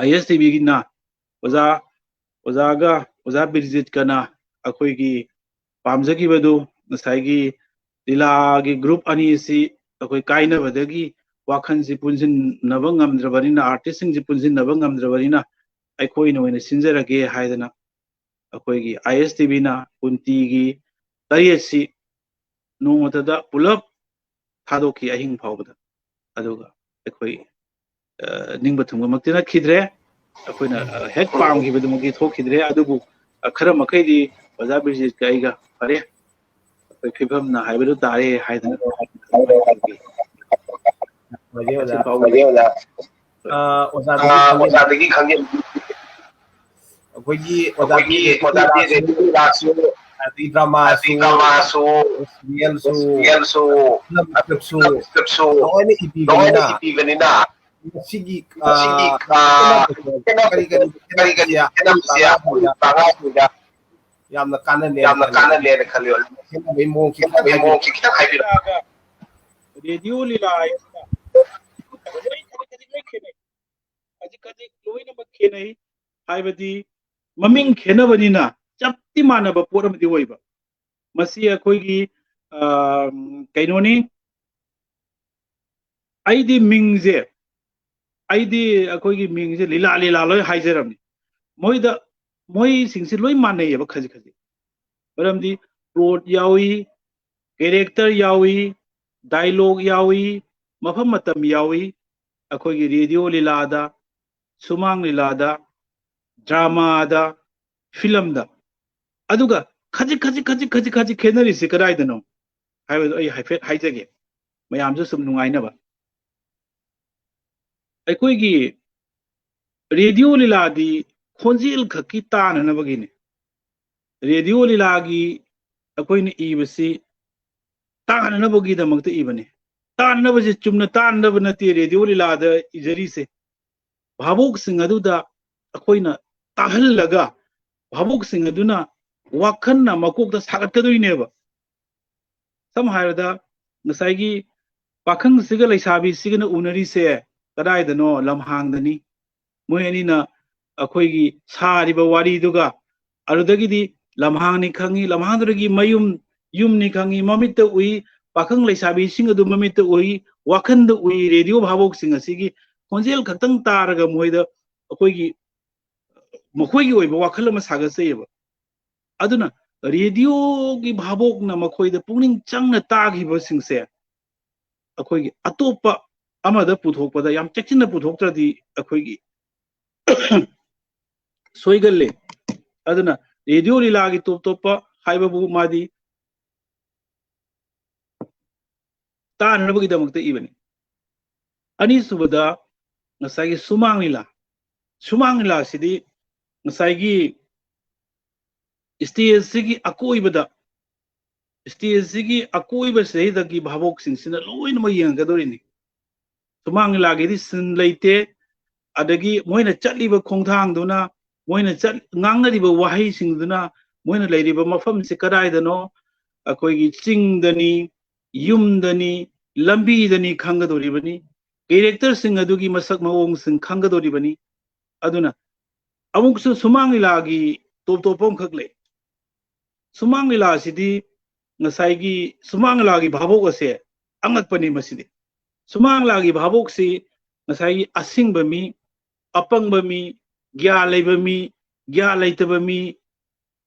ISTVꯒꯤꯅ ꯑꯣꯖꯥ, ꯑꯣꯖꯥꯒ, ꯑꯣꯖꯥ ꯕꯤꯔꯖꯤꯠꯀꯅ ꯑꯩꯈꯣꯏꯒꯤ ꯄꯥꯝꯖꯈꯤꯕꯗꯨ, ꯉꯁꯥꯏꯒꯤ ꯂꯤꯂꯥꯒꯤ ꯒ꯭ꯔꯨꯞ ꯑꯅꯤ ꯑꯁꯤ ꯑꯩꯈꯣꯏ ꯀꯥꯏꯅꯕꯗꯒꯤ ꯋꯥꯈꯜꯁꯤ ꯄꯨꯟꯁꯤꯟꯅꯕ ꯉꯝꯗ꯭ꯔꯕꯅꯤꯅ, ꯑꯥꯔꯇꯤꯁꯁꯤꯡꯁꯤ ꯄꯨꯟꯁꯤꯟꯅꯕ ꯉꯝꯗ꯭ꯔꯕꯅꯤꯅ, ꯑꯩꯈꯣꯏꯅ ꯑꯣꯏꯅ ꯁꯤꯟꯖꯔꯒꯦ ꯍꯥꯏꯗꯅ ꯑꯩꯈꯣꯏꯒꯤ ISTVꯅ ꯀꯨꯟꯇꯤꯒꯤ ꯇꯔꯦꯠꯁꯤ ꯅꯣꯡꯃꯇꯗ ꯄꯨꯂꯞ ꯊꯥꯗꯣꯛꯈꯤ ꯑꯍꯤꯡ ꯐꯥꯎꯕꯗ꯫ ꯑꯗꯨꯒ ꯑꯩꯈꯣꯏ, ꯑ, ꯅꯤꯡꯕ ꯊꯨꯡꯕꯃꯛꯇꯤ ꯅꯠꯈꯤꯗ꯭ꯔꯦ꯫ ꯑꯩꯈꯣꯏꯅ, ꯑ, ꯍꯦꯛ ꯄꯥꯝꯈꯤꯕꯗꯨꯃꯛꯇꯤ ꯊꯣꯛꯈꯤꯗ꯭ꯔꯦ꯫ ꯑꯗꯨꯕꯨ, ꯑ, ꯈꯔ ꯃꯈꯩꯗꯤ ꯑꯣꯖꯥ ꯕꯤꯔꯖꯤꯠꯀ ꯑꯩꯒ ꯐꯔꯦ, ꯑꯩꯈꯣꯏ ꯐꯤꯕꯝꯅ ꯍꯥꯏꯕꯗꯨ ꯇꯥꯔꯦ ꯍꯥꯏꯗꯅ ꯅꯨꯡꯉꯥꯏꯖꯩ ꯑꯣꯖꯥ꯫ ꯐꯥꯎꯕ ꯑ, ꯑꯣꯖꯥꯗꯒꯤ ꯑ, ꯈꯪꯖ-, ꯑꯣꯖꯥꯗꯒꯤ ꯈꯪꯖ-, ꯑꯩꯈꯣꯏꯒꯤ ꯑꯣꯖꯥ ꯑꯩꯈꯣꯏꯒꯤ ꯕꯤꯔꯖꯤꯠꯀꯤ ꯑꯣꯖꯥ ꯂꯤꯂꯥꯁꯨ ꯕꯤꯔꯖꯤꯠꯀꯤ ꯂꯤꯂꯥꯁꯨ ꯑꯗꯩ dramaꯁꯨ, ꯑꯗꯩ dramaꯁꯨ, serialꯁꯨ, serialꯁꯨ, film scriptꯁꯨ, film scriptꯁꯨ ꯂꯣꯏꯅ ꯏꯕꯤꯕꯅꯤꯅ, ꯂꯣꯏꯅ ꯏꯕꯤꯕꯅꯤꯅ, ꯃꯁꯤꯒꯤ, ꯃꯁꯤꯒꯤ, ꯑ, ꯑ, ꯀꯔꯤ ꯀꯔꯤ ꯀꯔꯤ ꯀꯔꯤ ꯈꯦꯠꯅꯕꯁꯦ ꯑꯩꯈꯣꯏ ꯈꯦꯠꯅꯕꯁꯦ ꯑꯩꯈꯣꯏ ꯄꯥꯡꯒꯜꯁꯤꯡꯗ ꯄꯥꯡꯒꯜꯁꯤꯡꯗ ꯌꯥꯝꯅ ꯀꯥꯟꯅꯅꯦꯅ ꯌꯥꯝꯅ ꯈꯜꯂꯤ꯫ ꯀꯥꯟꯅꯅꯦꯅ ꯈꯜꯂꯤ꯫ ꯈꯦꯠꯅꯕꯒꯤ ꯃꯑꯣꯡꯁꯤ ꯈꯦꯠꯅꯕꯒꯤ ꯈꯤꯇꯪ ꯃꯑꯣꯡꯁꯤ ꯈꯤꯇꯪ ꯍꯥꯏꯕꯤꯔꯛꯑꯣ꯫ ꯔꯦꯗꯤꯑꯣ ꯂꯤꯂꯥ ꯍꯥꯏꯁꯤꯅ ꯂꯣꯏ ꯈꯖꯤꯛ ꯈꯖꯤꯛ ꯂꯣꯏ ꯈꯦꯠꯅꯩ꯫ ꯈꯖꯤꯛ ꯈꯖꯤꯛ ꯂꯣꯏꯅꯃꯛ ꯈꯦꯠꯅꯩ꯫ ꯍꯥꯏꯕꯗꯤ ꯃꯃꯤꯡ ꯈꯦꯠꯅꯕꯅꯤꯅ ꯆꯞꯇꯤ ꯃꯥꯟꯅꯕ ꯄꯣꯠ ꯑꯃꯗꯤ ꯑꯣꯏꯕ꯫ ꯃꯁꯤ ꯑꯩꯈꯣꯏꯒꯤ, ꯑ, ꯀꯩꯅꯣꯅꯤ, ꯑꯩꯗꯤ ꯃꯤꯡꯁꯦ, ꯑꯩꯗꯤ ꯑꯩꯈꯣꯏꯒꯤ ꯃꯤꯡꯁꯦ ꯂꯤꯂꯥ ꯂꯤꯂꯥ ꯂꯣꯏ ꯍꯥꯏꯖꯔꯝꯅꯤ꯫ ꯃꯣꯏꯗ, ꯃꯣꯏꯁꯤꯡꯁꯦ ꯂꯣꯏ ꯃꯥꯟꯅꯩꯌꯦꯕ ꯈꯖꯤꯛ ꯈꯖꯤꯛ꯫ ꯃꯔꯝꯗꯤ plot ꯌꯥꯎꯏ, character ꯌꯥꯎꯏ, dialogue ꯌꯥꯎꯏ, ꯃꯐꯝ ꯃꯇꯝ ꯌꯥꯎꯏ꯫ ꯑꯩꯈꯣꯏꯒꯤ ꯔꯦꯗꯤꯑꯣ ꯂꯤꯂꯥꯗ, ꯁꯨꯃꯥꯡ ꯂꯤꯂꯥꯗ, dramaꯗ, filmꯗ꯫ ꯑꯗꯨꯒ ꯈꯖꯤꯛ ꯈꯖꯤꯛ ꯈꯖꯤꯛ ꯈꯖꯤꯛ ꯈꯖꯤꯛ ꯈꯦꯠꯅꯔꯤꯁꯦ ꯀꯗꯥꯏꯗꯅꯣ ꯍꯥꯏꯕꯗꯣ ꯑꯩ ꯍꯥꯏꯐꯦꯠ ꯍꯥꯏꯖꯒꯦ, ꯃꯌꯥꯝꯁꯨ ꯁꯨꯝ ꯅꯨꯡꯉꯥꯏꯅꯕ꯫ ꯑꯩꯈꯣꯏꯒꯤ ꯔꯦꯗꯤꯑꯣ ꯂꯤꯂꯥꯗꯤ ꯈꯣꯟꯖꯦꯜ ꯈꯛꯀꯤ ꯇꯥꯅꯅꯕꯒꯤꯅꯤ꯫ ꯔꯦꯗꯤꯑꯣ ꯂꯤꯂꯥꯒꯤ ꯑꯩꯈꯣꯏꯅ ꯏꯕꯁꯤ ꯇꯥꯅꯅꯕꯒꯤꯗꯃꯛꯇ ꯏꯕꯅꯤ꯫ ꯇꯥꯅꯅꯕꯁꯦ ꯆꯨꯝꯅ ꯇꯥꯅꯅꯕ ꯅꯠꯇꯦ ꯔꯦꯗꯤꯑꯣ ꯂꯤꯂꯥꯗ ꯏꯖꯔꯤꯁꯦ꯫ ꯚꯥꯕꯣꯛꯁꯤꯡ ꯑꯗꯨꯗ ꯑꯩꯈꯣꯏꯅ ꯇꯥꯍꯜꯂꯒ, ꯚꯥꯕꯣꯛꯁꯤꯡ ꯑꯗꯨꯅ ꯋꯥꯈꯜꯅ ꯃꯀꯣꯛꯇ ꯁꯥꯒꯠꯀꯗꯣꯏꯅꯦꯕ꯫ ꯁꯝꯅ ꯍꯥꯏꯔꯕꯗ, ꯉꯁꯥꯏꯒꯤ ꯄꯥꯈꯪꯁꯤꯒ ꯂꯩꯁꯥꯕꯤꯁꯤꯒꯅ ꯎꯅꯔꯤꯁꯦ ꯀꯗꯥꯏꯗꯅꯣ? ꯂꯝꯍꯥꯡꯗꯅꯤ꯫ ꯃꯣꯏ ꯑꯅꯤꯅ ꯑꯩꯈꯣꯏꯒꯤ ꯁꯥꯔꯤꯕ ꯋꯥꯔꯤꯗꯨꯒ, ꯑꯗꯨꯗꯒꯤꯗꯤ ꯂꯝꯍꯥꯡꯅꯤ ꯈꯪꯉꯤ, ꯂꯝꯍꯥꯡꯗꯨꯗꯒꯤ ꯃꯌꯨꯝ, ꯌꯨꯝꯅꯤ ꯈꯪꯉꯤ, ꯃꯃꯤꯠꯇ ꯎꯏ, ꯄꯥꯈꯪ ꯂꯩꯁꯥꯕꯤꯁꯤꯡ ꯑꯗꯨ ꯃꯃꯤꯠꯇ ꯎꯏ, ꯋꯥꯈꯜꯗ ꯎꯏ꯫ ꯔꯦꯗꯤꯑꯣ ꯚꯥꯕꯣꯛꯁꯤꯡ ꯑꯁꯤꯒꯤ ꯈꯣꯟꯖꯦꯜ ꯈꯛꯇꯪ ꯇꯥꯔꯒ ꯃꯣꯏꯗ ꯑꯩꯈꯣꯏꯒꯤ, ꯃꯈꯣꯏꯒꯤ ꯑꯣꯏꯕ ꯋꯥꯈꯜ ꯑꯃ ꯁꯥꯒꯠꯆꯩꯌꯦꯕ꯫ ꯑꯗꯨꯅ ꯔꯦꯗꯤꯑꯣꯒꯤ ꯚꯥꯕꯣꯛꯅ ꯃꯈꯣꯏꯗ ꯄꯨꯛꯅꯤꯡ ꯆꯪꯅ ꯇꯥꯈꯤꯕꯁꯤꯡꯁꯦ ꯑꯩꯈꯣꯏꯒꯤ ꯑꯇꯣꯞꯄ ꯑꯃꯗ ꯄꯨꯊꯣꯛꯄꯗ ꯌꯥꯝ ꯆꯦꯛꯁꯤꯟꯅ ꯄꯨꯊꯣꯛꯇ꯭ꯔꯗꯤ ꯑꯩꯈꯣꯏꯒꯤ ꯁꯣꯏꯒꯜꯂꯤ꯫ ꯑꯗꯨꯅ ꯔꯦꯗꯤꯑꯣ ꯂꯤꯂꯥꯒꯤ ꯇꯣꯞ ꯇꯣꯞꯄ ꯍꯥꯏꯕꯕꯨ ꯃꯥꯗꯤ ꯇꯥꯅꯅꯕꯒꯤꯗꯃꯛꯇ ꯏꯕꯅꯤ꯫ ꯑꯅꯤꯁꯨꯕꯗ ꯉꯁꯥꯏꯒꯤ ꯁꯨꯃꯥꯡ ꯂꯤꯂꯥ, ꯁꯨꯃꯥꯡ ꯂꯤꯂꯥꯁꯤꯗꯤ ꯉꯁꯥꯏꯒꯤ ꯁ꯭ꯇꯦꯖꯁꯤꯒꯤ ꯑꯀꯣꯏꯕꯗ, ꯁ꯭ꯇꯦꯖꯁꯤꯒꯤ ꯑꯀꯣꯏꯕꯁꯤꯗꯩꯗꯒꯤ ꯚꯥꯕꯣꯛꯁꯤꯡꯁꯤꯅ ꯂꯣꯏꯅꯃꯛ ꯌꯦꯡꯉꯛꯀꯗꯧꯔꯤꯅꯤ꯫ ꯁꯨꯃꯥꯡ ꯂꯤꯂꯥꯒꯤꯗꯤ ꯁꯤꯟ ꯂꯩꯇꯦ, ꯑꯗꯒꯤ ꯃꯣꯏꯅ ꯆꯠꯂꯤꯕ ꯈꯣꯡꯊꯥꯡꯗꯨꯅ, ꯃꯣꯏꯅ ꯆꯠ-, ꯉꯥꯡꯅꯔꯤꯕ ꯋꯥꯍꯩꯁꯤꯡꯗꯨꯅ, ꯃꯣꯏꯅ ꯂꯩꯔꯤꯕ ꯃꯐꯝꯁꯤ ꯀꯗꯥꯏꯗꯅꯣ, ꯑꯩꯈꯣꯏꯒꯤ ꯆꯤꯡꯗꯅꯤ, ꯌꯨꯝꯗꯅꯤ, ꯂꯝꯕꯤꯗꯅꯤ ꯈꯪꯒꯗꯧꯔꯤꯕꯅꯤ꯫ ꯀꯦꯔꯦꯛꯇꯔꯁꯤꯡ ꯑꯗꯨꯒꯤ ꯃꯁꯛ ꯃꯑꯣꯡꯁꯤꯡ ꯈꯪꯒꯗꯧꯔꯤꯕꯅꯤ꯫ ꯑꯗꯨꯅ ꯑꯃꯨꯛꯁꯨ ꯁꯨꯃꯥꯡ ꯂꯤꯂꯥꯒꯤ ꯇꯣꯞ ꯇꯣꯞꯄ ꯑꯃꯈꯛ ꯂꯩ꯫ ꯁꯨꯃꯥꯡ ꯂꯤꯂꯥꯁꯤꯗꯤ ꯉꯁꯥꯏꯒꯤ ꯁꯨꯃꯥꯡ ꯂꯤꯂꯥꯒꯤ ꯚꯥꯕꯣꯛ ꯑꯁꯦ ꯑꯉꯛꯄꯅꯤ꯫ ꯃꯁꯤꯗꯤ ꯁꯨꯃꯥꯡ ꯂꯤꯂꯥꯒꯤ ꯚꯥꯕꯣꯛꯁꯤ ꯉꯁꯥꯏꯒꯤ ꯑꯁꯤꯡꯕ ꯃꯤ, ꯑꯄꯪꯕ ꯃꯤ, ꯒ꯭ꯌꯥꯟ ꯂꯩꯕ ꯃꯤ, ꯒ꯭ꯌꯥꯟ ꯂꯩꯇꯕ ꯃꯤ,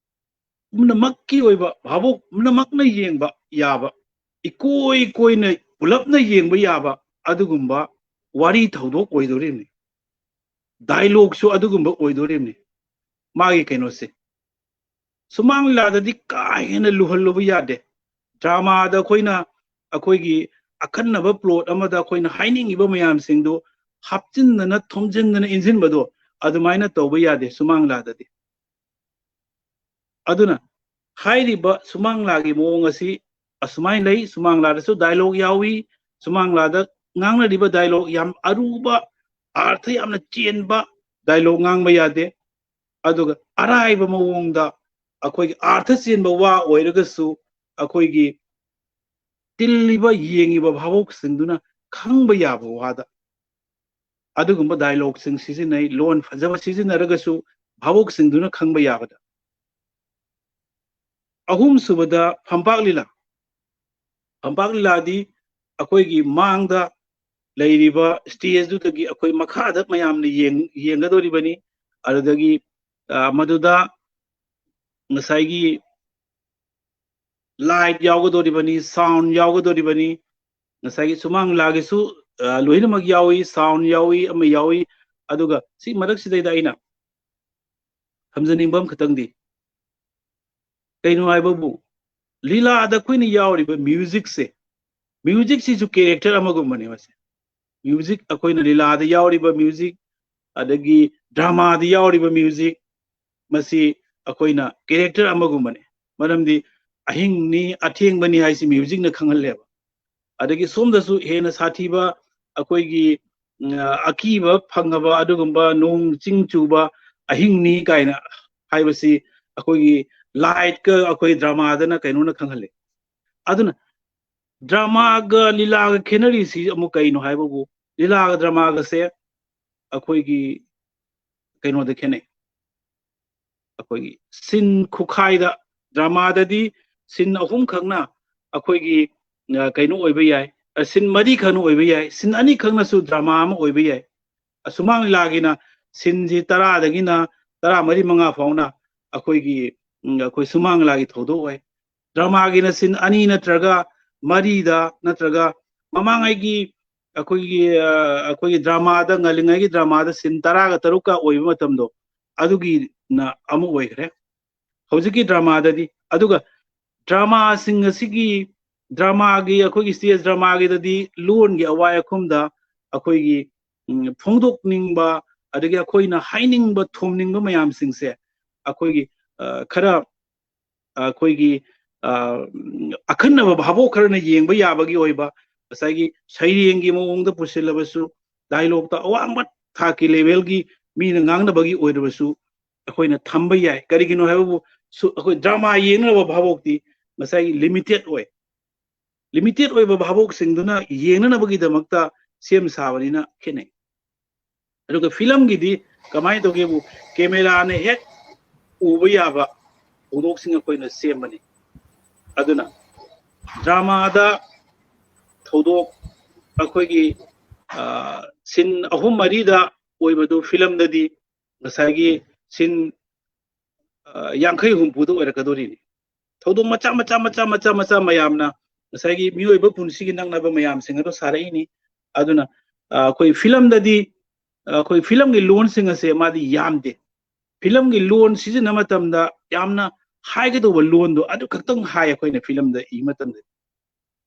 ꯄꯨꯝꯅꯃꯛꯀꯤ ꯑꯣꯏꯕ ꯚꯥꯕꯣꯛ ꯄꯨꯝꯅꯃꯛꯅ ꯌꯦꯡꯕ ꯌꯥꯕ, ꯏꯀꯣꯏ ꯀꯣꯏꯅ ꯄꯨꯂꯞꯅ ꯌꯦꯡꯕ ꯌꯥꯕ ꯑꯗꯨꯒꯨꯝꯕ ꯋꯥꯔꯤ ꯊꯧꯗꯣꯛ ꯑꯣꯏꯗꯣꯔꯤꯕꯅꯤ꯫ ꯗꯥꯏꯂꯣꯒꯁꯨ ꯑꯗꯨꯒꯨꯝꯕ ꯑꯣꯏꯗꯣꯔꯤꯕꯅꯤ꯫ ꯃꯥꯒꯤ ꯀꯩꯅꯣꯁꯦ, ꯁꯨꯃꯥꯡ ꯂꯤꯂꯥꯗꯗꯤ ꯀꯥ ꯍꯦꯟꯅ ꯂꯨꯍꯜꯂꯨꯕ ꯌꯥꯗꯦ꯫ ꯗ꯭ꯔꯃꯥꯗ ꯑꯩꯈꯣꯏꯅ, ꯑꯩꯈꯣꯏꯒꯤ ꯑꯈꯟꯅꯕ ꯄ꯭ꯂꯣꯠ ꯑꯃꯗ ꯑꯩꯈꯣꯏꯅ ꯍꯥꯏꯅꯤꯡꯉꯤꯕ ꯃꯌꯥꯝꯁꯤꯡꯗꯨ ꯍꯥꯞꯆꯤꯟꯗꯅ ꯊꯣꯝꯖꯤꯟꯗꯅ ꯏꯟꯁꯤꯟꯕꯗꯣ ꯑꯗꯨꯃꯥꯏꯅ ꯇꯧꯕ ꯌꯥꯗꯦ ꯁꯨꯃꯥꯡ ꯂꯤꯂꯥꯗꯗꯤ꯫ ꯑꯗꯨꯅ ꯍꯥꯏꯔꯤꯕ ꯁꯨꯃꯥꯡ ꯂꯤꯂꯥꯒꯤ ꯃꯑꯣꯡ ꯑꯁꯤ ꯑꯁꯨꯃꯥꯏꯅ ꯂꯩ꯫ ꯁꯨꯃꯥꯡ ꯂꯤꯂꯥꯗꯁꯨ ꯗꯥꯏꯂꯣꯒ ꯌꯥꯎꯏ꯫ ꯁꯨꯃꯥꯡ ꯂꯤꯂꯥꯗ ꯉꯥꯡꯅꯔꯤꯕ ꯗꯥꯏꯂꯣꯒ ꯌꯥꯝ ꯑꯔꯨꯕ, ꯑꯥꯔꯊ ꯌꯥꯝꯅ ꯆꯦꯟꯕ ꯗꯥꯏꯂꯣꯒ ꯉꯥꯡꯕ ꯌꯥꯗꯦ꯫ ꯑꯗꯨꯒ ꯑꯔꯥꯏꯕ ꯃꯑꯣꯡꯗ ꯑꯩꯈꯣꯏꯒꯤ ꯑꯥꯔꯊ ꯆꯦꯟꯕ ꯋꯥ ꯑꯣꯏꯔꯒꯁꯨ ꯑꯩꯈꯣꯏꯒꯤ ꯇꯤꯜꯂꯤꯕ, ꯌꯦꯡꯉꯤꯕ ꯚꯥꯕꯣꯛꯁꯤꯡꯗꯨꯅ ꯈꯪꯕ ꯌꯥꯕ ꯋꯥꯗ ꯑꯗꯨꯒꯨꯝꯕ ꯗꯥꯏꯂꯣꯒꯁꯤꯡ ꯁꯤꯖꯤꯟꯅꯩ꯫ ꯂꯣꯟ ꯐꯖꯕ ꯁꯤꯖꯤꯟꯅꯔꯒꯁꯨ ꯚꯥꯕꯣꯛꯁꯤꯡꯗꯨꯅ ꯈꯪꯕ ꯌꯥꯕꯗ꯫ ꯑꯍꯨꯝꯁꯨꯕꯗ ꯐꯝꯄꯥꯛ ꯂꯤꯂꯥ꯫ ꯐꯝꯄꯥꯛ ꯂꯤꯂꯥꯗꯤ ꯑꯩꯈꯣꯏꯒꯤ ꯃꯥꯡꯗ ꯂꯩꯔꯤꯕ ꯁ꯭ꯇꯦꯖꯇꯨꯗꯒꯤ ꯑꯩꯈꯣꯏ ꯃꯈꯥꯗ ꯃꯌꯥꯝꯅ ꯌꯦꯡ-, ꯌꯦꯡꯒꯗꯧꯔꯤꯕꯅꯤ꯫ ꯑꯗꯨꯗꯒꯤ, ꯑ, ꯃꯗꯨꯗ ꯉꯁꯥꯏꯒꯤ ꯂꯥꯏꯠ ꯌꯥꯎꯒꯗꯧꯔꯤꯕꯅꯤ, ꯁꯥꯎꯟ ꯌꯥꯎꯒꯗꯧꯔꯤꯕꯅꯤ꯫ ꯉꯁꯥꯏꯒꯤ ꯁꯨꯃꯥꯡ ꯂꯤꯂꯥꯒꯤꯁꯨ, ꯑ, ꯂꯣꯏꯅꯃꯛ ꯌꯥꯎꯏ, ꯁꯥꯎꯟ ꯌꯥꯎꯏ, ꯑꯃ ꯌꯥꯎꯏ꯫ ꯑꯗꯨꯒ ꯁꯤ ꯃꯔꯛꯁꯤꯗꯩꯗ ꯑꯩꯅ ꯊꯝꯖꯅꯤꯡꯕ ꯑꯃꯈꯛꯇꯪꯗꯤ ꯀꯩꯅꯣ ꯍꯥꯏꯕꯕꯨ, ꯂꯤꯂꯥꯗ ꯑꯩꯈꯣꯏꯅ ꯌꯥꯎꯔꯤꯕ ꯃ꯭ꯌꯨꯖꯤꯛꯁꯦ, ꯃ꯭ꯌꯨꯖꯤꯛꯁꯤꯁꯨ ꯀꯦꯔꯦꯛꯇꯔ ꯑꯃꯒꯨꯝꯕꯅꯦ ꯃꯁꯦ꯫ ꯃ꯭ꯌꯨꯖꯤꯛ, ꯑꯩꯈꯣꯏꯅ ꯂꯤꯂꯥꯗ ꯌꯥꯎꯔꯤꯕ ꯃ꯭ꯌꯨꯖꯤꯛ, ꯑꯗꯒꯤ ꯗ꯭ꯔꯃꯥꯗ ꯌꯥꯎꯔꯤꯕ ꯃ꯭ꯌꯨꯖꯤꯛ, ꯃꯁꯤ ꯑꯩꯈꯣꯏꯅ ꯀꯦꯔꯦꯛꯇꯔ ꯑꯃꯒꯨꯝꯕꯅꯤ꯫ ꯃꯔꯝꯗꯤ ꯑꯍꯤꯡꯅꯤ, ꯑꯊꯦꯡꯕꯅꯤ ꯍꯥꯏꯁꯤ ꯃ꯭ꯌꯨꯖꯤꯛꯅ ꯈꯪꯍꯜꯂꯦꯕ꯫ ꯑꯗꯒꯤ ꯁꯣꯝꯗꯁꯨ ꯍꯦꯟꯅ ꯁꯥꯊꯤꯕ ꯑꯩꯈꯣꯏꯒꯤ, ꯎꯝ, ꯑꯀꯤꯕ ꯐꯪꯉꯕ ꯑꯗꯨꯒꯨꯝꯕ ꯅꯣꯡ ꯆꯤꯡ ꯆꯨꯕ ꯑꯍꯤꯡꯅꯤ ꯀꯥꯏꯅ ꯍꯥꯏꯕꯁꯤ ꯑꯩꯈꯣꯏꯒꯤ ꯂꯥꯏꯠꯀ ꯑꯩꯈꯣꯏ ꯗ꯭ꯔꯃꯥꯗꯅ ꯀꯩꯅꯣꯅ ꯈꯪꯍꯜꯂꯤ꯫ ꯑꯗꯨꯅ ꯗ꯭ꯔꯃꯥꯒ ꯂꯤꯂꯥꯒ ꯈꯦꯠꯅꯔꯤꯁꯤ ꯑꯃꯨꯛ ꯀꯩꯅꯣ ꯍꯥꯏꯕꯕꯨ, ꯂꯤꯂꯥꯒ ꯗ꯭ꯔꯃꯥꯒꯁꯦ ꯑꯩꯈꯣꯏꯒꯤ ꯀꯩꯅꯣꯗ ꯈꯦꯠꯅꯩ, ꯑꯩꯈꯣꯏꯒꯤ ꯁꯤꯟ ꯈꯨꯈꯥꯏꯗ꯫ ꯗ꯭ꯔꯃꯥꯗꯗꯤ ꯁꯤꯟ ꯑꯍꯨꯝꯈꯛꯅ ꯑꯩꯈꯣꯏꯒꯤ, ꯑ, ꯀꯩꯅꯣ ꯑꯣꯏꯕ ꯌꯥꯏ, ꯑ, ꯁꯤꯟ ꯃꯔꯤꯈꯛꯅ ꯑꯣꯏꯕ ꯌꯥꯏ, ꯁꯤꯟ ꯑꯅꯤꯈꯛꯅꯁꯨ ꯗ꯭ꯔꯃꯥ ꯑꯃ ꯑꯣꯏꯕ ꯌꯥꯏ꯫ ꯑ, ꯁꯨꯃꯥꯡ ꯂꯤꯂꯥꯒꯤꯅ ꯁꯤꯟꯁꯤ ꯇꯔꯥꯗꯒꯤꯅ ꯇꯔꯥꯃꯔꯤ ꯃꯉꯥ ꯐꯥꯎꯅ ꯑꯩꯈꯣꯏꯒꯤ, ꯎꯝ, ꯑꯩꯈꯣꯏ ꯁꯨꯃꯥꯡ ꯂꯤꯂꯥꯒꯤ ꯊꯧꯗꯣꯛ ꯑꯣꯏ꯫ ꯗ꯭ꯔꯃꯥꯒꯤꯅ ꯁꯤꯟ ꯑꯅꯤ ꯅꯠꯇ꯭ꯔꯒ ꯃꯔꯤꯗ ꯅꯠꯇ꯭ꯔꯒ ꯃꯃꯥꯡꯉꯩꯒꯤ ꯑꯩꯈꯣꯏꯒꯤ, ꯑ, ꯑꯩꯈꯣꯏꯒꯤ ꯗ꯭ꯔꯃꯥꯗ, ꯉꯜꯂꯤꯉꯩꯒꯤ ꯗ꯭ꯔꯃꯥꯗ ꯁꯤꯟ ꯇꯔꯥꯒ ꯇꯔꯨꯛꯀ ꯑꯣꯏꯕ ꯃꯇꯝꯗꯣ, ꯑꯗꯨꯒꯤꯅ ꯑꯃ ꯑꯣꯏꯈ꯭ꯔꯦ ꯍꯧꯖꯤꯛꯀꯤ ꯗ꯭ꯔꯃꯥꯗꯗꯤ꯫ ꯑꯗꯨꯒ ꯗ꯭ꯔꯃꯥꯁꯤꯡ ꯑꯁꯤꯒꯤ, ꯗ꯭ꯔꯃꯥꯒꯤ, ꯑꯩꯈꯣꯏꯒꯤ ꯁ꯭ꯇꯦꯖ ꯗ꯭ꯔꯃꯥꯒꯤꯗꯗꯤ ꯂꯣꯟꯒꯤ ꯑꯋꯥꯏ ꯑꯈꯨꯝꯗ ꯑꯩꯈꯣꯏꯒꯤ, ꯎꯝ, ꯐꯣꯡꯗꯣꯛꯅꯤꯡꯕ, ꯑꯗꯒꯤ ꯑꯩꯈꯣꯏꯅ ꯍꯥꯏꯅꯤꯡꯕ ꯊꯣꯝꯅꯤꯡꯕ ꯃꯌꯥꯝꯁꯤꯡꯁꯦ ꯑꯩꯈꯣꯏꯒꯤ, ꯑ, ꯈꯔ ꯑꯩꯈꯣꯏꯒꯤ, ꯑ, ꯎꯝ, ꯑꯈꯟꯅꯕ ꯚꯥꯕꯣꯛ ꯈꯔꯅ ꯌꯦꯡꯕ ꯌꯥꯕꯒꯤ ꯑꯣꯏꯕ, ꯉꯁꯥꯏꯒꯤ ꯁꯩꯔꯦꯡꯒꯤ ꯃꯑꯣꯡꯗ ꯄꯨꯁꯤꯜꯂꯕꯁꯨ, ꯗꯥꯏꯂꯣꯛꯇ ꯑꯋꯥꯡꯕ ꯊꯥꯛꯀꯤ ꯂꯦꯚꯦꯜꯒꯤ ꯃꯤꯅ ꯉꯥꯡꯅꯕꯒꯤ ꯑꯣꯏꯔꯕꯁꯨ ꯑꯩꯈꯣꯏꯅ ꯊꯝꯕ ꯌꯥꯏ꯫ ꯀꯔꯤꯒꯤꯅꯣ ꯍꯥꯏꯕꯕꯨ, ꯁꯨ-, ꯑꯩꯈꯣꯏ ꯗ꯭ꯔꯃꯥ ꯌꯦꯡꯅꯕ ꯚꯥꯕꯣꯛꯇꯤ ꯉꯁꯥꯏꯒꯤ ꯂꯤꯃꯤꯇꯦꯠ ꯑꯣꯏ꯫ ꯂꯤꯃꯤꯇꯦꯠ ꯑꯣꯏꯕ ꯚꯥꯕꯣꯛꯁꯤꯡꯗꯨꯅ ꯌꯦꯡꯅꯅꯕꯒꯤꯗꯃꯛꯇ ꯁꯦꯝ ꯁꯥꯕꯅꯤꯅ ꯈꯦꯠꯅꯩ꯫ ꯑꯗꯨꯒ ꯐꯤꯂꯝꯒꯤꯗꯤ ꯀꯃꯥꯏꯅ ꯇꯧꯒꯦꯕꯨ, ꯀꯦꯃꯦꯔꯥꯅ ꯍꯦꯛ ꯎꯕ ꯌꯥꯕ ꯊꯧꯗꯣꯛꯁꯤꯡ ꯑꯩꯈꯣꯏꯅ ꯁꯦꯝꯕꯅꯤ꯫ ꯑꯗꯨꯅ ꯗ꯭ꯔꯃꯥꯗ ꯊꯧꯗꯣꯛ ꯑꯩꯈꯣꯏꯒꯤ, ꯑ, ꯁꯤꯟ ꯑꯍꯨꯝ ꯃꯔꯤꯗ ꯑꯣꯏꯕꯗꯨ ꯐꯤꯂꯝꯗꯗꯤ ꯉꯁꯥꯏꯒꯤ ꯁꯤꯟ, ꯑ, ꯌꯥꯡꯈꯩ ꯍꯨꯝꯐꯨꯗ ꯑꯣꯏꯔꯛꯀꯗꯣꯔꯤꯅꯤ꯫ ꯊꯧꯗꯣꯛ ꯃꯆꯥ ꯃꯆꯥ ꯃꯆꯥ ꯃꯆꯥ ꯃꯆꯥ ꯃꯌꯥꯝꯅ ꯉꯁꯥꯏꯒꯤ ꯃꯤꯑꯣꯏꯕ ꯄꯨꯟꯁꯤꯒꯤ ꯅꯛꯅꯕ ꯃꯌꯥꯝꯁꯤꯡ ꯑꯗꯨ ꯁꯥꯔꯛꯏꯅꯤ꯫ ꯑꯗꯨꯅ, ꯑ, ꯑꯩꯈꯣꯏ ꯐꯤꯂꯝꯗꯗꯤ, ꯑ, ꯑꯩꯈꯣꯏ ꯐꯤꯂꯝꯒꯤ ꯂꯣꯟꯁꯤꯡ ꯑꯁꯦ ꯃꯥꯗꯤ ꯌꯥꯝꯗꯦ꯫ ꯐꯤꯂꯝꯒꯤ ꯂꯣꯟ ꯁꯤꯖꯤꯟꯅꯕ ꯃꯇꯝꯗ ꯌꯥꯝꯅ ꯍꯥꯏꯒꯗꯧꯕ ꯂꯣꯟꯗꯣ ꯑꯗꯨ ꯈꯛꯇꯪ ꯍꯥꯏ ꯑꯩꯈꯣꯏꯅ ꯐꯤꯂꯝꯗ ꯏ ꯃꯇꯝꯗ꯫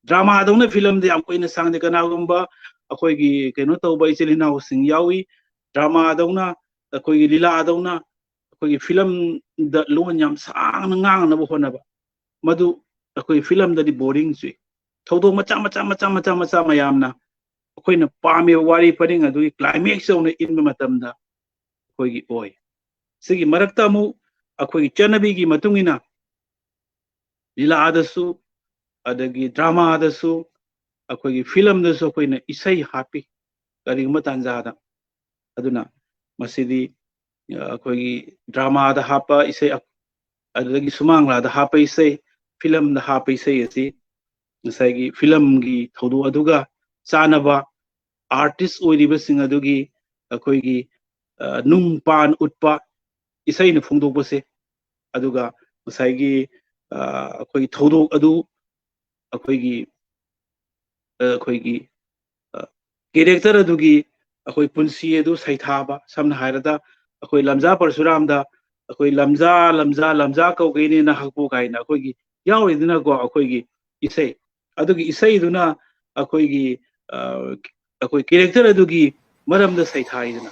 ꯗ꯭ꯔꯃꯥꯗꯧꯅ ꯐꯤꯂꯝꯗ ꯌꯥꯝ ꯀꯨꯏꯅ ꯁꯥꯡꯗꯦ꯫ ꯀꯅꯥꯒꯨꯝꯕ ꯑꯩꯈꯣꯏꯒꯤ ꯀꯩꯅꯣ ꯇꯧꯕ ꯏꯆꯤꯜ ꯏꯅꯥꯎꯁꯤꯡ ꯌꯥꯎꯏ, ꯗ꯭ꯔꯃꯥꯗꯧꯅ, ꯑꯩꯈꯣꯏꯒꯤ ꯂꯤꯂꯥꯗꯧꯅ ꯑꯩꯈꯣꯏꯒꯤ ꯐꯤꯂꯝꯗ ꯂꯣꯟ ꯌꯥꯝ ꯁꯥꯡꯅ ꯉꯥꯡꯅꯕ ꯍꯣꯠꯅꯕ, ꯃꯗꯨ ꯑꯩꯈꯣꯏ ꯐꯤꯂꯝꯗꯗꯤ ꯕꯣꯔꯤꯡ ꯆꯨꯏ꯫ ꯊꯧꯗꯣꯛ ꯃꯆꯥ ꯃꯆꯥ ꯃꯆꯥ ꯃꯆꯥ ꯃꯆꯥ ꯃꯌꯥꯝꯅ ꯑꯩꯈꯣꯏꯅ ꯄꯥꯝꯃꯤꯕ ꯋꯥꯔꯤ ꯄꯔꯤꯡ ꯑꯗꯨꯒꯤ ꯀ꯭ꯂꯥꯏꯃꯦꯛꯁ ꯌꯧꯅ ꯏꯟꯕ ꯃꯇꯝꯗ ꯑꯩꯈꯣꯏꯒꯤ ꯑꯣꯏ꯫ ꯁꯤꯒꯤ ꯃꯔꯛꯇ ꯑꯃꯨꯛ ꯑꯩꯈꯣꯏꯒꯤ ꯆꯠꯅꯕꯤꯒꯤ ꯃꯇꯨꯡ ꯏꯟꯅ ꯂꯤꯂꯥꯗꯁꯨ, ꯑꯗꯒꯤ ꯗ꯭ꯔꯃꯥꯗꯁꯨ, ꯑꯩꯈꯣꯏꯒꯤ ꯐꯤꯂꯝꯗꯁꯨ ꯑꯩꯈꯣꯏꯅ ꯏꯁꯩ ꯍꯥꯞꯄꯤ ꯀꯔꯤꯒꯨꯝꯕ ꯇꯥꯟꯖꯥꯗ꯫ ꯑꯗꯨꯅ ꯃꯁꯤꯗꯤ, ꯑ, ꯑꯩꯈꯣꯏꯒꯤ ꯗ꯭ꯔꯃꯥꯗ ꯍꯥꯞꯄ ꯏꯁꯩ, ꯑꯗꯨꯗꯒꯤ ꯁꯨꯃꯥꯡꯂꯥꯗ ꯍꯥꯞꯄ ꯏꯁꯩ, ꯐꯤꯂꯝꯗ ꯍꯥꯞꯄ ꯏꯁꯩ ꯑꯁꯤ ꯉꯁꯥꯏꯒꯤ ꯐꯤꯂꯝꯒꯤ ꯊꯧꯗꯣꯛ ꯑꯗꯨꯒ ꯆꯥꯟꯅꯕ ꯑꯥꯔꯇꯤꯁ ꯑꯣꯏꯔꯤꯕꯁꯤꯡ ꯑꯗꯨꯒꯤ ꯑꯩꯈꯣꯏꯒꯤ, ꯑ, ꯅꯨꯡ ꯄꯥꯟ ꯎꯠꯄ ꯏꯁꯩꯅ ꯐꯣꯡꯗꯣꯛꯄꯁꯦ, ꯑꯗꯨꯒ ꯉꯁꯥꯏꯒꯤ, ꯑ, ꯑꯩꯈꯣꯏꯒꯤ ꯊꯧꯗꯣꯛ ꯑꯗꯨ ꯑꯩꯈꯣꯏꯒꯤ, ꯑ, ꯑꯩꯈꯣꯏꯒꯤ, ꯑ, ꯀꯦꯔꯦꯛꯇꯔ ꯑꯗꯨꯒꯤ ꯑꯩꯈꯣꯏ ꯄꯨꯟꯁꯤ ꯑꯗꯨ ꯁꯩꯊꯥꯕ, ꯁꯝꯅ ꯍꯥꯏꯔꯕꯗ ꯑꯩꯈꯣꯏ ꯂꯝꯖꯥ ꯄꯔꯁꯨꯔꯥꯝꯗ ꯑꯩꯈꯣꯏ "ꯂꯝꯖꯥ, ꯂꯝꯖꯥ, ꯂꯝꯖꯥ ꯀꯧꯒꯦꯅꯦ ꯅꯍꯥꯛꯄꯨ" ꯀꯥꯏꯅ ꯑꯩꯈꯣꯏꯒꯤ ꯌꯥꯎꯔꯤꯗꯅꯀꯣ, ꯑꯩꯈꯣꯏꯒꯤ ꯏꯁꯩ꯫ ꯑꯗꯨꯒꯤ ꯏꯁꯩꯗꯨꯅ ꯑꯩꯈꯣꯏꯒꯤ, ꯑ, ꯑꯩꯈꯣꯏ ꯀꯦꯔꯦꯛꯇꯔ ꯑꯗꯨꯒꯤ ꯃꯔꯝꯗ ꯁꯩꯊꯥꯏꯗꯅ꯫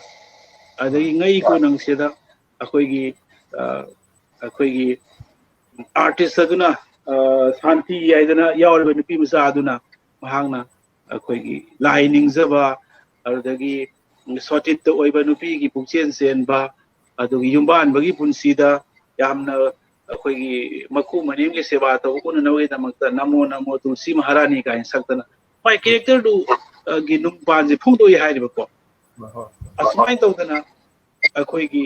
ꯑꯗꯒꯤ "ꯉꯩ ꯀꯣꯅꯪꯁꯤꯗ" ꯑꯩꯈꯣꯏꯒꯤ, ꯑ, ꯑꯩꯈꯣꯏꯒꯤ ꯑꯥꯔꯇꯤꯁ ꯑꯗꯨꯅ, ꯑ, ꯁꯥꯟꯇꯤ ꯍꯥꯏꯗꯅ ꯌꯥꯎꯔꯤꯕ ꯅꯨꯄꯤ ꯃꯆꯥ ꯑꯗꯨꯅ ꯃꯍꯥꯛꯅ ꯑꯩꯈꯣꯏꯒꯤ ꯂꯥꯏ ꯅꯤꯡꯖꯕ, ꯑꯗꯨꯗꯒꯤ ꯁꯣꯇꯤꯠꯇ ꯑꯣꯏꯕ ꯅꯨꯄꯤꯒꯤ ꯄꯨꯛꯆꯦꯟ ꯆꯦꯟꯕ, ꯑꯗꯨꯒ ꯌꯨꯝꯕꯥꯟꯕꯒꯤ ꯄꯨꯟꯁꯤꯗ ꯌꯥꯝꯅ ꯑꯩꯈꯣꯏꯒꯤ ꯃꯀꯨ ꯃꯅꯦꯝꯒꯤ ꯁꯦꯕꯥ ꯇꯧꯕ ꯎꯅꯅꯕꯒꯤꯗꯃꯛꯇ "ꯅꯃꯣ ꯅꯃꯣ ꯇꯨꯜꯁꯤ ꯃꯍꯥꯔꯥꯅꯤ" ꯀꯥꯏꯅ ꯁꯛꯇꯅ ꯃꯥꯏ ꯀꯦꯔꯦꯛꯇꯔꯗꯨ, ꯑ, ꯒꯤ ꯅꯨꯡꯄꯥꯟꯁꯦ ꯐꯣꯡꯗꯣꯛꯏ ꯍꯥꯏꯔꯤꯕꯀꯣ꯫ ꯑꯁꯨꯃꯥꯏꯅ ꯇꯧꯗꯅ ꯑꯩꯈꯣꯏꯒꯤ,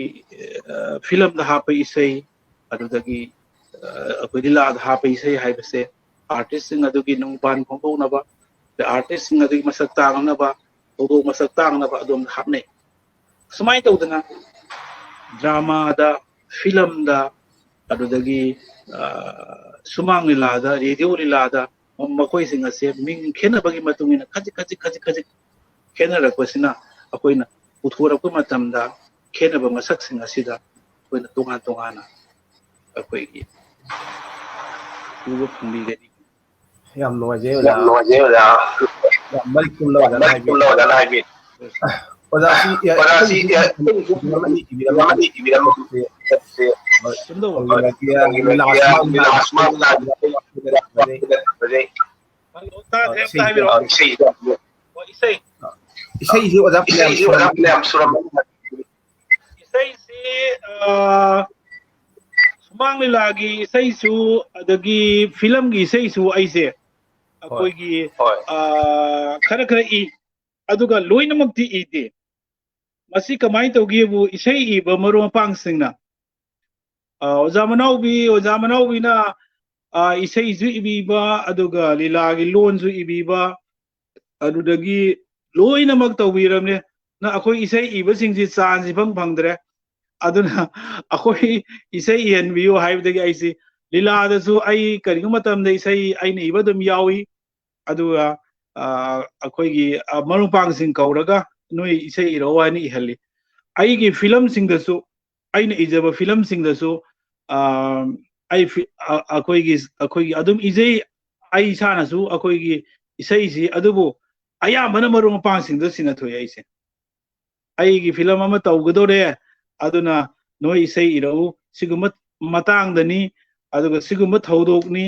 ꯑ, ꯐꯤꯂꯝꯗ ꯍꯥꯞꯄ ꯏꯁꯩ, ꯑꯗꯨꯗꯒꯤ, ꯑ, ꯑꯩꯈꯣꯏ ꯂꯤꯂꯥꯗ ꯍꯥꯞꯄ ꯏꯁꯩ ꯍꯥꯏꯕꯁꯦ ꯑꯥꯔꯇꯤꯁꯁꯤꯡ ꯑꯗꯨꯒꯤ ꯅꯨꯡꯄꯥꯟ ꯐꯣꯡꯗꯣꯛꯅꯕ, ꯑꯥꯔꯇꯤꯁꯁꯤꯡ ꯑꯗꯨꯒꯤ ꯃꯁꯛ ꯇꯥꯛꯅꯕ, ꯊꯧꯗꯣꯛ ꯃꯁꯛ ꯇꯥꯛꯅꯕ ꯑꯗꯣꯝꯗ ꯍꯥꯞꯅꯩ꯫ ꯁꯨꯃꯥꯏꯅ ꯇꯧꯗꯅ ꯗ꯭ꯔꯃꯥꯗ, ꯐꯤꯂꯝꯗ, ꯑꯗꯨꯗꯒꯤ, ꯑ, ꯁꯨꯃꯥꯡ ꯂꯤꯂꯥꯗ, ꯔꯦꯗꯤꯑꯣ ꯂꯤꯂꯥꯗ, ꯃꯈꯣꯏꯁꯤꯡ ꯑꯁꯦ ꯃꯤꯡ ꯈꯦꯠꯅꯕꯒꯤ ꯃꯇꯨꯡ ꯏꯟꯅ ꯈꯖꯤꯛ ꯈꯖꯤꯛ ꯈꯖꯤꯛ ꯈꯖꯤꯛ ꯈꯦꯠꯅꯔꯛꯄꯁꯤꯅ ꯑꯩꯈꯣꯏꯅ ꯄꯨꯊꯣꯔꯛꯄ ꯃꯇꯝꯗ ꯈꯦꯠꯅꯕ ꯃꯁꯛꯁꯤꯡ ꯑꯁꯤꯗ ꯑꯩꯈꯣꯏꯅ ꯇꯣꯉꯥꯟ ꯇꯣꯉꯥꯟꯅ ꯑꯩꯈꯣꯏꯒꯤ ꯎꯕ ꯐꯪꯕꯤꯒꯅꯤ꯫ ꯌꯥꯝ ꯅꯨꯡꯉꯥꯏꯖꯩ ꯑꯣꯖꯥ꯫ ꯌꯥꯝ ꯃꯔꯤꯛ ꯆꯨꯝꯅ ꯑꯣꯖꯥꯅ ꯍꯥꯏꯕꯤ꯫ ꯑꯣꯖꯥꯁꯤ, ꯑꯦ, ꯑꯣꯖꯥꯁꯤ, ꯑꯦ, ꯑꯩꯈꯣꯏꯒꯤ ꯑꯃꯗꯤ ꯏꯕꯤꯔꯝꯃꯤ꯫ ꯑꯃꯗꯤ ꯏꯕꯤꯔꯝꯃꯤ꯫ ꯁꯦ, ꯍꯣꯏ, ꯁꯨꯝ ꯇꯧꯕ꯫ ꯍꯧꯖꯤꯛꯀꯤ ꯂꯤꯂꯥ ꯁꯨꯃꯥꯡ ꯂꯤꯂꯥ ꯁꯨꯃꯥꯡ ꯂꯤꯂꯥ ꯂꯤꯂꯥ ꯂꯤꯂꯥ ꯂꯤꯂꯥ ꯍꯜꯂꯣ, ꯇꯥꯗ꯭ꯔꯦ, ꯑꯝꯇ ꯏꯁꯩ ꯍꯥꯏꯕꯤꯔꯛꯑꯣ꯫ ꯏꯁꯩ꯫ ꯑꯣ, ꯏꯁꯩ꯫ ꯏꯁꯩꯁꯤ ꯑꯣꯖꯥ ꯐꯅꯌꯥꯝ ꯏꯁꯩꯁꯤ ꯑꯣꯖꯥ ꯁꯨꯔꯝꯃꯅꯤ꯫ ꯐꯅꯌꯥꯝ ꯁꯨꯔꯝꯃꯅꯤ꯫ ꯏꯁꯩꯁꯤ, ꯑ, ꯁꯨꯃꯥꯡ ꯂꯤꯂꯥꯒꯤ ꯏꯁꯩꯁꯨ, ꯑꯗꯒꯤ ꯐꯤꯂꯝꯒꯤ ꯏꯁꯩꯁꯨ ꯑꯩꯁꯦ ꯍꯣꯏ꯫ ꯑꯩꯈꯣꯏꯒꯤ, ꯍꯣꯏ꯫ ꯑ, ꯈꯔ ꯈꯔ ꯏ, ꯑꯗꯨꯒ ꯂꯣꯏꯅꯃꯛꯇꯤ ꯏꯗꯦ꯫ ꯃꯁꯤ ꯀꯃꯥꯏꯅ ꯇꯧꯒꯦꯕꯨ, ꯏꯁꯩ ꯏꯕ ꯃꯔꯨꯞ ꯃꯄꯥꯡꯁꯤꯡꯅ, ꯑ, ꯑꯣꯖꯥ ꯃꯅꯥꯎꯕꯤ, ꯑꯣꯖꯥ ꯃꯅꯥꯎꯕꯤꯅ, ꯑ, ꯏꯁꯩꯁꯨ ꯏꯕꯤꯕ, ꯑꯗꯨꯒ ꯂꯤꯂꯥꯒꯤ ꯂꯣꯟꯁꯨ ꯏꯕꯤꯕ, ꯑꯗꯨꯗꯒꯤ ꯂꯣꯏꯅꯃꯛ ꯇꯧꯕꯤꯔꯕꯅꯦ꯫ ꯅ ꯑꯩꯈꯣꯏ ꯏꯁꯩ ꯏꯕꯁꯤꯡꯁꯤ ꯆꯥꯟꯁ ꯏꯐꯪ ꯐꯪꯗ꯭ꯔꯦ꯫ ꯑꯗꯨꯅ ꯑꯩꯈꯣꯏ ꯏꯁꯩ ꯏꯍꯟꯕꯤꯌꯨ ꯍꯥꯏꯕꯗꯒꯤ ꯑꯩꯁꯤ ꯂꯤꯂꯥꯗꯁꯨ ꯑꯩ ꯀꯔꯤꯒꯨꯝꯕ ꯃꯇꯝꯗ ꯏꯁꯩ ꯑꯩꯅ ꯏꯕ ꯑꯗꯨꯝ ꯌꯥꯎꯏ꯫ ꯑꯗꯨꯒ, ꯑ, ꯑꯩꯈꯣꯏꯒꯤ, ꯑ, ꯃꯔꯨꯞ ꯃꯄꯥꯡꯁꯤꯡ ꯀꯧꯔꯒ ꯅꯣꯏ ꯏꯁꯩ ꯏꯔꯛꯑꯣ ꯍꯥꯏꯅ ꯏꯍꯜꯂꯤ꯫ ꯑꯩꯒꯤ ꯐꯤꯂꯝꯁꯤꯡꯗꯁꯨ, ꯑꯩꯅ ꯏꯖꯕ ꯐꯤꯂꯝꯁꯤꯡꯗꯁꯨ, ꯑ, ꯑꯩ ꯐꯤ-, ꯑ, ꯑꯩꯈꯣꯏꯒꯤ, ꯑꯩꯈꯣꯏꯒꯤ ꯑꯗꯨꯝ ꯏꯖꯩ꯫ ꯑꯩ ꯏꯁꯥꯅꯁꯨ ꯑꯩꯈꯣꯏꯒꯤ ꯏꯁꯩꯁꯤ, ꯑꯗꯨꯕꯨ ꯑꯌꯥꯝꯕꯅ ꯃꯔꯨꯞ ꯃꯄꯥꯡꯁꯤꯡꯗ ꯁꯤꯟꯅꯊꯣꯛꯑꯦ ꯑꯩꯁꯦ꯫ ꯑꯩꯒꯤ ꯐꯤꯂꯝ ꯑꯃ ꯇꯧꯒꯗꯧꯔꯦ, ꯑꯗꯨꯅ ꯅꯣꯏ ꯏꯁꯩ ꯏꯔꯛꯎ꯫ ꯁꯤꯒꯨꯝꯕ ꯃꯇꯥꯡꯗꯅꯤ, ꯑꯗꯨꯒ ꯁꯤꯒꯨꯝꯕ ꯊꯧꯗꯣꯛꯅꯤ,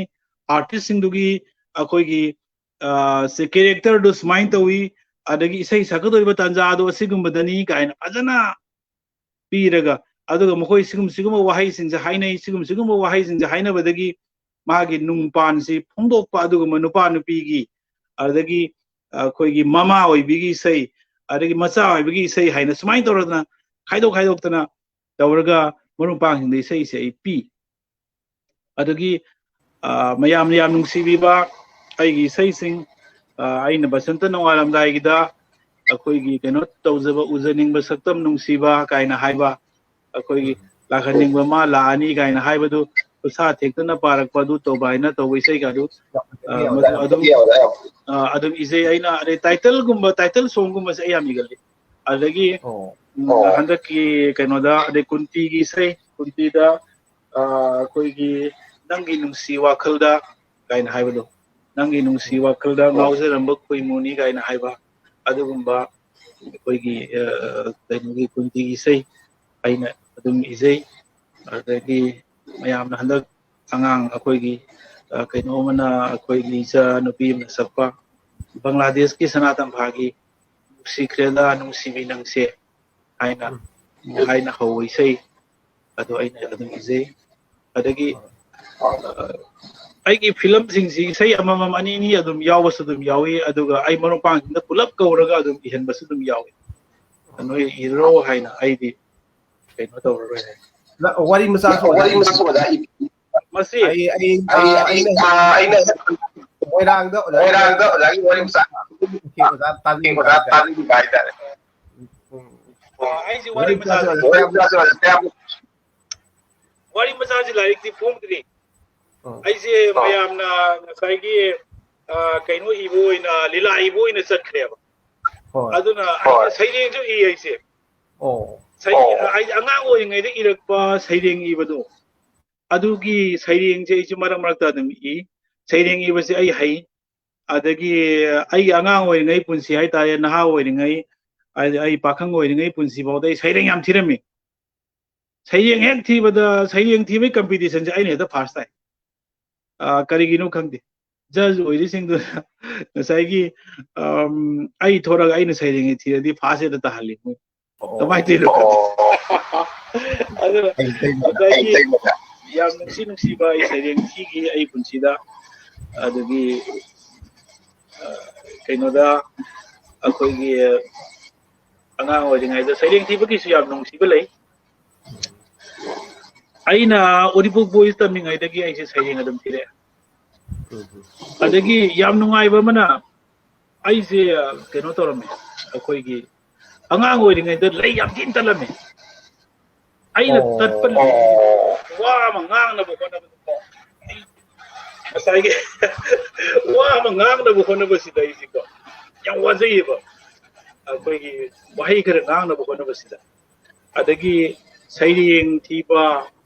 ꯑꯥꯔꯇꯤꯁꯁꯤꯡꯗꯨꯒꯤ ꯑꯩꯈꯣꯏꯒꯤ, ꯑ, ꯁꯤ ꯀꯦꯔꯦꯛꯇꯔꯗꯨ ꯁꯨꯃꯥꯏꯅ ꯇꯧꯏ, ꯑꯗꯒꯤ ꯏꯁꯩ ꯁꯛꯀꯗꯧꯔꯤꯕ ꯇꯥꯟꯖꯥꯗꯣ ꯑꯁꯤꯒꯨꯝꯕꯗꯅꯤ ꯀꯥꯏꯅ ꯐꯖꯅ ꯄꯤꯔꯒ, ꯑꯗꯨꯒ ꯃꯈꯣꯏ ꯁꯤꯒꯨꯝ-, ꯁꯤꯒꯨꯝꯕ ꯋꯥꯍꯩꯁꯤꯡꯁꯦ ꯍꯥꯏꯅꯩ, ꯁꯤꯒꯨꯝ-, ꯁꯤꯒꯨꯝꯕ ꯋꯥꯍꯩꯁꯤꯡꯁꯦ ꯍꯥꯏꯅꯕꯗꯒꯤ ꯃꯥꯒꯤ ꯅꯨꯡꯄꯥꯟꯁꯤ ꯐꯣꯡꯗꯣꯛꯄ, ꯑꯗꯨꯒꯨꯝꯕ ꯅꯨꯄꯥ ꯅꯨꯄꯤꯒꯤ, ꯑꯗꯒꯤ ꯑꯩꯈꯣꯏꯒꯤ ꯃꯃꯥ ꯑꯣꯏꯕꯤꯒꯤ ꯏꯁꯩ, ꯑꯗꯒꯤ ꯃꯆꯥ ꯑꯣꯏꯕꯒꯤ ꯏꯁꯩ ꯍꯥꯏꯅ ꯁꯨꯃꯥꯏꯅ ꯇꯧꯔꯗꯅ ꯈꯥꯏꯗꯣꯛ ꯈꯥꯏꯗꯣꯛꯇꯅ ꯇꯧꯔꯒ ꯃꯔꯨꯞ ꯃꯄꯥꯡꯁꯤꯡꯗ ꯏꯁꯩꯁꯦ ꯑꯩ ꯄꯤ꯫ ꯑꯗꯒꯤ, ꯑ, ꯃꯌꯥꯝꯅ ꯌꯥꯝ ꯅꯨꯡꯁꯤꯕꯤꯕ ꯑꯩꯒꯤ ꯏꯁꯩꯁꯤꯡ, ꯑ, ꯑꯩꯅ ꯕꯁꯟꯇ ꯅꯣꯡꯉꯥꯜꯂꯝꯗꯥꯏꯒꯤꯗ ꯑꯩꯈꯣꯏꯒꯤ ꯀꯩꯅꯣ ꯇꯧꯖꯕ, ꯎꯖꯅꯤꯡꯕ ꯁꯛꯇꯝ ꯅꯨꯡꯁꯤꯕ ꯀꯥꯏꯅ ꯍꯥꯏꯕ, ꯑꯩꯈꯣꯏꯒꯤ ꯎꯝ꯫ ꯂꯥꯛꯍꯟꯅꯤꯡꯕ ꯃꯥ ꯂꯥꯛꯑꯅꯤ ꯀꯥꯏꯅ ꯍꯥꯏꯕꯗꯨ, ꯈꯨꯠꯁꯥ ꯊꯦꯛꯇꯅ ꯄꯥꯔꯛꯄ ꯑꯗꯨ ꯇꯧꯕ ꯍꯥꯏꯅ ꯇꯧꯕ ꯏꯁꯩꯒ ꯑꯗꯨ, ꯑ, ꯃꯗꯨ ꯑꯗꯨꯝ, ꯑ, ꯑꯗꯨꯝ ꯏꯖꯩ ꯑꯩꯅ꯫ ꯑꯗꯩ ꯇꯥꯏꯇꯜꯒꯨꯝꯕ, ꯇꯥꯏꯇꯜ ꯁꯣꯡꯒꯨꯝꯕꯁꯦ ꯑꯩ ꯌꯥꯝ ꯏꯒꯜꯂꯤ꯫ ꯑꯗꯒꯤ, ꯑꯣ꯫ ꯎꯝ, ꯑꯣ꯫ ꯍꯟꯗꯛꯀꯤ ꯀꯩꯅꯣꯗ, ꯑꯗꯩ ꯀꯨꯟꯇꯤꯒꯤ ꯏꯁꯩ, ꯀꯨꯟꯇꯤꯗ, ꯑ, ꯑꯩꯈꯣꯏꯒꯤ ꯅꯪꯒꯤ ꯅꯨꯡꯁꯤ ꯋꯥꯈꯜꯗ ꯀꯥꯏꯅ ꯍꯥꯏꯕꯗꯣ, ꯅꯪꯒꯤ ꯅꯨꯡꯁꯤ ꯎꯝ꯫ ꯋꯥꯈꯜꯗ ꯑꯣ꯫ ꯉꯥꯎꯖꯔꯝꯕ ꯈꯣꯏꯃꯨꯅꯤ ꯀꯥꯏꯅ ꯍꯥꯏꯕ, ꯑꯗꯨꯒꯨꯝꯕ, ꯑꯩꯈꯣꯏꯒꯤ ꯀꯩꯅꯣꯒꯤ ꯀꯨꯟꯇꯤꯒꯤ ꯏꯁꯩ ꯑꯩꯅ ꯑꯗꯨꯝ ꯏꯖꯩ꯫ ꯑꯗꯒꯤ ꯃꯌꯥꯝꯅ ꯍꯟꯗꯛ ꯑꯉꯥꯡ ꯑꯩꯈꯣꯏꯒꯤ ꯀꯩꯅꯣ ꯑꯃꯅ ꯑꯩꯈꯣꯏꯒꯤ ꯏꯆꯥ ꯅꯨꯄꯤ ꯑꯃꯅ ꯁꯛꯄ ꯕꯪꯒ꯭ꯂꯥꯗꯦꯁꯀꯤ ꯁꯅꯥ ꯇꯝꯐꯥꯒꯤ ꯅꯨꯡꯁꯤꯈ꯭ꯔꯦꯗ ꯅꯨꯡꯁꯤꯕꯤ ꯅꯪꯁꯦ ꯍꯥꯏꯅ ꯍꯥꯏꯅ ꯍꯧꯕ ꯏꯁꯩ ꯑꯗꯨ ꯑꯩꯅ ꯑꯗꯨꯝ ꯏꯖꯩ꯫ ꯑꯗꯒꯤ ꯑꯩꯒꯤ ꯐꯤꯂꯝꯁꯤꯡꯁꯤ ꯏꯁꯩ ꯑꯃꯃꯝ ꯑꯅꯤ ꯑꯅꯤ ꯑꯗꯨꯝ ꯌꯥꯎꯕꯁꯨ ꯑꯗꯨꯝ ꯌꯥꯎꯏ, ꯑꯗꯨꯒ ꯑꯩ ꯃꯔꯨꯞ ꯃꯄꯥꯡꯁꯤꯡꯗ ꯄꯨꯂꯞ ꯀꯧꯔꯒ ꯑꯗꯨꯝ ꯏꯍꯟꯕꯁꯨ ꯑꯗꯨꯝ ꯌꯥꯎꯏ꯫ ꯅꯣꯏ ꯏꯔꯣ ꯍꯥꯏꯅ ꯑꯩꯗꯤ ꯀꯩꯅꯣ ꯇꯧꯔꯔꯣꯏ ꯍꯥꯏ꯫ ꯋꯥꯔꯤ ꯃꯆꯥꯁꯨ ꯋꯥꯔꯤ ꯃꯆꯥꯁꯨ ꯑꯣꯖꯥ ꯏꯕꯤ꯫ ꯃꯁꯤ ꯑꯩ ꯑꯩ ꯑꯩ ꯑ, ꯑꯩ ꯑꯩꯅ ꯑ, ꯑꯩꯅ ꯃꯣꯏꯔꯥꯡꯗ ꯑꯣꯖꯥ ꯃꯣꯏꯔꯥꯡꯗ ꯑꯣꯖꯥꯒꯤ ꯋꯥꯔꯤ ꯃꯆꯥ ꯑꯣꯖꯥ ꯇꯥꯕꯤꯕ ꯑꯣꯖꯥ ꯍꯥꯏꯇꯥꯔꯦ꯫ ꯇꯥꯕꯤꯕ ꯍꯥꯏꯇꯥꯔꯦ꯫ ꯎꯝ, ꯎꯝ꯫ ꯑ, ꯑꯩꯁꯦ ꯋꯥꯔꯤ ꯋꯥꯔꯤ ꯃꯆꯥꯁꯦ ꯃꯆꯥꯁꯦ ꯋꯥꯔꯤ ꯃꯆꯥꯁꯦ ꯑꯣꯖꯥ ꯀꯌꯥꯝ ꯋꯥꯔꯤ ꯃꯆꯥꯁꯦ ꯂꯥꯏꯔꯤꯛꯇꯤ ꯐꯣꯡꯗ꯭ꯔꯤ꯫ ꯎꯝ꯫ ꯑꯩꯁꯦ ꯃꯌꯥꯝꯅ ꯉꯁꯥꯏꯒꯤ ꯑ, ꯀꯩꯅꯣ ꯏꯕ ꯑꯣꯏꯅ ꯂꯤꯂꯥ ꯏꯕ ꯑꯣꯏꯅ ꯆꯠꯈ꯭ꯔꯦꯕ꯫ ꯍꯣꯏ꯫ ꯑꯗꯨꯅ ꯑꯩꯅ ꯁꯩꯔꯦꯡꯁꯨ ꯏ ꯑꯩꯁꯦ꯫ ꯑꯣ꯫ ꯁꯩꯔꯦꯡ ꯑꯩ ꯑꯉꯥꯡ ꯑꯣꯏꯔꯤꯉꯩꯗ ꯏꯔꯛꯄ ꯁꯩꯔꯦꯡ ꯏꯕꯗꯣ ꯑꯗꯨꯒꯤ ꯁꯩꯔꯦꯡꯁꯦ ꯑꯩꯁꯨ ꯃꯔꯛ ꯃꯔꯛꯇ ꯑꯗꯨꯝ ꯏ꯫ ꯁꯩꯔꯦꯡ ꯏꯕꯁꯦ ꯑꯩ ꯍꯩ꯫ ꯑꯗꯒꯤ ꯑꯩꯒꯤ ꯑꯉꯥꯡ ꯑꯣꯏꯔꯤꯉꯩ ꯄꯨꯟꯁꯤ ꯍꯥꯏꯇꯥꯔꯦ, ꯅꯍꯥ ꯑꯣꯏꯔꯤꯉꯩ, ꯑꯩ ꯑꯩ ꯄꯥꯈꯪ ꯑꯣꯏꯔꯤꯉꯩ ꯄꯨꯟꯁꯤ ꯐꯥꯎꯗ ꯑꯩ ꯁꯩꯔꯦꯡ ꯌꯥꯝ ꯊꯤꯔꯝꯃꯤ꯫ ꯁꯩꯔꯦꯡ ꯍꯦꯛ ꯊꯤꯕꯗ ꯁꯩꯔꯦꯡ ꯊꯤꯕꯒꯤ ꯀꯝꯄꯤꯇꯤꯁꯟꯁꯦ ꯑꯩꯅ ꯍꯦꯛꯇ ꯐꯥꯔꯁ ꯇꯥꯏ꯫ ꯑ, ꯀꯔꯤꯒꯤꯅꯣ ꯈꯪꯗꯦ꯫ ꯖꯖ ꯑꯣꯏꯔꯤꯁꯤꯡꯗꯨꯅ ꯉꯁꯥꯏꯒꯤ ꯑꯝ, ꯑꯩ ꯊꯣꯔꯛꯑꯒ ꯑꯩꯅ ꯁꯩꯔꯦꯡ ꯊꯤꯔꯗꯤ ꯐꯥꯔꯁ ꯍꯦꯛꯇ ꯇꯥꯍꯜꯂꯤ ꯃꯣꯏ꯫ ꯑꯣ꯫ ꯀꯃꯥꯏꯅ ꯇꯧꯔꯤꯅꯣ ꯈꯪꯗꯦ꯫ ꯑꯗꯨꯅ ꯑꯩ ꯇꯩꯅ ꯉꯁꯥꯏꯒꯤ ꯌꯥꯝ ꯅꯨꯡꯁꯤ ꯅꯨꯡꯁꯤꯕ ꯑꯩ ꯁꯩꯔꯦꯡ ꯊꯤꯈꯤ ꯑꯩ ꯄꯨꯟꯁꯤꯗ꯫ ꯑꯗꯒꯤ ꯑ, ꯀꯩꯅꯣꯗ ꯑꯩꯈꯣꯏꯒꯤ ꯑꯉꯥꯡ ꯑꯣꯏꯔꯤꯉꯩꯗ ꯁꯩꯔꯦꯡ ꯊꯤꯕꯒꯤꯁꯨ ꯌꯥꯝ ꯅꯨꯡꯁꯤꯕ ꯂꯩ꯫ ꯑꯩꯅ ꯎꯔꯤꯄꯣꯛ ꯕꯣꯏꯁ ꯇꯝꯃꯤꯉꯩꯗꯒꯤ ꯑꯩꯁꯦ ꯁꯩꯔꯦꯡ ꯑꯗꯨꯝ ꯊꯤꯔꯛꯑꯦ꯫ ꯑꯗꯒꯤ ꯌꯥꯝ ꯅꯨꯡꯉꯥꯏꯕ ꯑꯃꯅ ꯑꯩꯁꯦ ꯀꯩꯅꯣ ꯇꯧꯔꯝꯃꯦ, ꯑꯩꯈꯣꯏꯒꯤ ꯑꯉꯥꯡ ꯑꯣꯏꯔꯤꯉꯩꯗ ꯂꯩ ꯌꯥꯝ ꯊꯤꯅ ꯇꯠꯂꯝꯃꯦ꯫ ꯑꯩꯅ ꯑꯣ꯫ ꯇꯠꯄ ꯋꯥ ꯑꯃ ꯉꯥꯡꯅꯕ ꯍꯣꯠꯅꯕꯗꯀꯣ ꯑꯩ ꯉꯁꯥꯏꯒꯤ ꯋꯥ ꯑꯃ ꯉꯥꯡꯅꯕ ꯍꯣꯠꯅꯕꯁꯤꯗ ꯑꯩꯁꯦꯀꯣ ꯌꯥꯝ ꯋꯥꯖꯩꯌꯦꯕ꯫ ꯑꯩꯈꯣꯏꯒꯤ ꯋꯥꯍꯩ ꯈꯔ ꯉꯥꯡꯅꯕ ꯍꯣꯠꯅꯕꯁꯤꯗ꯫ ꯑꯗꯒꯤ ꯁꯩꯔꯦꯡ ꯊꯤꯕ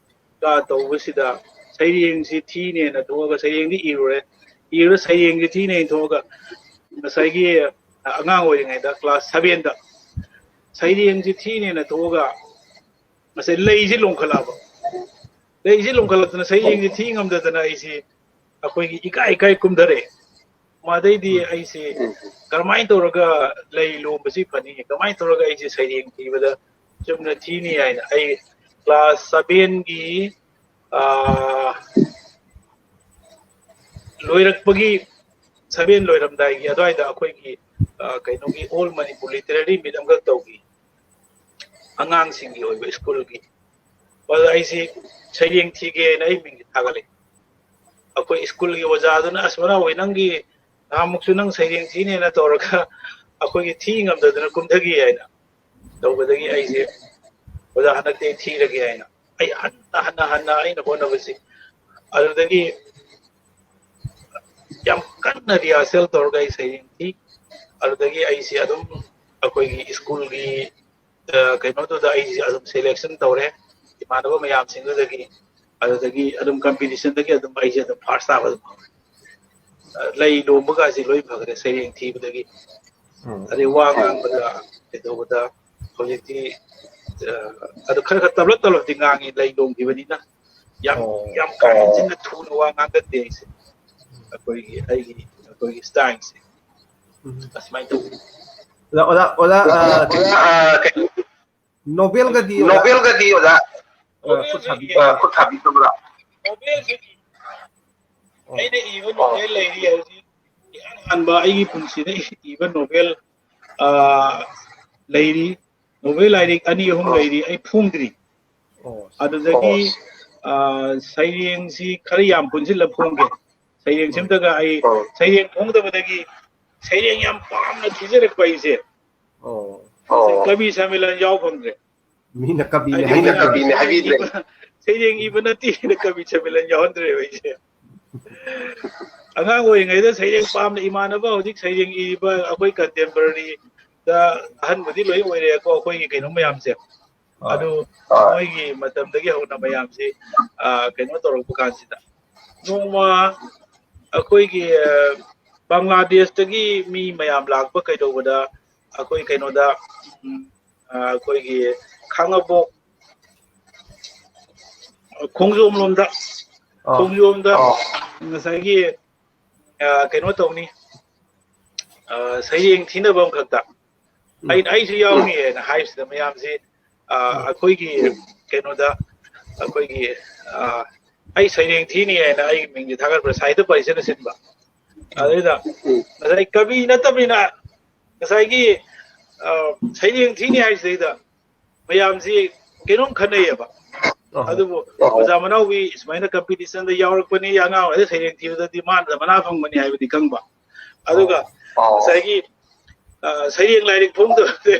ꯀ ꯇꯧꯕꯁꯤꯗ ꯁꯩꯔꯦꯡꯁꯤ ꯊꯤꯅꯦꯅ ꯊꯣꯛꯑꯒ ꯁꯩꯔꯦꯡꯗꯤ ꯏꯔꯨꯔꯦ꯫ ꯏꯔꯨꯔ ꯁꯩꯔꯦꯡꯁꯤ ꯊꯤꯅꯦꯅ ꯊꯣꯛꯑꯒ ꯉꯁꯥꯏꯒꯤ ꯑꯉꯥꯡ ꯑꯣꯏꯔꯤꯉꯩꯗ ꯀ꯭ꯂꯥꯁ ꯁꯚꯦꯟꯗ ꯁꯩꯔꯦꯡꯁꯤ ꯊꯤꯅꯦꯅ ꯊꯣꯛꯑꯒ ꯉꯁꯥꯏ ꯂꯩꯁꯤ ꯂꯣꯡꯈꯠꯂꯛꯑꯕ꯫ ꯂꯩꯁꯤ ꯂꯣꯡꯈꯠꯂꯛꯇꯅ ꯁꯩꯔꯦꯡꯁꯤ ꯊꯤ ꯉꯝꯗꯗꯅ ꯑꯩꯁꯤ ꯑꯩꯈꯣꯏꯒꯤ ꯏꯀꯥꯏ ꯏꯀꯥꯏ ꯀꯨꯝꯊꯔꯛꯑꯦ꯫ ꯃꯗꯩꯗꯤ ꯑꯩꯁꯦ ꯀꯔꯝꯍꯥꯏꯅ ꯇꯧꯔꯒ ꯂꯩ ꯂꯣꯝꯕꯁꯤ ꯐꯅꯤ, ꯀꯃꯥꯏꯅ ꯇꯧꯔꯒ ꯑꯩꯁꯦ ꯁꯩꯔꯦꯡ ꯊꯤꯕꯗ ꯆꯨꯝꯅ ꯊꯤꯅꯤ ꯍꯥꯏꯅ ꯑꯩ ꯀ꯭ꯂꯥꯁ ꯁꯚꯦꯟꯒꯤ ꯂꯣꯏꯔꯛꯄꯒꯤ, ꯁꯚꯦꯟ ꯂꯣꯏꯔꯝꯗꯥꯏꯒꯤ ꯑꯗꯨꯋꯥꯏꯗ ꯑꯩꯈꯣꯏꯒꯤ ꯀꯩꯅꯣꯒꯤ ꯑꯣꯜ ꯃꯅꯤꯄꯨꯔ ꯂꯤꯇꯔꯦꯔꯤ ꯃꯤꯠ ꯑꯃꯈꯛ ꯇꯧꯈꯤ, ꯑꯉꯥꯡꯁꯤꯡꯒꯤ ꯑꯣꯏꯕ ꯁ꯭ꯀꯨꯜꯒꯤ꯫ ꯑꯗꯨꯗ ꯑꯩꯁꯤ ꯁꯩꯔꯦꯡ ꯊꯤꯒꯦꯅ ꯑꯩ ꯃꯤꯡꯁꯤ ꯊꯥꯒꯠꯂꯛꯏ꯫ ꯑꯩꯈꯣꯏ ꯁ꯭ꯀꯨꯜꯒꯤ ꯑꯣꯖꯥꯗꯨꯅ, "ꯑꯁ, ꯃꯅꯥꯎ ꯍꯣꯏ, ꯅꯪꯒꯤ ꯅꯍꯥꯟꯃꯨꯛꯁꯨ ꯅꯪ ꯁꯩꯔꯦꯡ ꯊꯤꯅꯦꯅ ꯇꯧꯔꯒ ꯑꯩꯈꯣꯏꯒꯤ ꯊꯤ ꯉꯝꯗꯗꯅ ꯀꯨꯝꯊꯈꯤ" ꯍꯥꯏꯅ ꯇꯧꯕꯗꯒꯤ ꯑꯩꯁꯦ, "ꯑꯣꯖꯥ, ꯍꯟꯗꯛꯇꯤ ꯊꯤꯔꯒꯦ" ꯍꯥꯏꯅ ꯑꯩ ꯍꯟꯅ ꯍꯟꯅ ꯍꯟꯅ ꯑꯩꯅ ꯍꯣꯠꯅꯕꯁꯤ꯫ ꯑꯗꯨꯗꯒꯤ ꯌꯥꯝ ꯀꯟꯅ ꯔꯤꯍꯥꯔꯁꯦꯜ ꯇꯧꯔꯒ ꯑꯩ ꯁꯩꯔꯦꯡ ꯊꯤ꯫ ꯑꯗꯨꯗꯒꯤ ꯑꯩꯁꯦ ꯑꯗꯨꯝ ꯑꯩꯈꯣꯏꯒꯤ ꯁ꯭ꯀꯨꯜꯒꯤ ꯀꯩꯅꯣꯗꯨꯗ ꯑꯩꯁꯦ ꯑꯗꯨꯝ ꯁꯦꯂꯦꯛꯁꯟ ꯇꯧꯔꯦ ꯏꯃꯥꯟꯅꯕ ꯃꯌꯥꯝꯁꯤꯡꯗꯨꯗꯒꯤ꯫ ꯑꯗꯨꯗꯒꯤ ꯑꯗꯨꯝ ꯀꯝꯄꯤꯇꯤꯁꯟꯗꯒꯤ ꯑꯗꯨꯝ ꯑꯩꯁꯦ ꯑꯗꯨꯝ ꯐꯥꯔꯁ ꯇꯥꯕ ꯑꯗꯨꯝ ꯍꯧꯔꯦ꯫ ꯂꯩ ꯂꯣꯝꯕꯒꯁꯦ ꯂꯣꯏ ꯐꯈ꯭ꯔꯦ ꯁꯩꯔꯦꯡ ꯊꯤꯕꯗꯒꯤ꯫ ꯑꯗꯩ ꯋꯥ ꯉꯥꯡꯕꯗ ꯀꯩꯗꯧꯕꯗ ꯍꯧꯖꯤꯛꯇꯤ ꯑꯗꯨ ꯈꯔ ꯈꯔ ꯇꯞꯂꯞ ꯇꯞꯂꯞꯇꯤ ꯉꯥꯡꯉꯤ, ꯂꯩ ꯂꯣꯝꯈꯤꯕꯅꯤꯅ꯫ ꯌꯥꯝ, ꯌꯥꯝ ꯀꯥ ꯍꯦꯟꯖꯤꯟꯅ ꯊꯨꯅ ꯋꯥ ꯉꯥꯡꯒꯟꯗꯦ ꯑꯩꯁꯦ꯫ ꯑꯩꯈꯣꯏꯒꯤ, ꯑꯩꯒꯤ, ꯑꯩꯈꯣꯏꯒꯤ ꯁ꯭ꯇꯥꯏꯜꯁꯦ ꯑꯁꯨꯃꯥꯏꯅ ꯇꯧꯕꯅꯤ꯫ ꯑꯣꯖꯥ, ꯑꯣꯖꯥ, ꯑꯣꯖꯥ, ꯑ, ꯅꯣꯕꯦꯜꯒꯗꯤ ꯑꯣꯖꯥ? ꯅꯣꯕꯦꯜꯒꯗꯤ ꯑꯣꯖꯥ? ꯑ, ꯈꯨꯠ ꯊꯥꯕꯤ-, ꯑ, ꯈꯨꯠ ꯊꯥꯕꯤꯗꯕ꯭ꯔꯥ? ꯅꯣꯕꯦꯜꯁꯤ ꯑꯩꯅ ꯏꯕ ꯅꯣꯕꯦꯜ ꯂꯩꯔꯤ ꯍꯧꯖꯤꯛ꯫ ꯏꯍꯥꯟ ꯍꯥꯟꯕ ꯑꯩꯒꯤ ꯄꯨꯟꯁꯤꯗ ꯏꯕ ꯅꯣꯕꯦꯜ, ꯑ, ꯂꯩꯔꯤ꯫ ꯅꯣꯕꯦꯜ ꯂꯥꯏꯔꯤꯛ ꯑꯅꯤ ꯑꯍꯨꯝ ꯂꯩꯔꯤ, ꯑꯩ ꯐꯣꯡꯗ꯭ꯔꯤ꯫ ꯑꯣ꯫ ꯑꯗꯨꯗꯒꯤ, ꯑ, ꯁꯩꯔꯦꯡꯁꯤ ꯈꯔ ꯌꯥꯝ ꯄꯨꯟꯁꯤꯜꯂ ꯐꯣꯡꯒꯦ꯫ ꯁꯩꯔꯦꯡꯁꯤꯝꯇꯒ ꯑꯩ, ꯁꯩꯔꯦꯡ ꯐꯣꯡꯗꯕꯗꯒꯤ ꯁꯩꯔꯦꯡ ꯌꯥꯝ ꯄꯥꯝꯅ ꯊꯤꯖꯔꯛꯄ ꯑꯩꯁꯦ꯫ ꯑꯣ꯫ ꯀꯕꯤ ꯁꯝꯃꯦꯂꯟ ꯌꯥꯎ ꯐꯪꯗ꯭ꯔꯦ꯫ ꯃꯤꯅ ꯀꯕꯤꯅꯦ ꯍꯥꯏꯕꯤꯗ꯭ꯔꯦ꯫ ꯁꯩꯔꯦꯡ ꯏꯕ ꯅꯠꯇꯦꯅ ꯀꯕꯤ ꯁꯝꯃꯦꯂꯟ ꯌꯥꯎꯍꯟꯗ꯭ꯔꯦꯕ ꯑꯩꯁꯦ꯫ ꯑꯉꯥꯡ ꯑꯣꯏꯔꯤꯉꯩꯗ ꯁꯩꯔꯦꯡ ꯄꯥꯝꯅ ꯏꯃꯥꯟꯅꯕ ꯍꯧꯖꯤꯛ ꯁꯩꯔꯦꯡ ꯏꯔꯤꯕ ꯑꯩꯈꯣꯏ ꯀꯟꯇꯦꯝꯄꯔꯔꯤꯗ ꯑꯍꯟꯕꯨꯗꯤ ꯂꯣꯏ ꯑꯣꯏꯔꯦꯀꯣ, ꯑꯩꯈꯣꯏꯒꯤ ꯀꯩꯅꯣ ꯃꯌꯥꯝꯁꯦ꯫ ꯍꯣꯏ꯫ ꯑꯗꯨ ꯃꯣꯏꯒꯤ ꯃꯇꯝꯗꯒꯤ ꯍꯧꯅ ꯃꯌꯥꯝꯁꯤ, ꯑ, ꯀꯩꯅꯣ ꯇꯧꯔꯛꯄ ꯀꯥꯟꯁꯤꯗ ꯅꯣꯡꯃ ꯑꯩꯈꯣꯏꯒꯤ, ꯑ, ꯕꯪꯒ꯭ꯂꯥꯗꯦꯁꯇꯒꯤ ꯃꯤ ꯃꯌꯥꯝ ꯂꯥꯛꯄ ꯀꯩꯗꯧꯕꯗ ꯑꯩꯈꯣꯏ ꯀꯩꯅꯣꯗ, ꯎꯝ, ꯑ, ꯑꯩꯈꯣꯏꯒꯤ ꯈꯥꯡꯉꯕꯣꯛ, ꯑ, ꯈꯣꯡꯖꯣꯝ ꯂꯣꯝꯗ, ꯑꯥ꯫ ꯈꯣꯡꯖꯣꯝꯗ ꯑꯥ꯫ ꯉꯁꯥꯏꯒꯤ, ꯑ, ꯀꯩꯅꯣ ꯇꯧꯅꯤ, ꯑ, ꯁꯩꯔꯦꯡ ꯊꯤꯅꯕ ꯑꯃꯈꯛꯇ ꯎꯝ꯫ ꯑꯩ, ꯑꯩꯁꯨ ꯌꯥꯎꯅꯤꯅ ꯍꯥꯏꯕꯁꯤꯗ ꯃꯌꯥꯝꯁꯤ, ꯑ, ꯎꯝ꯫ ꯑꯩꯈꯣꯏꯒꯤ ꯀꯩꯅꯣꯗ, ꯑꯩꯈꯣꯏꯒꯤ, ꯑ, ꯑꯩ ꯁꯩꯔꯦꯡ ꯊꯤꯅꯤ ꯍꯥꯏꯅ ꯑꯩꯒꯤ ꯃꯤꯡꯁꯦ ꯊꯥꯒꯠꯄꯗ ꯁꯥꯍꯤꯇ꯭ꯌ ꯄꯔꯤꯁꯠꯅ ꯁꯤꯟꯕ꯫ ꯎꯝ꯫ ꯑꯗꯨꯗ ꯉꯁꯥꯏ ꯀꯕꯤ ꯅꯠꯇꯕꯅꯤꯅ ꯉꯁꯥꯏꯒꯤ, ꯑ, ꯁꯩꯔꯦꯡ ꯊꯤꯅꯤ ꯍꯥꯏꯁꯤꯗꯩꯗ ꯃꯌꯥꯝꯁꯤ ꯀꯩꯅꯣꯝ ꯈꯟꯅꯩꯌꯦꯕ꯫ ꯑꯍꯣꯏ꯫ ꯑꯗꯨꯕꯨ ꯑꯣꯖꯥ ꯃꯅꯥꯎꯕꯤ ꯁꯨꯃꯥꯏꯅ competitionꯗ ꯌꯥꯎꯔꯛꯄꯅꯤ, ꯑꯉꯥꯡ ꯑꯣꯏꯔꯤꯉꯩꯗ ꯁꯩꯔꯦꯡ ꯊꯤꯕꯗꯗꯤ ꯃꯥꯅ ꯃꯅꯥ ꯐꯪꯕꯅꯤ ꯍꯥꯏꯕꯗꯤ ꯈꯪꯕ꯫ ꯑꯗꯨꯒ ꯑꯣ꯫ ꯉꯁꯥꯏꯒꯤ, ꯑ, ꯁꯩꯔꯦꯡ ꯂꯥꯏꯔꯤꯛ ꯐꯣꯡꯗꯕꯁꯦ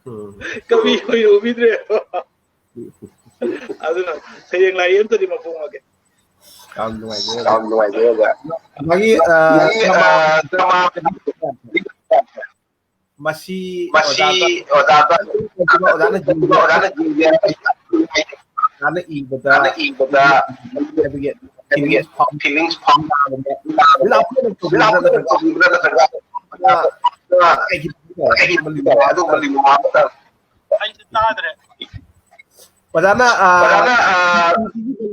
ꯎꯝ꯫ ꯀꯕꯤ ꯑꯣꯏꯔꯨꯕꯤꯗ꯭ꯔꯦ꯫ ꯑꯗꯨꯅ ꯁꯩꯔꯦꯡ ꯂꯥꯏꯔꯤꯛ ꯑꯝꯇꯗꯤ ꯃꯄꯣꯛ ꯃꯒꯦ꯫ ꯌꯥꯝ ꯅꯨꯡꯉꯥꯏꯖꯩ, ꯑꯣꯖꯥ꯫ ꯌꯥꯝ ꯅꯨꯡꯉꯥꯏꯖꯩ, ꯑꯣꯖꯥ꯫ ꯃꯥꯒꯤ, ꯑ, ꯃꯥꯒꯤ, ꯗ꯭ꯔꯃꯥ ꯑ, ꯗ꯭ꯔꯃꯥ ꯃꯁꯤ ꯃꯁꯤ ꯑꯣꯖꯥꯗ ꯑꯣꯖꯥꯗ ꯑꯣꯖꯥꯅ ꯌꯦꯡꯒꯦ꯫ ꯑꯣꯖꯥꯅ ꯌꯦꯡꯒꯦ꯫ ꯑꯣꯖꯥꯅ ꯏꯕꯗ ꯑꯣꯖꯥꯅ ꯏꯕꯗ ꯍꯥꯏꯕꯒꯤ ꯍꯥꯏꯕꯒꯤ feelings ꯐꯥꯎ feelings ꯐꯥꯎ ꯂꯥꯛꯄ ꯂꯥꯛꯄ ꯂꯥꯛꯄ ꯅꯠꯇ꯭ꯔꯒ ꯅꯠꯇ꯭ꯔꯒ ꯑꯩꯒꯤ ꯑꯩꯒꯤ ꯑꯗꯨꯒꯨꯝꯕ ꯂꯤꯂꯥ ꯑꯃꯇ ꯑꯩꯁꯨ ꯇꯥꯗ꯭ꯔꯦ꯫ ꯑꯣꯖꯥꯅ, ꯑ, ꯑꯣꯖꯥꯅ, ꯑ,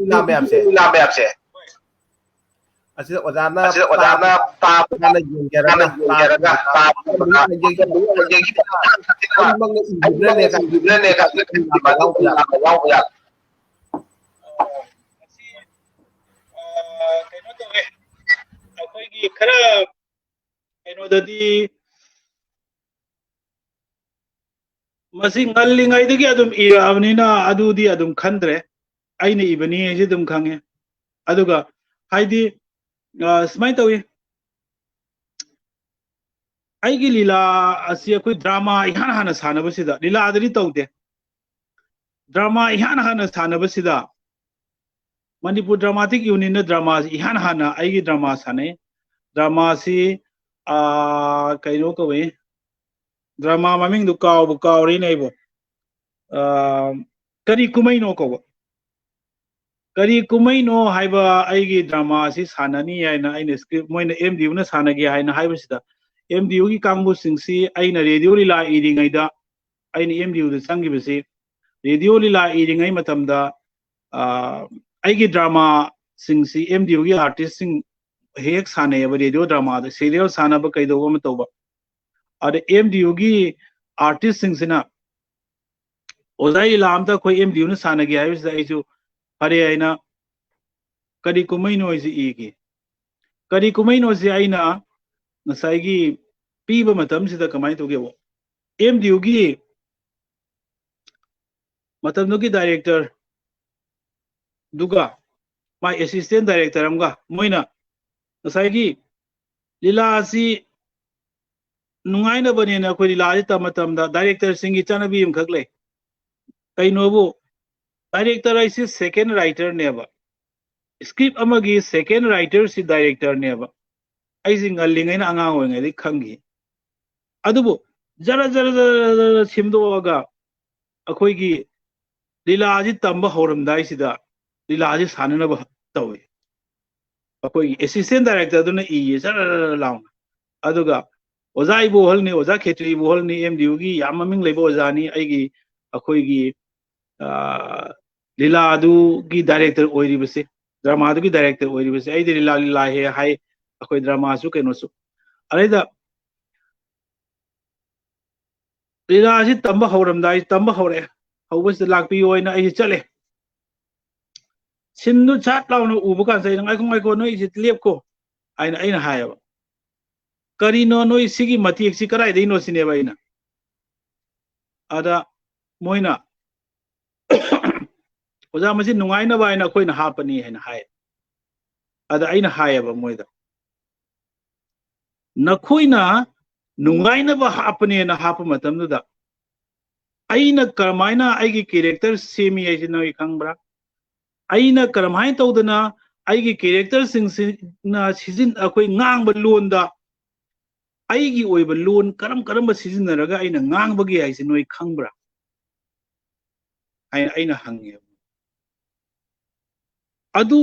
ꯂꯤꯂꯥ ꯃꯌꯥꯝꯁꯦ꯫ ꯂꯤꯂꯥ ꯃꯌꯥꯝꯁꯦ꯫ ꯑꯁꯤꯗ ꯑꯣꯖꯥꯅ ꯑꯁꯤꯗ ꯑꯣꯖꯥꯅ ꯄꯥꯕ ꯄꯥꯕ ꯍꯥꯟꯅ ꯌꯦꯡꯖꯔꯒ ꯍꯥꯟꯅ ꯌꯦꯡꯖꯔꯒ ꯄꯥꯕ ꯄꯥꯕ ꯌꯦꯡꯖꯔꯒ ꯑꯅꯤꯃꯛꯅ ꯏꯕꯤꯕ꯭ꯔꯅꯦ? ꯏꯕꯤꯕ꯭ꯔꯅꯦ? ꯌꯥꯎꯕ ꯌꯥꯕ꯫ ꯑ, ꯀꯩꯅꯣ ꯇꯧꯋꯦ꯫ ꯑꯩꯈꯣꯏꯒꯤ ꯈꯔ ꯀꯩꯅꯣꯗꯗꯤ ꯃꯁꯤ ꯉꯜꯂꯤꯉꯩꯗꯒꯤ ꯑꯗꯨꯝ ꯏꯔꯛꯑꯕꯅꯤꯅ ꯑꯗꯨꯗꯤ ꯑꯗꯨꯝ ꯈꯟꯗ꯭ꯔꯦ꯫ ꯑꯩꯅ ꯏꯕꯅꯤ ꯍꯥꯏꯁꯤ ꯑꯗꯨꯝ ꯈꯪꯉꯦ꯫ ꯑꯗꯨꯒ ꯍꯥꯏꯗꯤ, ꯑ, ꯁꯨꯃꯥꯏꯅ ꯇꯧꯏ꯫ ꯑꯩꯒꯤ ꯂꯤꯂꯥ ꯑꯁꯤ ꯑꯩꯈꯣꯏ ꯗ꯭ꯔꯃꯥ ꯏꯍꯥꯟ ꯍꯥꯟꯅ ꯁꯥꯟꯅꯕꯁꯤꯗ, ꯂꯤꯂꯥꯗꯗꯤ ꯇꯧꯗꯦ꯫ ꯗ꯭ꯔꯃꯥ ꯏꯍꯥꯟ ꯍꯥꯟꯅ ꯁꯥꯟꯅꯕꯁꯤꯗ ꯃꯅꯤꯄꯨꯔ ꯗ꯭ꯔꯃꯥꯇꯤꯛ ꯌꯨꯅꯤꯌꯟꯅ ꯗ꯭ꯔꯃꯥꯁꯤ ꯏꯍꯥꯟ ꯍꯥꯟꯅ ꯑꯩꯒꯤ ꯗ꯭ꯔꯃꯥ ꯁꯥꯟꯅꯩ꯫ ꯗ꯭ꯔꯃꯥꯁꯤ, ꯑ, ꯀꯩꯅꯣ ꯀꯧꯏ, ꯗ꯭ꯔꯃꯥ ꯃꯃꯤꯡꯗꯨ ꯀꯥꯎꯕꯨ ꯀꯥꯎꯔꯦꯅꯦ ꯑꯩꯕꯨ꯫ ꯑ, ꯀꯔꯤ ꯀꯨꯝꯍꯩꯅꯣ ꯀꯧꯕ꯫ ꯀꯔꯤ ꯀꯨꯝꯍꯩꯅꯣ ꯍꯥꯏꯕ ꯑꯩꯒꯤ ꯗ꯭ꯔꯃꯥ ꯑꯁꯤ ꯁꯥꯟꯅꯅꯤ ꯍꯥꯏꯅ ꯑꯩꯅ script, ꯃꯣꯏꯅ ꯑꯦꯝ ꯗꯤ ꯌꯨꯅ ꯁꯥꯟꯅꯒꯦ ꯍꯥꯏꯅ ꯍꯥꯏꯕꯁꯤꯗ, ꯑꯦꯝ ꯗꯤ ꯌꯨꯒꯤ ꯀꯥꯡꯕꯨꯁꯤꯡꯁꯤ ꯑꯩꯅ ꯔꯦꯗꯤꯑꯣ ꯂꯤꯂꯥ ꯏꯔꯤꯉꯩꯗ ꯑꯩꯅ ꯑꯦꯝ ꯗꯤ ꯌꯨꯗ ꯆꯪꯈꯤꯕꯁꯤ, ꯔꯦꯗꯤꯑꯣ ꯂꯤꯂꯥ ꯏꯔꯤꯉꯩ ꯃꯇꯝꯗ, ꯑ, ꯑꯩꯒꯤ ꯗ꯭ꯔꯃꯥꯁꯤꯡꯁꯤ ꯑꯦꯝ ꯗꯤ ꯌꯨꯒꯤ ꯑꯥꯔꯇꯤꯁꯁꯤꯡ ꯍꯦꯛ ꯍꯦꯛ ꯁꯥꯟꯅꯩꯌꯦꯕ, ꯔꯦꯗꯤꯑꯣ ꯗ꯭ꯔꯃꯥꯗ ꯁꯤꯔꯤꯌꯦꯜ ꯁꯥꯟꯅꯕ ꯀꯩꯗꯧꯕ ꯑꯃ ꯇꯧꯕ꯫ ꯑꯗ ꯑꯦꯝ ꯗꯤ ꯌꯨꯒꯤ ꯑꯥꯔꯇꯤꯁꯁꯤꯡꯁꯤꯅ ꯑꯣꯖꯥ ꯂꯤꯂꯥ ꯑꯝꯇ ꯑꯩꯈꯣꯏ ꯑꯦꯝ ꯗꯤ ꯌꯨꯅ ꯁꯥꯟꯅꯒꯦ ꯍꯥꯏꯕꯁꯤꯗ ꯑꯩꯁꯨ ꯐꯔꯦ ꯍꯥꯏꯅ ꯀꯔꯤ ꯀꯨꯝꯍꯩꯅꯣ ꯍꯥꯏꯁꯤ ꯏꯒꯦ꯫ ꯀꯔꯤ ꯀꯨꯝꯍꯩꯅꯣꯁꯤ ꯑꯩꯅ ꯉꯁꯥꯏꯒꯤ ꯄꯤꯕ ꯃꯇꯝꯁꯤꯗ ꯀꯃꯥꯏꯅ ꯇꯧꯒꯦꯕ? ꯑꯦꯝ ꯗꯤ ꯌꯨꯒꯤ ꯃꯇꯝꯗꯨꯒꯤ ꯗꯥꯏꯔꯦꯛꯇꯔ ꯗꯨꯒ ꯃꯥꯏ ꯑꯦꯁꯤꯁꯇꯦꯟ ꯗꯥꯏꯔꯦꯛꯇꯔ ꯑꯃꯒ ꯃꯣꯏꯅ ꯉꯁꯥꯏꯒꯤ ꯂꯤꯂꯥ ꯑꯁꯤ ꯅꯨꯡꯉꯥꯏꯅꯕꯅꯦꯅ ꯑꯩꯈꯣꯏ ꯂꯤꯂꯥꯁꯤ ꯇꯝꯕ ꯃꯇꯝꯗ ꯗꯥꯏꯔꯦꯛꯇꯔꯁꯤꯡꯒꯤ ꯆꯠꯅꯕꯤ ꯑꯃꯈꯛ ꯂꯩ꯫ ꯀꯩꯅꯣꯕꯨ, ꯗꯥꯏꯔꯦꯛꯇꯔ ꯍꯥꯏꯁꯤ ꯁꯦꯀꯦꯟ ꯔꯥꯏꯇꯔꯅꯦꯕ꯫ ꯁ꯭ꯀ꯭ꯔꯤꯞ ꯑꯃꯒꯤ ꯁꯦꯀꯦꯟ ꯔꯥꯏꯇꯔꯁꯤ ꯗꯥꯏꯔꯦꯛꯇꯔꯅꯦꯕ꯫ ꯑꯩꯁꯤ ꯉꯜꯂꯤꯉꯩꯅ, ꯑꯉꯥꯡ ꯑꯣꯏꯔꯤꯉꯩꯗꯒꯤ ꯈꯪꯈꯤ꯫ ꯑꯗꯨꯕꯨ ꯖꯔ ꯖꯔ ꯖꯔ ꯖꯔ ꯁꯦꯝꯗꯣꯛꯑꯒ ꯑꯩꯈꯣꯏꯒꯤ ꯂꯤꯂꯥꯁꯤ ꯇꯝꯕ ꯍꯧꯔꯝꯗꯥꯏꯁꯤꯗ ꯂꯤꯂꯥꯁꯤ ꯁꯥꯟꯅꯅꯕ ꯇꯧꯏ꯫ ꯑꯩꯈꯣꯏꯒꯤ ꯑꯦꯁꯤꯁꯇꯦꯟ ꯗꯥꯏꯔꯦꯛꯇꯔꯗꯨꯅ ꯏꯌꯦ, ꯖꯔ ꯂꯥꯎꯅ꯫ ꯑꯗꯨꯒ ꯑꯣꯖꯥ ꯏꯕꯣꯍꯜꯅꯤ, ꯑꯣꯖꯥ ꯈꯦꯇ꯭ꯔꯤ ꯏꯕꯣꯍꯜꯅꯤ, ꯑꯦꯝ ꯗꯤ ꯌꯨꯒꯤ ꯌꯥꯝ ꯃꯃꯤꯡ ꯂꯩꯕ ꯑꯣꯖꯥꯅꯤ, ꯑꯩꯒꯤ, ꯑꯩꯈꯣꯏꯒꯤ, ꯑ, ꯂꯤꯂꯥꯗꯨꯒꯤ ꯗꯥꯏꯔꯦꯛꯇꯔ ꯑꯣꯏꯔꯤꯕꯁꯦ, ꯗ꯭ꯔꯃꯥꯗꯨꯒꯤ ꯗꯥꯏꯔꯦꯛꯇꯔ ꯑꯣꯏꯔꯤꯕꯁꯦ꯫ ꯑꯩꯗꯤ ꯂꯤꯂꯥ, ꯂꯤꯂꯥ ꯍꯦ ꯍꯥꯏ, ꯑꯩꯈꯣꯏ ꯗ꯭ꯔꯃꯥꯁꯨ ꯀꯩꯅꯣꯁꯨ꯫ ꯑꯗꯩꯗ ꯂꯤꯂꯥꯁꯤ ꯇꯝꯕ ꯍꯧꯔꯝꯗꯥꯏ, ꯇꯝꯕ ꯍꯧꯔꯛꯑꯦ꯫ ꯍꯧꯕꯁꯤꯗ ꯂꯥꯛꯄꯤꯌꯣ ꯍꯥꯏꯅ ꯑꯩꯁꯦ ꯆꯠꯂꯦ꯫ ꯁꯤꯟꯗꯨ ꯁꯥꯠ ꯂꯥꯎꯅ ꯎꯕ ꯀꯥꯟꯗ ꯑꯩꯅ, "ꯉꯥꯏꯈꯣ, ꯉꯥꯏꯈꯣ, ꯅꯣꯏ ꯁꯤ ꯂꯦꯞꯀꯣ" ꯍꯥꯏꯅ ꯑꯩꯅ ꯍꯥꯏꯌꯦꯕ꯫ "ꯀꯔꯤꯅꯣ ꯅꯣꯏ ꯁꯤꯒꯤ ꯃꯇꯦꯛꯁꯤ ꯀꯗꯥꯏꯗꯩꯅꯣ?" ꯁꯤꯅꯦꯕ ꯑꯩꯅ꯫ ꯑꯗ ꯃꯣꯏꯅ, "ꯑꯣꯖꯥ, ꯃꯁꯤ ꯅꯨꯡꯉꯥꯏꯅꯕ ꯍꯥꯏꯅ ꯑꯩꯈꯣꯏꯅ ꯍꯥꯞꯄꯅꯤ" ꯍꯥꯏꯅ ꯍꯥꯏ꯫ ꯑꯗ ꯑꯩꯅ ꯍꯥꯏꯌꯦꯕ ꯃꯣꯏꯗ, "ꯅꯈꯣꯏꯅ ꯅꯨꯡꯉꯥꯏꯅꯕ ꯍꯥꯞꯄꯅꯦꯅ ꯍꯥꯞꯄ ꯃꯇꯝꯗꯨꯗ ꯑꯩꯅ ꯀꯔꯝꯍꯥꯏꯅ ꯑꯩꯒꯤ ꯀꯦꯔꯦꯛꯇꯔ ꯁꯦꯝꯃꯤ ꯍꯥꯏꯁꯤ ꯅꯣꯏ ꯈꯪꯕ꯭ꯔꯥ? ꯑꯩꯅ ꯀꯔꯝꯍꯥꯏꯅ ꯇꯧꯗꯅ ꯑꯩꯒꯤ ꯀꯦꯔꯦꯛꯇꯔꯁꯤꯡꯁꯤꯅ ꯁꯤꯖꯤꯟ-, ꯑꯩꯈꯣꯏ ꯉꯥꯡꯕ ꯂꯣꯟꯗ ꯑꯩꯒꯤ ꯑꯣꯏꯕ ꯂꯣꯟ ꯀꯔꯝ ꯀꯔꯝꯕ ꯁꯤꯖꯤꯟꯅꯔꯒ ꯑꯩꯅ ꯉꯥꯡꯕꯒꯦ ꯍꯥꯏꯁꯤ ꯅꯣꯏ ꯈꯪꯕ꯭ꯔꯥ?" ꯍꯥꯏꯅ ꯑꯩꯅ ꯍꯪꯉꯦꯕ꯫ "ꯑꯗꯨ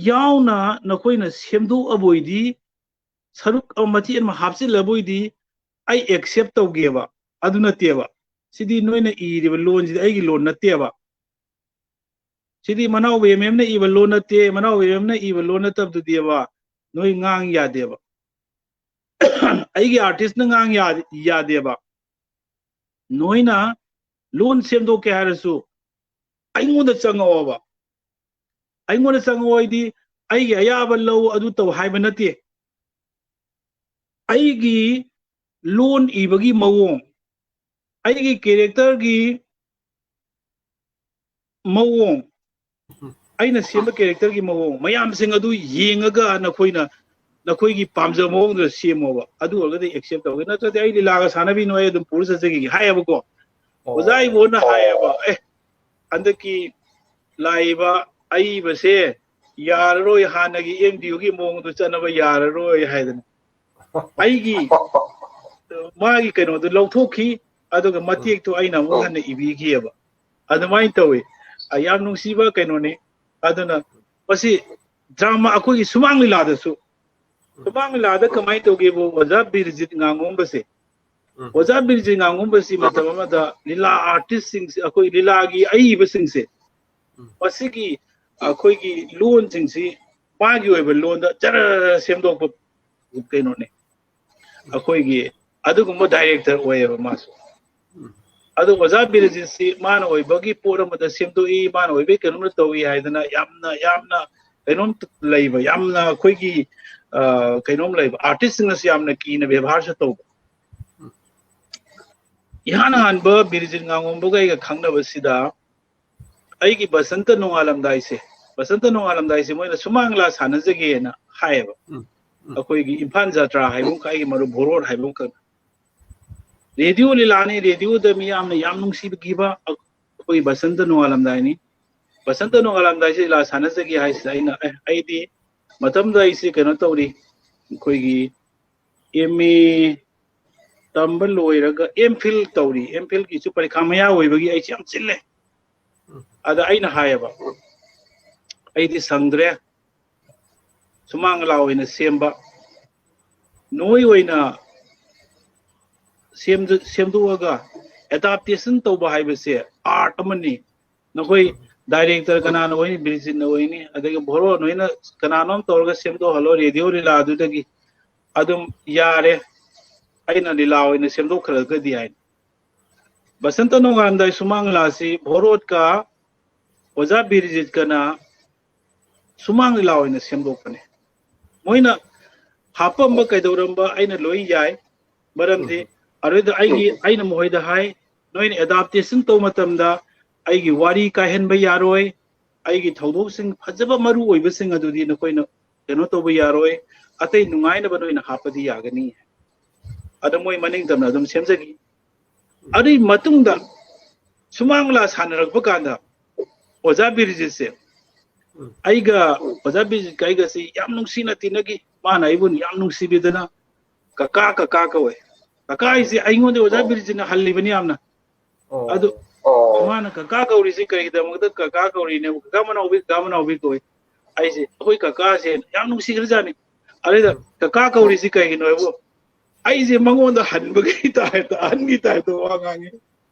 ꯌꯥꯎꯅ ꯅꯈꯣꯏꯅ ꯁꯦꯝꯗꯣꯛꯑꯕꯣꯏꯗꯤ, ꯁꯔꯨꯛ ꯑꯃ, ꯃꯆꯦꯠ ꯑꯃ ꯍꯥꯞꯆꯤꯜꯂꯕꯣꯏꯗꯤ ꯑꯩ ꯑꯦꯛꯁꯦꯞ ꯇꯧꯒꯦꯕ, ꯑꯗꯨ ꯅꯠꯇꯦꯕ꯫ ꯁꯤꯗꯤ ꯅꯣꯏꯅ ꯏꯔꯤꯕ ꯂꯣꯟꯁꯤꯗꯤ ꯑꯩꯒꯤ ꯂꯣꯟ ꯅꯠꯇꯦꯕ꯫ ꯁꯤꯗꯤ ꯃꯅꯥꯎ ꯕꯦꯝ ꯑꯦꯝꯅ ꯏꯕ ꯂꯣꯟ ꯅꯠꯇꯦ, ꯃꯅꯥꯎ ꯕꯦꯝ ꯑꯦꯝꯅ ꯏꯕ ꯂꯣꯟ ꯅꯠꯇꯕꯗꯨꯗꯤꯕ ꯅꯣꯏ ꯉꯥꯡ ꯌꯥꯗꯦꯕ꯫ ꯑꯩꯒꯤ ꯑꯥꯔꯇꯤꯁꯅ ꯉꯥꯡ ꯌꯥ-, ꯌꯥꯗꯦꯕ꯫ ꯅꯣꯏꯅ ꯂꯣꯟ ꯁꯦꯝꯗꯣꯛꯀꯦ ꯍꯥꯏꯔꯁꯨ ꯑꯩꯉꯣꯟꯗ ꯆꯪꯉꯛꯑꯣꯕ꯫ ꯑꯩꯉꯣꯟꯗ ꯆꯪꯉꯛꯑꯣ ꯍꯥꯏꯗꯤ ꯑꯩꯒꯤ ꯑꯌꯥꯕ ꯂꯧ, ꯑꯗꯨ ꯇꯧ ꯍꯥꯏꯕ ꯅꯠꯇꯦ꯫ ꯑꯩꯒꯤ ꯂꯣꯟ ꯏꯕꯒꯤ ꯃꯑꯣꯡ, ꯑꯩꯒꯤ ꯀꯦꯔꯦꯛꯇꯔꯒꯤ ꯃꯑꯣꯡ, ꯑꯩꯅ ꯁꯦꯝꯕ ꯀꯦꯔꯦꯛꯇꯔꯒꯤ ꯃꯑꯣꯡ ꯃꯌꯥꯝꯁꯤꯡ ꯑꯗꯨ ꯌꯦꯡꯉꯒ ꯅꯈꯣꯏꯅ ꯅꯈꯣꯏꯒꯤ ꯄꯥꯝꯖꯕ ꯃꯑꯣꯡꯗꯨꯗ ꯁꯦꯝꯃꯣꯕ꯫ ꯑꯗꯨ ꯑꯣꯏꯔꯒꯗꯤ ꯑꯦꯛꯁꯦꯞ ꯇꯧꯒꯦ, ꯅꯠꯇ꯭ꯔꯗꯤ ꯑꯩ ꯂꯤꯂꯥꯒ ꯁꯥꯟꯅꯕꯤ ꯅꯣꯏ ꯑꯗꯨꯝ ꯄꯨꯔ ꯆꯠꯆꯈꯤꯒꯦ ꯍꯥꯏꯌꯦꯕꯀꯣ꯫ ꯑꯣꯖꯥ ꯏꯕꯣꯅ ꯍꯥꯏꯌꯦꯕ, "ꯑꯦ, ꯍꯟꯗꯛꯀꯤ ꯂꯥꯛꯏꯕ ꯑꯏꯕꯁꯦ ꯌꯥꯔꯔꯣꯏ, ꯍꯥꯟꯅꯒꯤ ꯑꯦꯝ ꯗꯤ ꯌꯨꯒꯤ ꯃꯑꯣꯡꯗꯨ ꯆꯠꯅꯕ ꯌꯥꯔꯔꯣꯏ" ꯍꯥꯏꯗꯅ꯫ ꯑꯩꯒꯤ, ꯃꯥꯒꯤ ꯀꯩꯅꯣꯗꯨ ꯂꯧꯊꯣꯛꯈꯤ, ꯑꯗꯨꯒ ꯃꯇꯦꯛꯇꯨ ꯑꯩꯅ ꯑꯃꯨꯛ ꯍꯟꯅ ꯏꯕꯤꯈꯤꯑꯕ꯫ ꯑꯗꯨꯃꯥꯏꯅ ꯇꯧꯋꯤ꯫ ꯑ, ꯌꯥꯝ ꯅꯨꯡꯁꯤꯕ ꯀꯩꯅꯣꯅꯤ꯫ ꯑꯗꯨꯅ ꯃꯁꯤ ꯗ꯭ꯔꯥꯃꯥ, ꯑꯩꯈꯣꯏꯒꯤ ꯁꯨꯃꯥꯡ ꯂꯤꯂꯥꯗꯁꯨ, ꯁꯨꯃꯥꯡ ꯂꯤꯂꯥꯗ ꯀꯃꯥꯏꯅ ꯇꯧꯒꯦꯕꯨ, ꯑꯣꯖꯥ ꯕꯤꯔꯖꯤꯠ ꯉꯥꯉꯣꯝꯕꯁꯦ, ꯑꯣꯖꯥ ꯕꯤꯔꯖꯤꯠ ꯉꯥꯉꯣꯝꯕꯁꯤ ꯃꯇꯝ ꯑꯃꯗ ꯂꯤꯂꯥ ꯑꯥꯔꯇꯤꯁꯁꯤꯡꯁꯦ, ꯑꯩꯈꯣꯏ ꯂꯤꯂꯥꯒꯤ ꯑꯏꯕꯁꯤꯡꯁꯦ, ꯃꯁꯤꯒꯤ ꯑꯩꯈꯣꯏꯒꯤ ꯂꯣꯟꯁꯤꯡꯁꯤ ꯃꯥꯒꯤ ꯑꯣꯏꯕ ꯂꯣꯟꯗ ꯖꯔ ꯁꯦꯝꯗꯣꯛꯄ ꯀꯩꯅꯣꯅꯦ꯫ ꯑꯩꯈꯣꯏꯒꯤ ꯑꯗꯨꯒꯨꯝꯕ ꯗꯥꯏꯔꯦꯛꯇꯔ ꯑꯣꯏꯌꯦꯕ ꯃꯥꯁꯨ꯫ ꯑꯗꯣ ꯑꯣꯖꯥ ꯕꯤꯔꯖꯤꯠꯁꯤ ꯃꯥꯅ ꯑꯣꯏꯕꯒꯤ ꯄꯣꯠ ꯑꯃꯗ ꯁꯦꯝꯗꯣꯛꯏ, ꯃꯥꯅ ꯑꯣꯏꯕꯒꯤ ꯀꯩꯅꯣꯝꯗ ꯇꯧꯏ ꯍꯥꯏꯗꯅ ꯌꯥꯝꯅ, ꯌꯥꯝꯅ ꯀꯩꯅꯣꯝ ꯂꯩꯕ, ꯌꯥꯝꯅ ꯑꯩꯈꯣꯏꯒꯤ, ꯑ, ꯀꯩꯅꯣꯝ ꯂꯩꯕ, ꯑꯥꯔꯇꯤꯁꯁꯤꯡꯅꯁꯨ ꯌꯥꯝꯅ ꯀꯤꯅ ꯕꯦꯕꯥꯔꯁꯨ ꯇꯧꯕ꯫ ꯏꯍꯥꯟ ꯍꯥꯟꯕ ꯕꯤꯔꯖꯤꯠ ꯉꯥꯉꯣꯝꯕꯒ ꯑꯩꯒ ꯈꯪꯅꯕꯁꯤꯗ ꯑꯩꯒꯤ ꯕꯁꯟꯇ ꯅꯣꯡꯉꯥꯜꯂꯝꯗꯥꯏꯁꯦ, ꯕꯁꯟꯇ ꯅꯣꯡꯉꯥꯜꯂꯝꯗꯥꯏꯁꯦ ꯃꯣꯏꯅ ꯁꯨꯃꯥꯡ ꯂꯤꯂꯥ ꯁꯥꯟꯅꯖꯒꯦꯅ ꯍꯥꯏꯌꯦꯕ꯫ ꯑꯩꯈꯣꯏꯒꯤ ꯏꯝꯐꯥꯜ ꯖꯇ꯭ꯔꯥ ꯍꯥꯏꯕ ꯑꯃꯈꯛ, ꯑꯩꯒꯤ ꯃꯔꯨꯞ ꯕꯣꯔꯣꯠ ꯍꯥꯏꯕ ꯑꯃꯈꯛ꯫ ꯔꯦꯗꯤꯑꯣ ꯂꯤꯂꯥꯅꯤ, ꯔꯦꯗꯤꯑꯣꯗ ꯃꯤꯌꯥꯝꯅ ꯌꯥꯝ ꯅꯨꯡꯁꯤꯕꯤꯈꯤꯕ ꯑꯩꯈꯣꯏ ꯕꯁꯟꯇ ꯅꯣꯡꯉꯥꯜꯂꯝꯗꯥꯏꯅꯤ꯫ ꯕꯁꯟꯇ ꯅꯣꯡꯉꯥꯜꯂꯝꯗꯥꯏꯁꯦ ꯂꯤꯂꯥ ꯁꯥꯟꯅꯖꯒꯦ ꯍꯥꯏꯁꯤꯗ ꯑꯩꯅ, "ꯑꯦ, ꯑꯩꯗꯤ ꯃꯇꯝꯗ ꯑꯩꯁꯦ ꯀꯩꯅꯣ ꯇꯧꯔꯤ, ꯑꯩꯈꯣꯏꯒꯤ ꯑꯦꯝ ꯑꯦ ꯇꯝꯕ ꯂꯣꯏꯔꯒ ꯑꯦꯝ ꯐꯤꯜ ꯇꯧꯔꯤ, ꯑꯦꯝ ꯐꯤꯜꯒꯤꯁꯨ ꯄꯔꯤꯈꯥ ꯃꯌꯥ ꯑꯣꯏꯕꯒꯤ ꯑꯩꯁꯦ ꯌꯥꯝ ꯆꯤꯜꯂꯦ"꯫ ꯑꯗ ꯑꯩꯅ ꯍꯥꯏꯌꯦꯕ, "ꯑꯩꯗꯤ ꯁꯪꯗ꯭ꯔꯦ, ꯁꯨꯃꯥꯡ ꯂꯤꯂꯥ ꯑꯣꯏꯅ ꯁꯦꯝꯕ, ꯅꯣꯏ ꯑꯣꯏꯅ ꯁꯦꯝꯗ-, ꯁꯦꯝꯗꯣꯛꯑꯒ ꯑꯦꯗꯥꯞꯇꯦꯁꯟ ꯇꯧꯕ ꯍꯥꯏꯕꯁꯦ ꯑꯥꯔꯠ ꯑꯃꯅꯤ꯫ ꯅꯈꯣꯏ ꯗꯥꯏꯔꯦꯛꯇꯔ ꯀꯅꯥꯅ ꯑꯣꯏꯅꯤ? ꯕꯤꯔꯖꯤꯠꯅ ꯑꯣꯏꯅꯤ꯫ ꯑꯗꯒꯤ ꯚꯣꯔꯣ ꯅꯣꯏꯅ ꯀꯅꯥꯅꯣꯝ ꯇꯧꯔꯒ ꯁꯦꯝꯗꯣꯛꯍꯜꯂꯣ ꯔꯦꯗꯤꯑꯣ ꯂꯤꯂꯥꯗꯨꯗꯒꯤ꯫ ꯑꯗꯨꯝ ꯌꯥꯔꯦ, ꯑꯩꯅ ꯂꯤꯂꯥ ꯑꯣꯏꯅ ꯁꯦꯝꯗꯣꯛꯈ꯭ꯔꯒꯗꯤ ꯍꯥꯏꯅ꯫ ꯕꯁꯟꯇ ꯅꯣꯡꯉꯥꯟꯗꯥꯏ ꯁꯨꯃꯥꯡ ꯂꯤꯂꯥꯁꯤ ꯚꯣꯔꯣꯠꯀ ꯑꯣꯖꯥ ꯕꯤꯔꯖꯤꯠꯀꯅ ꯁꯨꯃꯥꯡ ꯂꯤꯂꯥ ꯑꯣꯏꯅ ꯁꯦꯝꯗꯣꯛꯄꯅꯦ꯫ ꯃꯣꯏꯅ ꯍꯥꯞꯄꯝꯕ ꯀꯩꯗꯧꯔꯝꯕ ꯑꯩꯅ ꯂꯣꯏ ꯌꯥꯏ꯫ ꯃꯔꯝꯗꯤ ꯑꯗꯨꯗ ꯑꯩꯒꯤ, ꯑꯩꯅ ꯃꯈꯣꯏꯗ ꯍꯥꯏ, ꯅꯣꯏꯅ ꯑꯦꯗꯥꯞꯇꯦꯁꯟ ꯇꯧꯕ ꯃꯇꯝꯗ ꯑꯩꯒꯤ ꯋꯥꯔꯤ ꯀꯥꯏꯍꯟꯕ ꯌꯥꯔꯣꯏ, ꯑꯩꯒꯤ ꯊꯧꯗꯣꯛꯁꯤꯡ ꯐꯖꯕ ꯃꯔꯨ ꯑꯣꯏꯕꯁꯤꯡ ꯑꯗꯨꯗꯤ ꯅꯈꯣꯏꯅ ꯀꯩꯅꯣ ꯇꯧꯕ ꯌꯥꯔꯣꯏ, ꯑꯇꯩ ꯅꯨꯡꯉꯥꯏꯅꯕ ꯅꯣꯏꯅ ꯍꯥꯞꯄꯗꯤ ꯌꯥꯒꯅꯤ꯫ ꯑꯗ ꯃꯣꯏ ꯃꯅꯤꯡ ꯇꯝꯅ ꯑꯗꯨꯝ ꯁꯦꯝꯖꯈꯤ꯫ ꯑꯗꯨꯒꯤ ꯃꯇꯨꯡꯗ ꯁꯨꯃꯥꯡ ꯂꯤꯂꯥ ꯁꯥꯟꯅꯔꯛꯄ ꯀꯥꯟꯗ ꯑꯣꯖꯥ ꯕꯤꯔꯖꯤꯠꯁꯦ, ꯑꯩꯒ ꯑꯣꯖꯥ ꯕꯤꯔꯖꯤꯠꯀ ꯑꯩꯒꯁꯤ ꯌꯥꯝ ꯅꯨꯡꯁꯤꯅ ꯇꯤꯟꯅꯈꯤ꯫ ꯃꯥꯅ ꯑꯩꯕꯨ ꯌꯥꯝ ꯅꯨꯡꯁꯤꯕꯤꯗꯅ ꯀꯀꯥ, ꯀꯀꯥ ꯀꯧꯋꯦ꯫ ꯀꯀꯥ ꯍꯥꯏꯁꯦ ꯑꯩꯉꯣꯟꯗ ꯑꯣꯖꯥ ꯕꯤꯔꯖꯤꯠꯅ ꯍꯜꯂꯤꯕꯅꯤ ꯌꯥꯝꯅ꯫ ꯑꯗꯨ ꯃꯥꯅ ꯀꯀꯥ ꯀꯧꯔꯤꯁꯤ ꯀꯔꯤꯒꯤꯗꯃꯛꯇ ꯀꯀꯥ ꯀꯧꯔꯤꯅꯦꯕ? ꯀꯀꯥ ꯃꯅꯥꯎꯕꯤ, ꯀꯀꯥ ꯃꯅꯥꯎꯕꯤ ꯀꯧꯏ꯫ ꯑꯩꯁꯦ ꯑꯩꯈꯣꯏ ꯀꯀꯥꯁꯦ ꯌꯥꯝ ꯅꯨꯡꯁꯤꯈ꯭ꯔꯖꯥꯠꯅꯤ꯫ ꯑꯗꯨꯗ ꯀꯀꯥ ꯀꯧꯔꯤꯁꯤ ꯀꯩꯒꯤꯅꯣ ꯍꯥꯏꯕꯨ, ꯑꯩꯁꯦ ꯃꯉꯣꯟꯗ ꯍꯟꯕꯒꯤ ꯇꯥꯏꯞꯇ, ꯑꯍꯟꯒꯤ ꯇꯥꯏꯞꯇ ꯋꯥ ꯉꯥꯡꯉꯤ꯫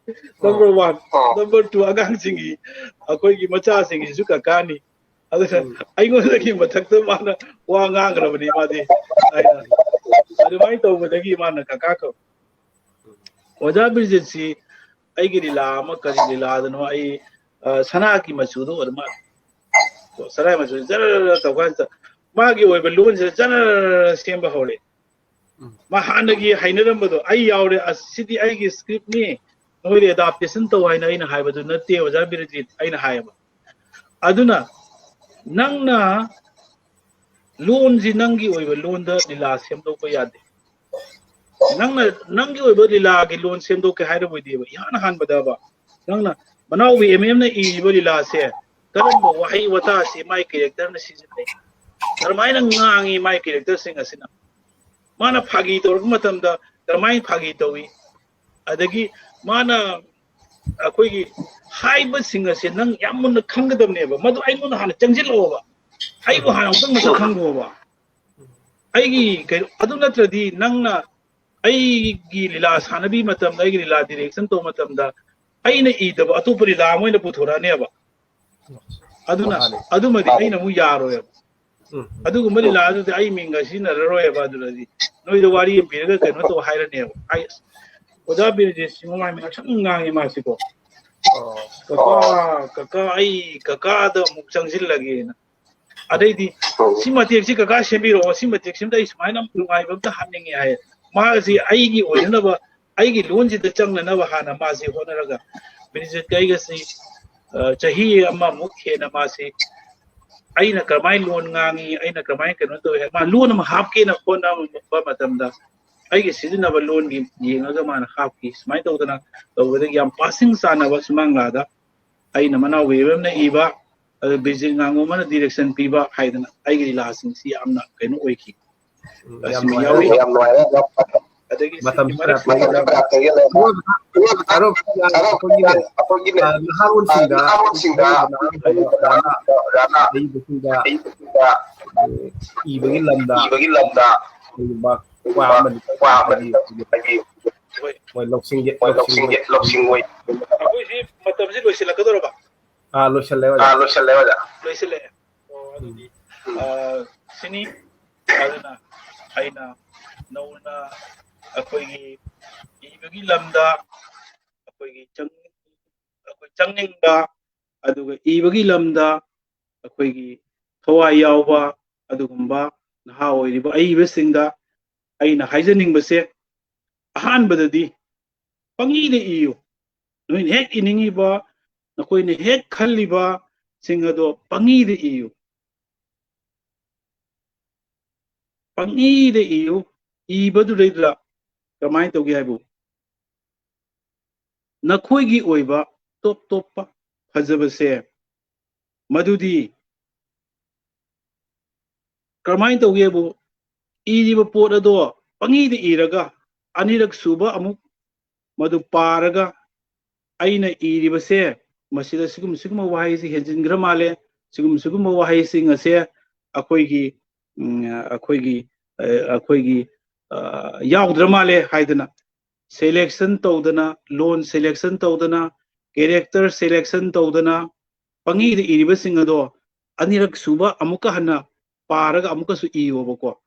Number one. ꯅꯝꯕꯔ ꯇꯨ, ꯑꯉꯥꯡꯁꯤꯡꯒꯤ, ꯑꯩꯈꯣꯏꯒꯤ ꯃꯆꯥꯁꯤꯡꯒꯤꯁꯨ ꯀꯀꯥꯅꯤ꯫ ꯑꯗꯨꯅ ꯑꯩꯉꯣꯟꯗꯒꯤ ꯃꯊꯛꯇ ꯃꯥꯅ ꯋꯥ ꯉꯥꯡꯈ꯭ꯔꯕꯅꯤ ꯃꯥꯗꯤ꯫ ꯑꯗꯨꯃꯥꯏꯅ ꯇꯧꯕꯗꯒꯤ ꯃꯥꯅ ꯀꯀꯥ ꯀꯧ꯫ ꯑꯣꯖꯥ ꯕꯤꯔꯖꯤꯠꯁꯤ ꯑꯩꯒꯤ ꯂꯤꯂꯥ ꯑꯃ, ꯀꯔꯤ ꯂꯤꯂꯥꯗꯅꯣ, ꯑꯩ, ꯑ, ꯁꯅꯥꯒꯤ ꯃꯆꯨꯗꯣ ꯑꯣꯏꯔ ꯃꯥꯜꯂꯦ꯫ ꯁꯅꯥꯒꯤ ꯃꯆꯨ ꯖꯔ ꯇꯧ ꯀꯥꯟꯁꯤꯗ ꯃꯥꯒꯤ ꯑꯣꯏꯕ ꯂꯣꯟꯁꯤꯗ ꯖꯔ ꯁꯦꯝꯕ ꯍꯧꯔꯦ꯫ ꯃꯥ ꯍꯥꯟꯅꯒꯤ ꯍꯩꯅꯔꯝꯕꯗꯣ ꯑꯩ ꯌꯥꯎꯔꯦ, "ꯑꯁ, ꯁꯤꯗꯤ ꯑꯩꯒꯤ ꯁ꯭ꯀ꯭ꯔꯤꯞꯅꯤ, ꯅꯣꯏꯗꯤ ꯑꯦꯗꯥꯞꯇꯦꯁꯟ ꯇꯧ" ꯍꯥꯏꯅ ꯑꯩꯅ ꯍꯥꯏꯕꯗꯨ ꯅꯠꯇꯦ ꯑꯣꯖꯥ ꯕꯤꯔꯖꯤꯠ, ꯑꯩꯅ ꯍꯥꯏꯌꯦꯕ꯫ ꯑꯗꯨꯅ ꯅꯪꯅ ꯂꯣꯟꯁꯤ ꯅꯪꯒꯤ ꯑꯣꯏꯕ ꯂꯣꯟꯗ ꯂꯤꯂꯥ ꯁꯦꯝꯗꯣꯛꯄ ꯌꯥꯗꯦ꯫ ꯅꯪꯅ ꯅꯪꯒꯤ ꯑꯣꯏꯕ ꯂꯤꯂꯥꯒꯤ ꯂꯣꯟ ꯁꯦꯝꯗꯣꯛꯀꯦ ꯍꯥꯏꯔꯕꯣꯏꯗꯤꯕ, ꯏꯍꯥꯟ ꯍꯥꯟꯕꯗꯕ ꯅꯪꯅ ꯃꯅꯥꯎꯕꯤ ꯑꯦꯝ ꯑꯦꯝꯅ ꯏꯔꯤꯕ ꯂꯤꯂꯥꯁꯦ ꯀꯔꯝꯕ ꯋꯥꯍꯩ ꯋꯥꯇꯥꯁꯤ ꯃꯥꯏ ꯀꯦꯔꯦꯛꯇꯔꯅ ꯁꯤꯖꯤꯟꯅꯩ, ꯀꯔꯝꯍꯥꯏꯅ ꯉꯥꯡꯉꯤ ꯃꯥꯏ ꯀꯦꯔꯦꯛꯇꯔꯁꯤꯡ ꯑꯁꯤꯅ, ꯃꯥꯅ ꯐꯥꯒꯤ ꯇꯧꯔꯛꯄ ꯃꯇꯝꯗ ꯀꯔꯝꯍꯥꯏꯅ ꯐꯥꯒꯤ ꯇꯧꯏ, ꯑꯗꯒꯤ ꯃꯥꯅ ꯑꯩꯈꯣꯏꯒꯤ ꯍꯥꯏꯕꯁꯤꯡ ꯑꯁꯦ ꯅꯪ ꯌꯥꯝ ꯃꯨꯟꯅ ꯈꯪꯒꯗꯕꯅꯦꯕ꯫ ꯃꯗꯨ ꯑꯩꯉꯣꯟꯗ ꯍꯥꯟꯅ ꯆꯪꯁꯤꯜꯂꯛꯑꯣꯕ, ꯑꯩꯕꯨ ꯍꯥꯟꯅ ꯑꯃꯨꯛꯇꯪ ꯃꯁꯛ ꯈꯪꯈꯣꯕ꯫ ꯑꯩꯒꯤ ꯀꯩꯅꯣ ꯑꯗꯨ ꯅꯠꯇ꯭ꯔꯗꯤ ꯅꯪꯅ ꯑꯩꯒꯤ ꯂꯤꯂꯥ ꯁꯥꯟꯅꯕꯤ ꯃꯇꯝꯗ, ꯑꯩꯒꯤ ꯂꯤꯂꯥ ꯗꯤꯔꯦꯛꯁꯟ ꯇꯧꯕ ꯃꯇꯝꯗ ꯑꯩꯅ ꯏꯗꯕ ꯑꯇꯣꯞꯄ ꯂꯤꯂꯥ ꯑꯃ ꯑꯣꯏꯅ ꯄꯨꯊꯣꯔꯛꯑꯅꯦꯕ꯫ ꯑꯗꯨꯅ ꯃꯥꯅꯦ꯫ ꯑꯗꯨꯃꯗꯤ ꯑꯩꯅ ꯑꯃꯨꯛ ꯌꯥꯔꯣꯏꯕ꯫ ꯎꯝ꯫ ꯑꯗꯨꯒꯨꯝꯕ ꯂꯤꯂꯥ ꯑꯗꯨꯗꯤ ꯑꯩ ꯃꯤꯡꯒ ꯁꯤꯖꯤꯟꯅꯔꯔꯣꯏꯕ꯫ ꯑꯗꯨꯗꯗꯤ ꯅꯣꯏꯗ ꯋꯥꯔꯤ ꯑꯃ ꯄꯤꯔꯒ ꯀꯩꯅꯣ ꯇꯧ ꯍꯥꯏꯔꯅꯦꯕ꯫ ꯑꯩ, ꯑꯁ, ꯑꯣꯖꯥ ꯕꯤꯔꯖꯤꯠꯁꯤ ꯃꯃꯥꯏ ꯃꯌꯥꯝ ꯁꯨꯝ ꯉꯥꯡꯉꯤ ꯃꯥꯁꯤꯀꯣ꯫ ꯑꯣ꯫ "ꯀꯀꯥ, ꯀꯀꯥ, ꯑꯩ ꯀꯀꯥꯗ ꯑꯃꯨꯛ ꯆꯪꯁꯤꯜꯂꯒꯦꯅ"꯫ ꯑꯗꯩꯗꯤ, "ꯁꯤ ꯃꯇꯦꯛꯁꯤ ꯀꯀꯥ ꯁꯦꯝꯕꯤꯔꯛꯑꯣ, ꯁꯤ ꯃꯇꯦꯛꯁꯤꯃꯗ ꯑꯩ ꯁꯨꯃꯥꯏꯅ ꯅꯨꯡꯉꯥꯏꯕ ꯑꯝꯇ ꯍꯥꯞꯅꯤꯡꯉꯦ" ꯍꯥꯏ꯫ ꯃꯥꯁꯤ ꯑꯩꯒꯤ ꯑꯣꯏꯅꯅꯕ, ꯑꯩꯒꯤ ꯂꯣꯟꯁꯤꯗ ꯆꯪꯅꯅꯕ ꯍꯥꯟꯅ ꯃꯥꯁꯤ ꯍꯣꯠꯅꯔꯒ, ꯕꯤꯔꯖꯤꯠꯀ ꯑꯩꯒꯁꯤ, ꯑ, ꯆꯍꯤ ꯑꯃꯃꯨꯛ ꯍꯦꯟꯅ ꯃꯥꯁꯤ ꯑꯩꯅ ꯀꯔꯝꯍꯥꯏꯅ ꯂꯣꯟ ꯉꯥꯡꯉꯤ, ꯑꯩꯅ ꯀꯔꯝꯍꯥꯏꯅ ꯀꯩꯅꯣ ꯇꯧꯏ ꯍꯥꯏ, ꯃꯥ ꯂꯣꯟ ꯑꯃ ꯍꯥꯞꯀꯦꯅ ꯍꯣꯠꯅꯕ ꯃꯇꯝꯗ ꯑꯩꯒꯤ ꯁꯤꯖꯤꯟꯅꯕ ꯂꯣꯟꯒꯤ ꯌꯦꯡꯉꯒ ꯃꯥꯅ ꯍꯥꯞꯈꯤ꯫ ꯁꯨꯃꯥꯏꯅ ꯇꯧꯗꯅ ꯇꯧꯕꯗꯒꯤ ꯌꯥꯝ ꯄꯥꯁꯤꯡ ꯆꯥꯟꯅꯕ ꯁꯨꯃꯥꯡꯂꯥꯗ ꯑꯩꯅ ꯃꯅꯥꯎ ꯕꯦꯕꯦꯝꯅ ꯏꯕ, ꯑꯗꯨ ꯕꯤꯔꯖꯤꯠ ꯉꯥꯉꯣꯝꯕꯅ ꯗꯤꯔꯦꯛꯁꯟ ꯄꯤꯕ ꯍꯥꯏꯗꯅ ꯑꯩꯒꯤ ꯂꯤꯂꯥꯁꯤꯡꯁꯤ ꯌꯥꯝꯅ ꯀꯩꯅꯣ ꯑꯣꯏꯈꯤ꯫ ꯎꯝ, ꯌꯥꯝ ꯑꯁꯤꯃ ꯅꯨꯡꯉꯥꯏꯔꯦ꯫ ꯌꯥꯎꯏ꯫ ꯌꯥꯝ ꯅꯨꯡꯉꯥꯏꯔꯦ꯫ ꯑꯗꯒꯤ ꯃꯇꯝ ꯁꯤꯒꯤ ꯈꯔ ꯃꯔꯛꯁꯤꯗ ꯇꯦꯜꯂꯦ꯫ ꯑꯔꯣꯏꯕꯗ ꯑꯩꯈꯣꯏꯒꯤꯅꯦ, ꯑꯩꯈꯣꯏꯒꯤꯅꯦ, ꯑ, ꯅꯍꯥꯔꯣꯜꯁꯤꯡꯗ, ꯅꯍꯥꯔꯣꯜꯁꯤꯡꯗ ꯑꯣꯖꯥꯅ, ꯑꯣꯖꯥꯅ ꯑꯏꯕꯁꯤꯡꯗ, ꯑ, ꯏꯕꯒꯤ ꯂꯝꯗ ꯏꯕꯒꯤ ꯂꯝꯗ ꯀꯔꯤꯒꯨꯝꯕ ꯋꯥ ꯑꯃꯅꯤ ꯋꯥ ꯑꯃꯅꯤ ꯍꯥꯏꯗꯤ, ꯍꯥꯏꯗꯤ, ꯍꯣꯏ꯫ ꯃꯣꯏ ꯂꯧꯁꯤꯡꯒꯦ-, ꯃꯣꯏ ꯂꯧꯁꯤꯡꯒꯦ-, ꯂꯧꯁꯤꯡꯉꯣꯏ꯫ ꯂꯧꯁꯤꯡꯉꯣꯏ꯫ ꯑꯩꯈꯣꯏꯁꯤ ꯃꯇꯝꯁꯤ ꯂꯣꯏꯁꯤꯜꯂꯛꯀꯗꯧꯔꯕ? ꯑꯥ, ꯂꯣꯏꯁꯤꯜꯂꯦ, ꯑꯣꯖꯥ꯫ ꯑꯥ, ꯂꯣꯏꯁꯤꯜꯂꯦ, ꯑꯣꯖꯥ꯫ ꯂꯣꯏꯁꯤꯜꯂꯦ꯫ ꯑꯣ, ꯑꯗꯨꯗꯤ, ꯎꯝ꯫ ꯑ, ꯁꯤꯅꯤ꯫ ꯑꯗꯨꯅ ꯑꯩꯅ ꯅꯧꯅ ꯑꯩꯈꯣꯏꯒꯤ ꯏꯕꯒꯤ ꯂꯝꯗ ꯑꯩꯈꯣꯏꯒꯤ ꯆꯪ-, ꯑꯩꯈꯣꯏ ꯆꯪꯅꯤꯡꯕ, ꯑꯗꯨꯒ ꯏꯕꯒꯤ ꯂꯝꯗ ꯑꯩꯈꯣꯏꯒꯤ ꯊꯋꯥꯏ ꯌꯥꯎꯕ ꯑꯗꯨꯒꯨꯝꯕ ꯅꯍꯥ ꯑꯣꯏꯔꯤꯕ ꯑꯏꯕꯁꯤꯡꯗ ꯑꯩꯅ ꯍꯥꯏꯖꯅꯤꯡꯕꯁꯦ, ꯑꯍꯥꯟꯕꯗꯗꯤ ꯄꯪꯏꯗ ꯏꯌꯨ꯫ ꯅꯣꯏꯅ ꯍꯦꯛ ꯏꯅꯤꯡꯉꯤꯕ, ꯅꯈꯣꯏꯅ ꯍꯦꯛ ꯈꯜꯂꯤꯕꯁꯤꯡ ꯑꯗꯣ ꯄꯪꯏꯗ ꯏꯌꯨ꯫ ꯄꯪꯏꯗ ꯏꯌꯨ꯫ ꯏꯕꯗꯨꯗꯩꯗꯨꯗ ꯀꯃꯥꯏꯅ ꯇꯧꯒꯦ ꯍꯥꯏꯕꯨ, ꯅꯈꯣꯏꯒꯤ ꯑꯣꯏꯕ ꯇꯣꯞ ꯇꯣꯞꯄ ꯐꯖꯕꯁꯦ, ꯃꯗꯨꯗꯤ ꯀꯔꯝꯍꯥꯏꯅ ꯇꯧꯒꯦꯕꯨ, ꯏꯔꯤꯕ ꯄꯣꯠ ꯑꯗꯣ ꯄꯪꯏꯗ ꯏꯔꯒ ꯑꯅꯤꯔꯛ ꯁꯨꯕ ꯑꯃꯨꯛ ꯃꯗꯨ ꯄꯥꯔꯒ ꯑꯩꯅ ꯏꯔꯤꯕꯁꯦ ꯃꯁꯤꯗ ꯁꯤꯒꯨꯝ-, ꯁꯤꯒꯨꯝꯕ ꯋꯥꯍꯩꯁꯤ ꯍꯦꯟꯖꯤꯟꯈ꯭ꯔ ꯃꯥꯜꯂꯦ, ꯁꯤꯒꯨꯝ-, ꯁꯤꯒꯨꯝꯕ ꯋꯥꯍꯩꯁꯤꯡ ꯑꯁꯦ ꯑꯩꯈꯣꯏꯒꯤ, ꯎꯝ, ꯑꯩꯈꯣꯏꯒꯤ, ꯑ, ꯑꯩꯈꯣꯏꯒꯤ, ꯑ, ꯌꯥꯎꯗ꯭ꯔ ꯃꯥꯜꯂꯦ ꯍꯥꯏꯗꯅ selection ꯇꯧꯗꯅ, ꯂꯣꯟ selection ꯇꯧꯗꯅ, character selection ꯇꯧꯗꯅ ꯄꯪꯏꯗ ꯏꯔꯤꯕꯁꯤꯡ ꯑꯗꯣ ꯑꯅꯤꯔꯛ ꯁꯨꯕ ꯑꯃꯨꯛꯀ ꯍꯟꯅ ꯄꯥꯔꯒ ꯑꯃꯨꯛꯀꯁꯨ ꯏꯌꯣꯕꯀꯣ꯫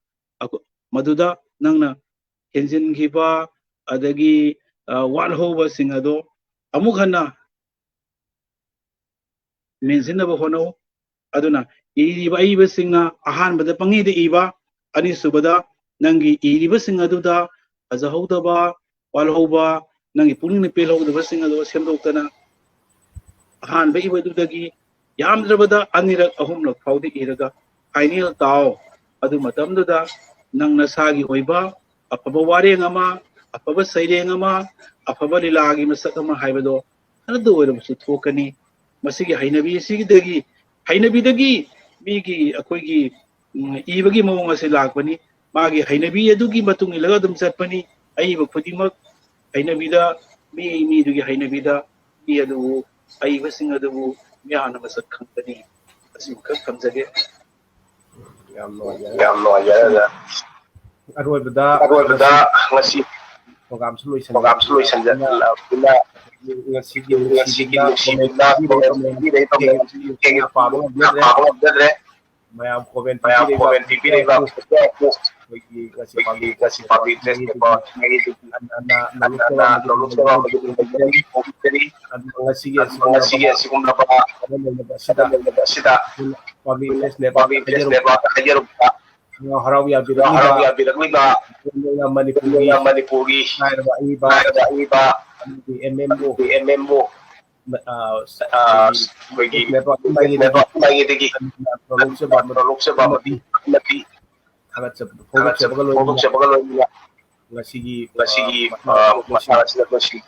ꯑꯈꯣ-, ꯃꯗꯨꯗ ꯅꯪꯅ ꯍꯦꯟꯖꯤꯟꯈꯤꯕ ꯑꯗꯒꯤ, ꯑ, ꯋꯥꯠꯍꯧꯕꯁꯤꯡ ꯑꯗꯣ ꯑꯃꯨꯛ ꯍꯟꯅ ꯃꯦꯟꯁꯤꯟꯅꯕ ꯍꯣꯠꯅꯧ꯫ ꯑꯗꯨꯅ ꯏꯔꯤꯕ ꯑꯏꯕꯁꯤꯡꯅ ꯑꯍꯥꯟꯕꯗ ꯄꯪꯏꯗ ꯏꯕ, ꯑꯅꯤꯁꯨꯕꯗ ꯅꯪꯒꯤ ꯏꯔꯤꯕꯁꯤꯡ ꯑꯗꯨꯗ ꯐꯖꯍꯧꯗꯕ, ꯋꯥꯠꯍꯧꯕ, ꯅꯪꯒꯤ ꯄꯨꯛꯅꯤꯡꯅ ꯄꯦꯜꯍꯧꯗꯕꯁꯤꯡ ꯑꯗꯨ ꯁꯦꯝꯗꯣꯛꯇꯅ ꯑꯍꯥꯟꯕ ꯏꯕꯗꯨꯗꯒꯤ ꯌꯥꯝꯗ꯭ꯔꯕꯗ ꯑꯅꯤꯔꯛ ꯑꯍꯨꯝꯂꯛ ꯐꯥꯎꯗꯤ ꯏꯔꯒ final ꯇꯥꯎ꯫ ꯑꯗꯨ ꯃꯇꯝꯗꯨꯗ ꯅꯪ ꯅꯁꯥꯒꯤ ꯑꯣꯏꯕ ꯑꯐꯕ ꯋꯥꯔꯦꯡ ꯑꯃ, ꯑꯐꯕ ꯁꯩꯔꯦꯡ ꯑꯃ, ꯑꯐꯕ ꯂꯤꯂꯥꯒꯤ ꯃꯁꯛ ꯑꯃ ꯍꯥꯏꯕꯗꯣ ꯈꯔꯗ ꯑꯣꯏꯔꯕꯁꯨ ꯊꯣꯛꯀꯅꯤ꯫ ꯃꯁꯤꯒꯤ ꯍꯩꯅꯕꯤ ꯑꯁꯤꯗꯒꯤ, ꯍꯩꯅꯕꯤꯗꯒꯤ ꯃꯤꯒꯤ ꯑꯩꯈꯣꯏꯒꯤ, ꯎꯝ, ꯏꯕꯒꯤ ꯃꯑꯣꯡ ꯑꯁꯤ ꯂꯥꯛꯄꯅꯤ꯫ ꯃꯥꯒꯤ ꯍꯩꯅꯕꯤ ꯑꯗꯨꯒꯤ ꯃꯇꯨꯡ ꯏꯜꯂꯒ ꯑꯗꯨꯝ ꯆꯠꯄꯅꯤ꯫ ꯑꯏꯕ ꯈꯨꯗꯤꯡꯃꯛ ꯍꯩꯅꯕꯤꯗ, ꯃꯤ ꯃꯤꯗꯨꯒꯤ ꯍꯩꯅꯕꯤꯗ ꯃꯤ ꯑꯗꯨꯕꯨ, ꯑꯏꯕꯁꯤꯡ ꯑꯗꯨꯕꯨ ꯃꯤꯌꯥꯝꯅ ꯃꯁꯛ ꯈꯪꯒꯅꯤ꯫ ꯑꯁꯤꯃꯈꯛ ꯊꯝꯖꯒꯦ꯫ ꯌꯥꯝ ꯅꯨꯡꯉꯥꯏꯖꯔꯦ꯫ ꯌꯥꯝ ꯅꯨꯡꯉꯥꯏꯖꯔꯦ꯫ ꯑꯔꯣꯏꯕꯗ ꯑꯔꯣꯏꯕꯗ ꯉꯁꯤ programꯁꯨ programꯁꯨ ꯂꯣꯏꯁꯤꯟꯖꯔꯛꯄꯅꯤꯅ ꯂꯣꯏꯁꯤꯟꯖꯔꯛꯄꯅꯤꯅ ꯉꯁꯤꯒꯤ ꯉꯁꯤꯒꯤ ꯅꯨꯡꯁꯤꯕꯤꯅ ꯅꯨꯡꯁꯤꯕꯤꯅ comment ꯄꯤꯕꯤꯔꯛꯏꯕ comment ꯄꯤꯕꯤꯔꯛꯏꯕ ꯃꯌꯥꯝ ꯃꯌꯥꯝ ꯄꯥꯕ ꯉꯝꯖꯗ꯭ꯔꯦ꯫ ꯄꯥꯕ ꯉꯝꯖꯗ꯭ꯔꯦ꯫ ꯃꯌꯥꯝ comment ꯃꯌꯥꯝ ꯄꯤꯕꯤꯔꯛꯏꯕ comment ꯄꯤꯕꯤꯔꯛꯏꯕ ꯑꯩꯈꯣꯏꯒꯤ ꯉꯁꯤ ꯄꯥꯝꯕꯤ ꯉꯁꯤ ꯄꯥꯝꯕꯤ dress paper ꯃꯥꯒꯤ ꯍꯟꯅ ꯍꯟꯅ ꯍꯟꯅ ꯍꯟꯅ ꯂꯧꯔꯨꯛ ꯆꯠꯂꯝꯕꯒꯤ ꯐꯣꯡꯗꯣꯛꯆꯔꯤ꯫ ꯑꯗꯨꯒ ꯉꯁꯤꯒꯤ ꯑꯗꯨꯒ ꯉꯁꯤꯒꯤ ꯑꯁꯤꯒꯨꯝꯂꯕ ꯑꯁꯤꯒꯨꯝꯂꯕ ꯃꯔꯝ ꯑꯁꯤꯗ ꯃꯔꯝ ꯑꯁꯤꯗ ꯄꯥꯝꯕꯤ dress ꯄꯥꯝꯕꯤ dress paper ꯍꯥꯏꯖꯔꯨꯕ ꯍꯔꯥꯎ ꯍꯔꯥꯎ ꯍꯔꯥꯎ ꯍꯔꯥꯎ ꯌꯥꯕꯤꯔꯛꯂꯤꯕ ꯌꯥꯕꯤꯔꯛꯂꯤꯕ ꯃꯅꯤꯄꯨꯔꯒꯤ ꯃꯅꯤꯄꯨꯔꯒꯤ ꯂꯥꯏꯔꯕ ꯑꯏꯕ ꯂꯥꯏꯔꯕ ꯑꯏꯕ ꯑꯃꯗꯤ M M O M M O ꯑ, ꯑ, ꯑꯩꯈꯣꯏꯒꯤ ꯑꯩꯈꯣꯏꯒꯤ network ꯃꯥꯏꯀꯩꯗꯒꯤ network ꯃꯥꯏꯀꯩꯗꯒꯤ ꯂꯧꯔꯣꯛꯆꯕ ꯂꯧꯔꯣꯛꯆꯕ ꯑꯃꯗꯤ ꯑꯃꯗꯤ ꯊꯥꯒꯠꯆꯕꯗꯨ ꯐꯣꯡꯗꯣꯛꯆꯕꯒ ꯂꯣꯏꯅꯅ ꯐꯣꯡꯗꯣꯛꯆꯕꯒ ꯂꯣꯏꯅꯅ ꯉꯁꯤꯒꯤ ꯉꯁꯤꯒꯤ ꯑ, ꯃꯇꯥꯡ ꯑꯁꯤꯗ ꯂꯣꯏꯁꯤꯟ